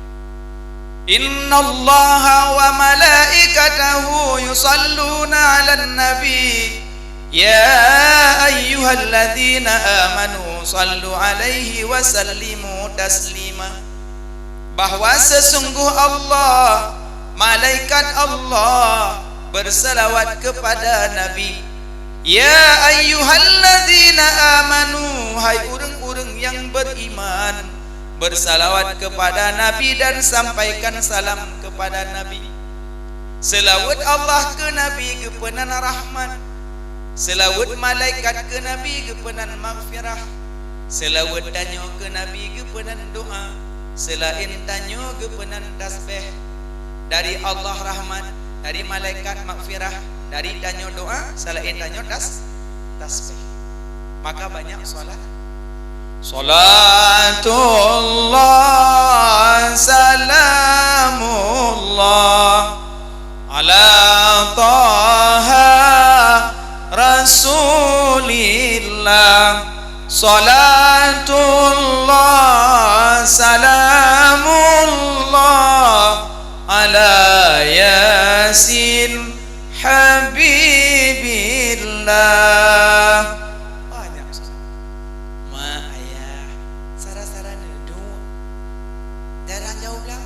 Innallaha wa malaikatahu yusalluna 'alan nabi. Ya ayyuhalladzina amanu sallu 'alaihi wa sallimu taslima. Bahwa sesungguh Allah, malaikat Allah bersalawat kepada Nabi. Ya ayyuhalladzina amanu, hai ureueng-ureueng nyang beriman, bersalawat kepada Nabi dan sampaikan salam kepada Nabi. Seulaweuet Allah keu Nabi geupeunan rahmat. Seulaweuet malaikat keu Nabi geupeunan maghfirah. Seulaweuet tanyoe keu Nabi geupeunan doa. Seulaén tanyoe geupeunan tasbeh. Dari Allah rahmat, dari malaikat maghfirah, dari tanyoe doa, seulaén tanyoe tas-, tasbeh. Maka banyak salat. Salatullah, salamullah ala Taha Rasulillah. Salatullah, salamullah ala Yasin Habibillah. Banyak. Ma, ayah, sara-sara neuduek. Jarang jaweueb lah.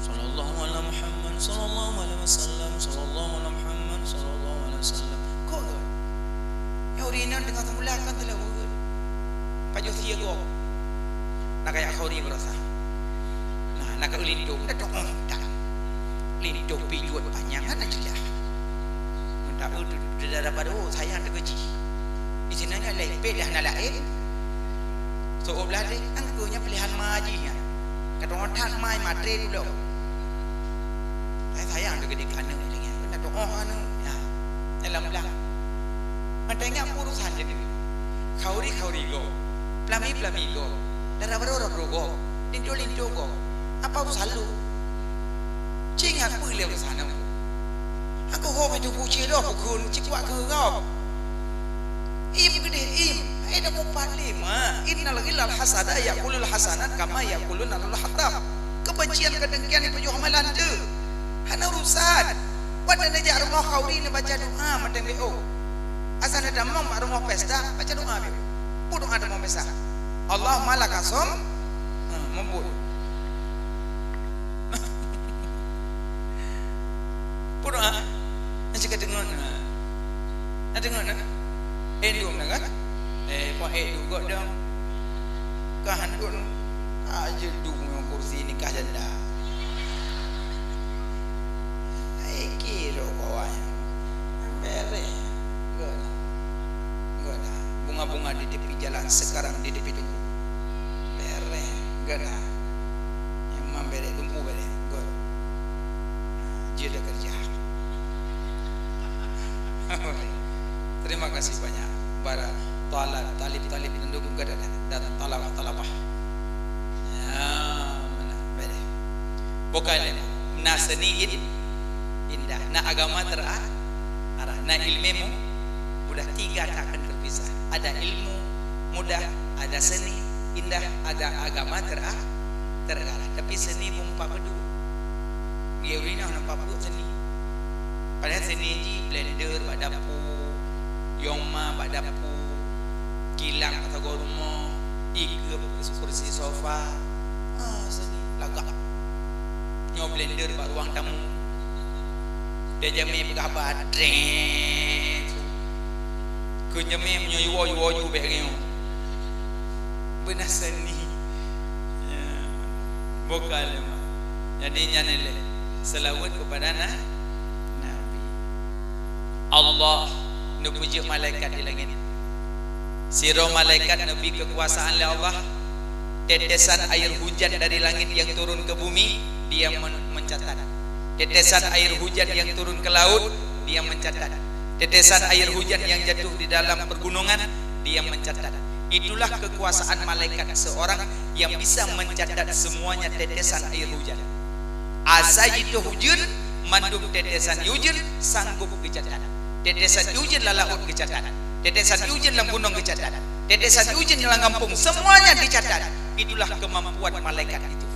Sallallahu ala Muhammad, sallallahu alaihi wasallam, sallallahu ala Muhammad, sallallahu alaihi wasallam. Kok tu? Nyang ureueng inong teungoh seumula kan teulaweuet. Pajoh sie gob. Na kaya khauri beurasa. Nah, na ka linto, na tong ong tak. Linto pijuet panyang kan na jeulaih. Meuntah eu dara baru sayang teuka jih. Di sinan nyan laén pih dah na laén. Seubelah deh, angku nya pilihan ma jih nyan. Kadang that mai matre dulu. Saya sayang tu gede kana ni. Kena doa anu. Ya. Dalam belah. Mata ingat urusan jadi. Khauri-khauri go. Pelami-pelami go. Dara baru orang go. Linto-linto go. Apa urusan lu? Cing aku le urusan aku. Aku ho maju puji lo aku kun cikuak ke ngau. Im gede im. Ai dah empat lima. Innal ghillal hasada yaqulul hasanat kama yaqulun al hatab. Kebencian kedengkian itu juga amalan tu. Hana urusan. Watèe neujak rumoh khauri neubaca doa mantong beu. Asai neutamong bak rumoh pesta, baca doa beu. Peue doa tamong pesta? Allahumma laka sum, ha, meubuet. Peue doa? Nyan cit ka deungon. Na deungon, na? Eh, dum na kan? Eh, puan eh, dum gok dong. Ka han dum. Ka jeuet dum ngon kursi nikah janda. Ai, kiro kawan. Bereh. Gok na. Gok na. Bunga-bunga di tepi jalan sekarang di tepi tunggu. Bereh. Gok na. Memang bereh, tumpu bereh. Gok. Jeuet dah kerja. Terima kasih banyak para talib, talib-talib nandum gada dan talabah-talabah. Ya, mana? Baik. Bukan ilmu. Na seni in-, indah. Na agama terarah. Na ilmu mu-, mudah. Tiga tak akan terpisah. Ada ilmu mudah, ada seni indah, ada agama terarah. Terarah. Tapi seni bumpa bedu. Dia ureueng inong nampak buet seni. Padahai seni jih blender bak dapu, yong ma bak dapu, kilang bak sagoe rumoh, ikeup kursi sofa. Ah, seni lagak. Nyoe blender bak ruang tamu. Dia jamé peugah haba, drek. Keu jamé meunyoe yuwoe-yuwoe ju bèk ngieng. Beuna seni. Ya. Bukan lé mak. Jadi nyan ilée seulaweuet keupada na-, Nabi. Allah neupeujeuet malaikat di langét. Sidroe malaikat neubri keukuasaan lé Allah. Tetesan air hujan dari langit yang turun ke bumi, dia men-, mencatat. Tetesan air hujan yang turun ke laut, dia mencatat. Tetesan air hujan yang jatuh di dalam pergunungan, dia mencatat. Itulah kekuasaan malaikat seorang yang bisa mencatat semuanya tetesan air hujan. Asai jituh ujeuen, mandum tetesan ujeuen sanggob geucatat. Tetesan ujeuen lam laôt geucatat. Tetesan ujeuen lam gunong geucatat. Tetesan ujeuen lam gampông, semuanya dicatat. Itulah kemampuan malaikat itu.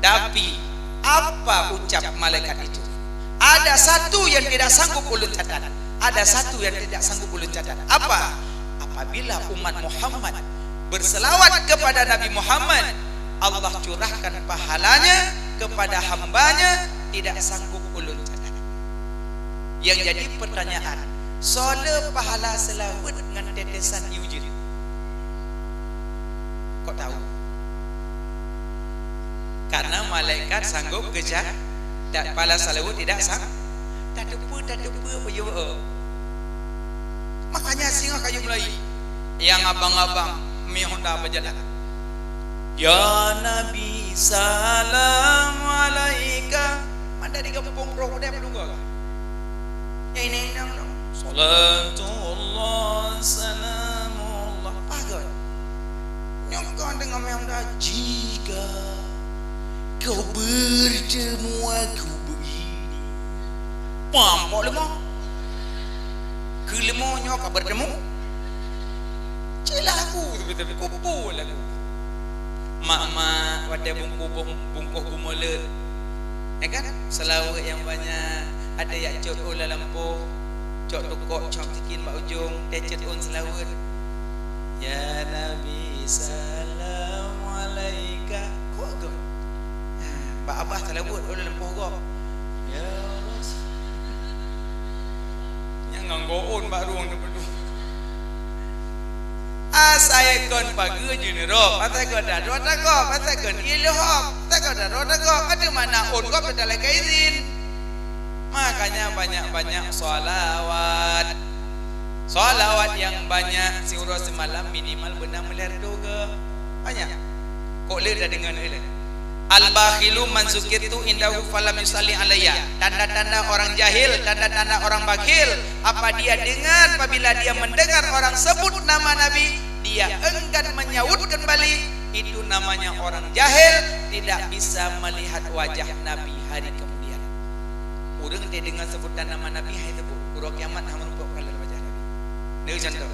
Tapi, apa ucap malaikat itu? Ada satu yang tidak sanggup ulôn catat. Ada satu yang tidak sanggup ulôn catat. Apa? Apabila umat Muhammad berselawat kepada Nabi Muhammad, Allah curahkan pahalanya kepada hambanya tidak sanggup ulôn catat. Yang jadi pertanyaan, soe le pahala seulaweuet ngon tetesan ié ujeuen? Kok tahu? Karena malaikat sanggup geuca-, ta-, pahala seulaweuet tidak sang-, tateupeue, tateupeue peue. Makanya singoh kayu mulai. Nyang abang-abang, mi honda bajalan. Ya Nabi, salam alaika. Mantong di gampông roh udeb dua. Nyang inong-inong dong. Salatullah, salamullah. Pagot. Nyang ka deungoe meunan, jika kau bertemu aku begini. Pam, pok leumo. Keu leumo nyoe ka bertemu. Cit lagu tu beutôi, kupu lagu. Mak-mak watèe bungkôh, bungkôh gumulot. Ya kan? Seulaweuet nyang banyak, ada nyang cot ôn lam lampôh, cot tukok, cot sikin bak ujong, teucot ôn seulaweuet. Ya Nabi, salam alaika. Kok geuh? Ha, bak abah seulaweuet ôn lam lampôh gob. Ya Rasul. Nyang nganggo ôn bak rueng teupeudong. Asai kon pageue jeuet neurôb, asai kon daroe tagob, asai kon ié leuhob, asai kon daroe tagob, ateueh mana ôn gob teutalakée izin. Makanya banyak-banyak shalawat. Shalawat nyang banyak siuroe simalam minimal beuna meulhèe reutôh goe. Banyak. Kok le tadeungoe lé. Al-bakhilu man zukirtu indahu falam yusalli alayya. Tanda-tanda orang jahil, tanda-tanda orang bakhil, apa dia dengar, apabila dia mendengar orang sebut nama Nabi, dia enggan menyaut kembali, itu namanya orang jahil, tidak bisa melihat wajah Nabi hari kemudian. Ureueng teudeungoe seubutan nama Nabi, hai teupeu, uroe kiamat hana meureumpok kalon wajah Nabi. Neu contoh.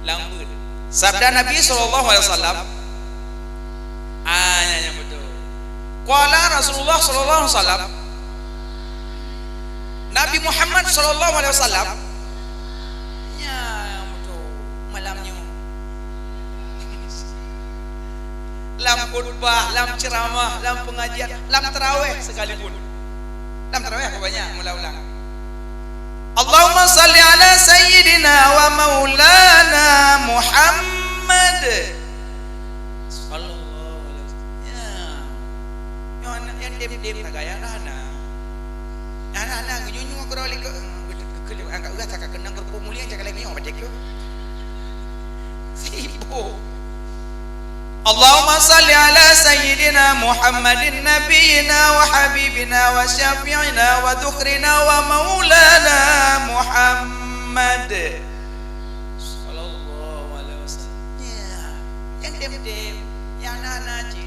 Lam beuet. Sabda Nabi sallallahu alaihi wasallam, ah, nyan, nyan beutôi. Qala Rasulullah sallallahu alaihi wasallam, Nabi Muhammad sallallahu alaihi wasallam, ya, betul, malam nyoe. Lam khutbah, lam ceramah, lam pengajian, lam tarawih sekalipun. Lam tarawih apa banyak meulang-ulang. Allahumma salli ala sayyidina wa maulana Muhammad. Sallallahu alaihi wasallam. Ya. Nyoe aneuk nyang dem-dem na gaya na, na. Na, na, na, nyoe, nyoe, keudroe likot. Angkat urat, angkat keunong keurupuk mulia, cakap lagi nyoe, baca ke? Sibuk. Allahumma salli ala sayyidina Muhammadin nabiyina wa habibina wa syafi'ina wa dhukhrina wa maulana Muhammad. Sallallahu alaihi wasallam. Ya, nyang dem-dem, nyang na-na cit.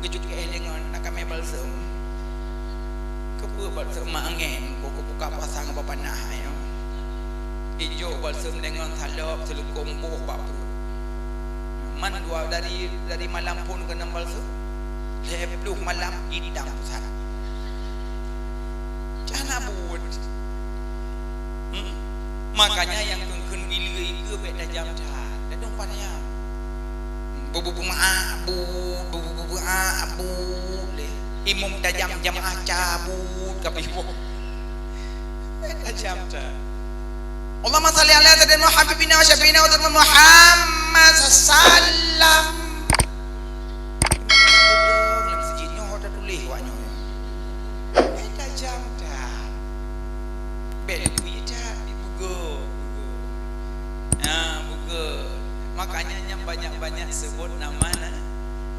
Geujok keu éh deungon na kamé balsem. Keupeue balsem mak angén, keu buka puasa ngon bak panah, ayo. Ijok balsem deungon salop seuleukom boh bak pruet. Man dua dari, dari malam phon keunan balsem. Lhèe ploh malam itam pusat. Cana buet. Hmm? Makanya nyang kheun-kheun gila ikeue bèk tajam that. Ladôm panéh. Bu, bu, bu, ma, bu, bu, bu, bu, a, bu, lé. Imum tajam jamaah cabut ka piboh. Bèk tajam that. Allahumma salli ala sayyidina Muhammad habibina wa syafi'ina wa Muhammad sallam. Lam seujid nyoe ho tatuléh awak nyoe. Bèk tajam that. Bèk leubeh that, beugo, beugo. Ha, beugo. Makanya nyan banyak-banyak sebut nama na-,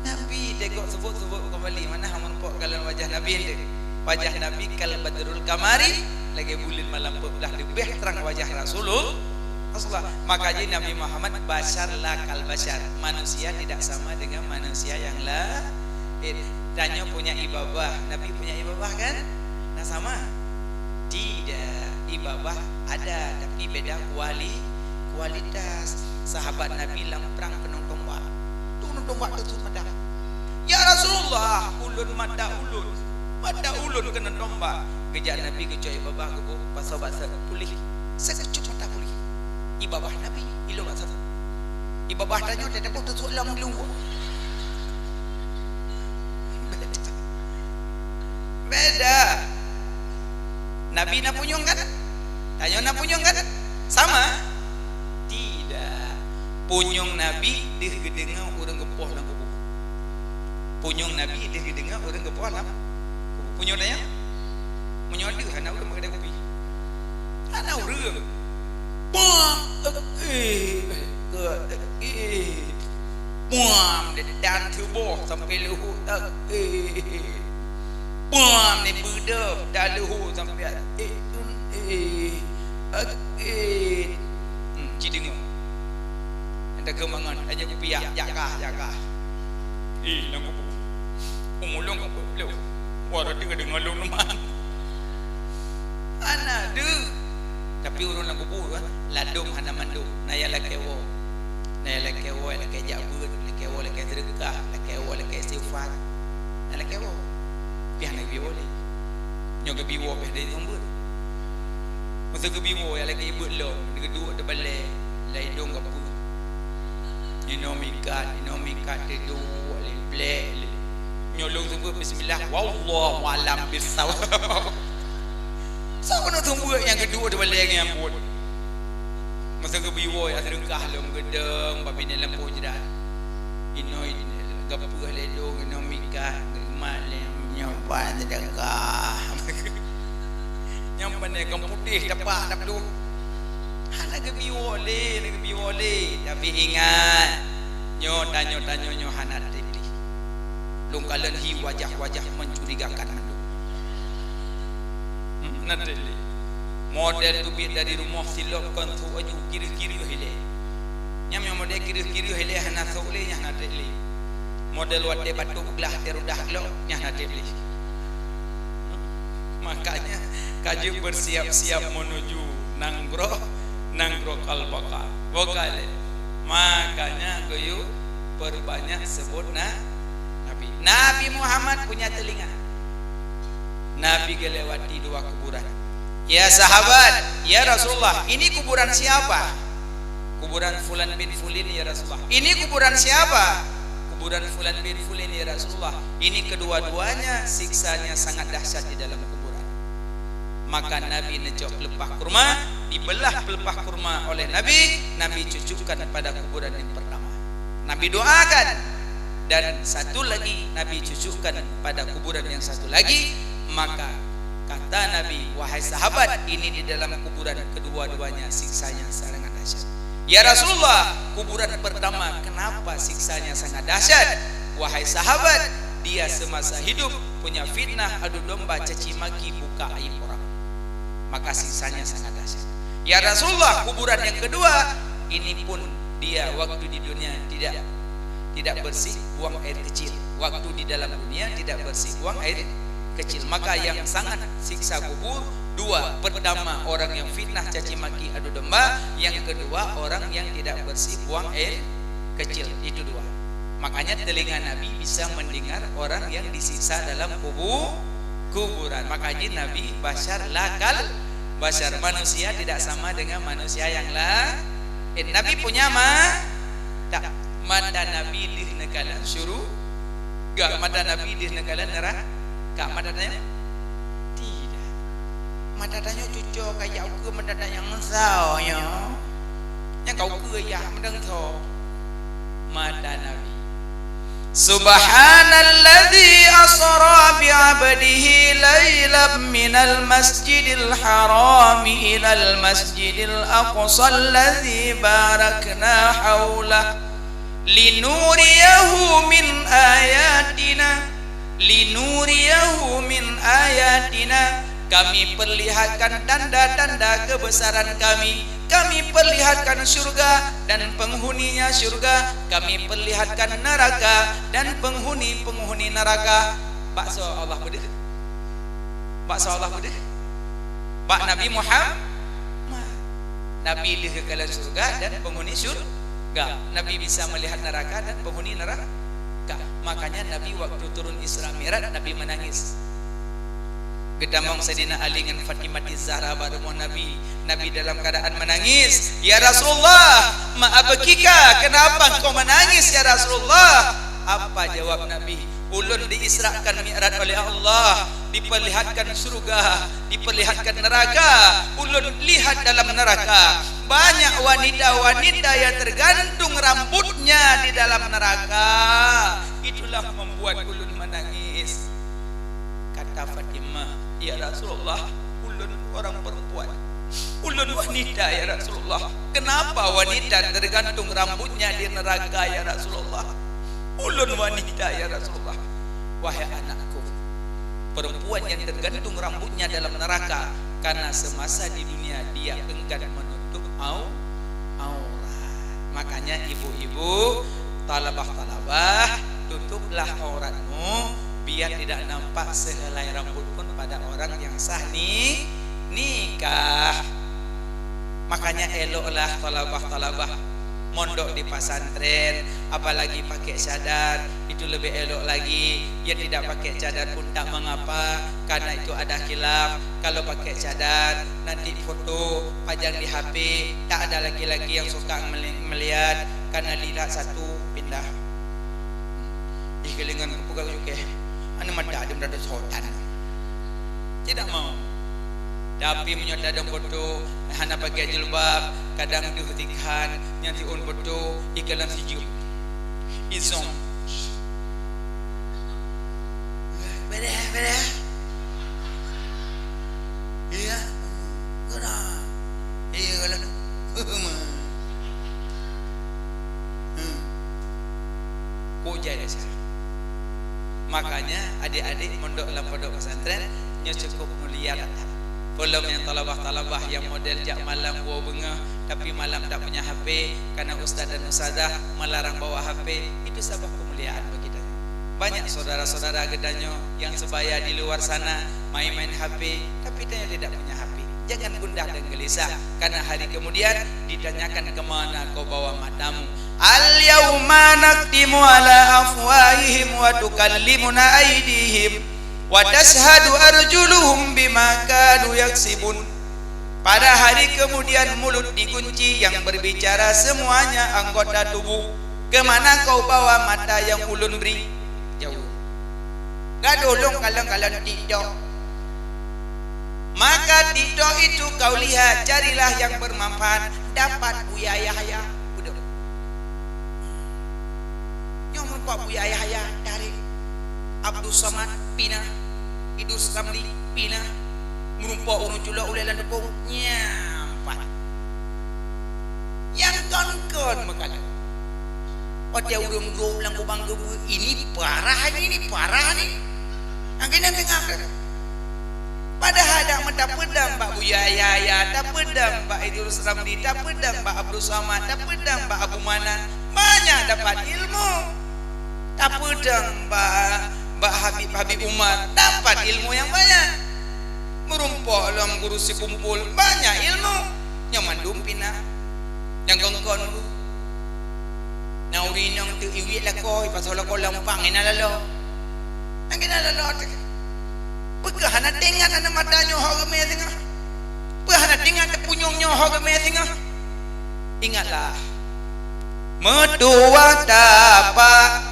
Nabi. Tengok sebut-sebut kembali. Mana hana nampak kalon wajah Nabi tu? Wajah Nabi kal badrul kamari, lagèe buleuen malam peuet blah leubeh trang wajah Rasulullah. Rasulullah. Maka jadi Nabi Muhammad basyar la kal basyar. Manusia tidak sama dengan manusia yang lain. Tanyoe punya ibabah, Nabi punya ibabah kan? Nah, sama? Tidak. Ibabah ada, tapi beda kuali-, kualitas. Sahabat Nabi lam prang keunong tombak. Tu keunong tombak tu, tu mata. "Ya Rasulullah, ulôn mata ulôn. Mata ulôn keunong tombak." Geujak Nabi geucok ibabah geuboh, pasoe bak sat puléh. Seukeucut mata puléh. Ibabah Nabi, ilôn bak sat. Ibabah tanyoe teutabôh teusuet lam geuliwueng. Beda. Beda. Nabi na punyueng kan? Tanyoe na punyueng kan? Sama? Tidak. Punyueng Nabi deuh geudeungoe ureueng geupoh lam kubu. Punyueng Nabi deuh geudeungoe ureueng geupoh lam kubu. Punyueng tanyoe? Meunyoe deuh, hana ureueng meukeudeh kupi. Hana ureueng. Puang, eh, eh, eh. Puang, dan tuboh sampai leuhô, eh. Puang, ni beudôh, dan leuhô sampai, eh, eh, eh. Hmm, ci deungoe. Nyang takeumangan, aja kupiah, jak kah, jak kah. Ih, lam kubu. Umulong ka peuet ploh. Wah, roti ka deungoe lôn man. Hana deuh. Tapi ureueng lam kubu, eh, ladôm hana mandum. Na nyang lakèe woe. Na nyang lakèe woe, lakèe jak beuet, lakèe woe, lakèe seudeukah, lakèe woe, lakèe istighfar. Na lakèe woe. Piah na geubi woe lé. Nyoe geubi woe piah dari sumber. Masa geubi woe, nyang lakèe beuet lom, geuduek di balèe, lam idong geupeue. Inoe mikat, inoe mikat, teuduek lé, blek lé. Nyoe lôn seumeubeuet bismillah, wallahu a'lam bissawab. Soe keuneuk seumeubeuet nyang geuduek di balèe ngon nyang buet? Masa geubi woe, nyang seudeukah lom geudong, bak binéh lampôh jrat. Inoe geupeue lé dong, inoe mikat, geumat lé nyoe ban seudeukah. Nyang pané kong putéh tapak tapduek. Hana geubi woe lé, hana geubi woe lé. Tapi ingat, nyoe tanyoe-tanyoe nyoe hana treb lé. Lôn kalon hi wajah-wajah mencurigakan mandum. Hmm, hana treb lé. Model teubiet dari rumoh silop kon sôk aju kireuh-kireuh ilèe. Nyan meunyoe model kireuh-kireuh ilèe hana sôk lé, nyan hana treb lé. Model watèe batuk glah teurudah glok, nyan hana treb lé. Makanya, ka jeuet bersiap-siap menuju nanggroe, nanggroe Kalbaka. Bukan lé. Makanya, geuyue perbanyak sebut na-, Nabi. Nabi Muhammad punya telinga. Nabi geulewati dua kuburan. "Ya sahabat, ya Rasulullah, ini kuburan siapa?" "Kuburan fulan bin fulin, ya Rasulullah." "Ini kuburan siapa?" "Kuburan fulan bin fulin, ya Rasulullah." Ini kedua-duanya siksanya sangat dahsyat di dalam kuburan. Maka Nabi neucok pelepah kurma, dibelah pelepah kurma oleh Nabi, Nabi cucukkan pada kuburan yang pertama. Nabi doakan, dan satu lagi Nabi cucukkan pada kuburan yang satu lagi. Maka kata Nabi, "Wahai sahabat, ini di dalam kuburan kedua-duanya siksanya sangat dahsyat." "Ya Rasulullah, kuburan pertama kenapa siksanya sangat dahsyat?" "Wahai sahabat, dia semasa hidup punya fitnah, adu domba, caci maki, buka aib orang. Maka siksanya sangat dahsyat." "Ya Rasulullah, kuburan yang kedua, ini pun dia waktu di dunia tidak, tidak bersih, buang air kecil. Waktu di dalam dunia tidak bersih, buang air kecil." Maka yang sangat siksa kubur dua. Pertama, orang yang fitnah, caci maki, adu domba. Yang kedua, orang yang tidak bersih, buang air kecil. Itu dua. Makanya telinga Nabi bisa mendengar orang yang disiksa dalam kubu-, kuburan. Maka jih Nabi basyar la kal basyar. Manusia tidak sama dengan manusia yang lain. Nabi punya ma-, tak. Mata Nabi deuh neukalon syuruga. Mata Nabi deuh neukalon neuraka. Mata tanyoe? Tidak. Mata tanyoe cuco kaya ukeue mata tanyoe ngeusau nyoe. Nyang ka ukeue yah meudeungo. Mata Nabi. Subhanalladzi asra bi 'abdihi lailam minal masjidil harami ilal masjidil aqsa alladzi barakna haulah linuriyahu min ayatina, linuriyahu min ayatina. Kami perlihatkan tanda-tanda kebesaran Kami. Kami perlihatkan syurga dan penghuninya syurga. Kami perlihatkan neraka dan penghuni-penghuni neraka. Bak soe Allah peudeuh? Bak soe Allah peudeuh? Bak Nabi Muhammad. Nabi deuh neukalon syurga dan penghuni syurga. Nabi bisa melihat neraka dan penghuni neraka. Makanya Nabi waktu turun Isra Mi'raj, Nabi menangis. Geutamong Saidina Ali ngon Fatimah Zahra bak rumoh Nabi. Nabi dalam keadaan menangis. "Ya Rasulullah, ma abkika? Kenapa engkau menangis, ya Rasulullah?" Apa jawab Nabi? "Ulôn diisrakan mi'raj oleh Allah, diperlihatkan syurga, diperlihatkan neraka. Ulôn lihat dalam neraka, banyak wanita-wanita yang tergantung rambutnya di dalam neraka. Itulah membuat ulôn menangis." Kata Fatimah, "Ya Rasulullah, ulôn orang perempuan. Ulôn wanita, ya Rasulullah. Kenapa wanita tergantung rambutnya di neraka, ya Rasulullah? Ulôn wanita, ya Rasulullah." Wahai anakku, perempuan yang tergantung rambutnya dalam neraka karena semasa di dunia dia enggan menutup au-, aurat. Makanya ibu-ibu, talabah-talabah, tutuplah auratmu biar tidak nampak sehelai rambut pun pada orang yang sah ni-, nikah. Makanya eloklah talabah-talabah mondok di pesantren, apalagi pakai cadar, itu lebih elok lagi. Yang tidak pakai cadar pun tak mengapa, karena itu ada khilaf. Kalau pakai cadar, nanti foto pajang di H P, tak ada laki-laki yang suka meli-, melihat, karena lihat satu, pindah. Ih, kelingan kepeugah jukeh. Aneuk mata ada berada sotan. Tidak mau. Tapi meunyoe tadong foto, hana pakai jilbab, kadang deuh tikhan, nyang siôn foto, ikelam sijuek. Isong. Bedah, bedah. Iya. Kena. Iya, kalau. Hmm. Kok jadi sah? Makanya adik-adik mondok lam pondok pesantren nyoe cukup mulia that. Peulom nyang talabah-talabah yang model jak malam woe beungoh, tapi malam tak punya H P karena ustaz dan ustazah melarang bawa H P, itu saboh kemuliaan bagi kita. Banyak saudara-saudara geutanyoe yang sebaya di luar sana main-main H P, tapi tanyoe tidak punya H P. Jangan gundah dan gelisah, karena hari kemudian ditanyakan, "Kemana kau bawa matamu?" "Al-yauma nakhtimu ala afwahihim wa tukallimuna aidihim wa tashhadu arjuluhum bima kanu yaksibun." Pada hari kemudian mulut dikunci yang berbicara semuanya anggota tubuh. Kemana kau bawa mata yang ulun beri? Jaweueb. Gadoh lôn kalon-kalon TikTok. Maka TikTok itu kau lihat, carilah yang bermanfaat. Dapat Buya Yahya. Beudôh. Nyoe meurumpok Buya Yahya, tarék. Abdul Samad, pinah. Idrus Ramli, pinah. Meurumpok ureueng culok ulèe lam teupông, nyampat. Nyang kon-kon meukalon. Watèe ureueng duek lam kubang geubeuet, ini parah ni, ini parah ni. Nyang keunan teungoh. Padahai dak meuta peudong bak Buya Yahya, tapeudong bak Idrus Ramli, tapeudong bak Abdul Samad, tapeudong bak Abu Manan, banyak dapat ilmu. Tapeudong bak, bak Habib, Habib Umar, dapat ilmu nyang banyak. Meurumpok lom guru sikumpul, banyak ilmu. Nyoe mandum pinah. Nyang kon-kon. Na ureueng inong teuk iwiet lakoe, ipasoe lakoe lam umpang, inan laloe. Nyang keunan laloe teuk. Peue keuh hana teuingat aneuk mata nyoe ho geumè singoh? Peue hana teuingat teupunyueng nyoe ho geumè singoh? Ingatlah, meutuwah tapak,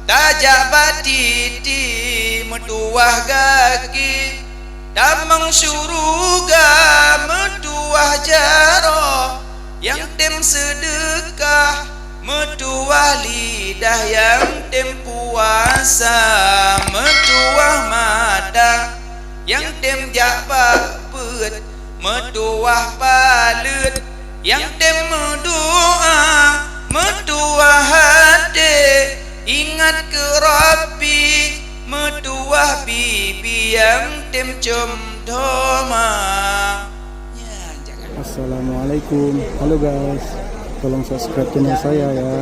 tajak bak titi, meutuwah gaki, tamong syuruga, meutuwah jaroe, nyang tem seudeukah, meutuwah lidah nyang tem puasa, meutuwah mata nyang tem jak bak beuet, meutuwah paleuet nyang tem meudoa, meutuwah até ingat keu Rabbi, meutuwah bibi nyang tem com doma. Nyan, jangan. Assalamualaikum. Halo guys, tolong subscribe channel saya ya.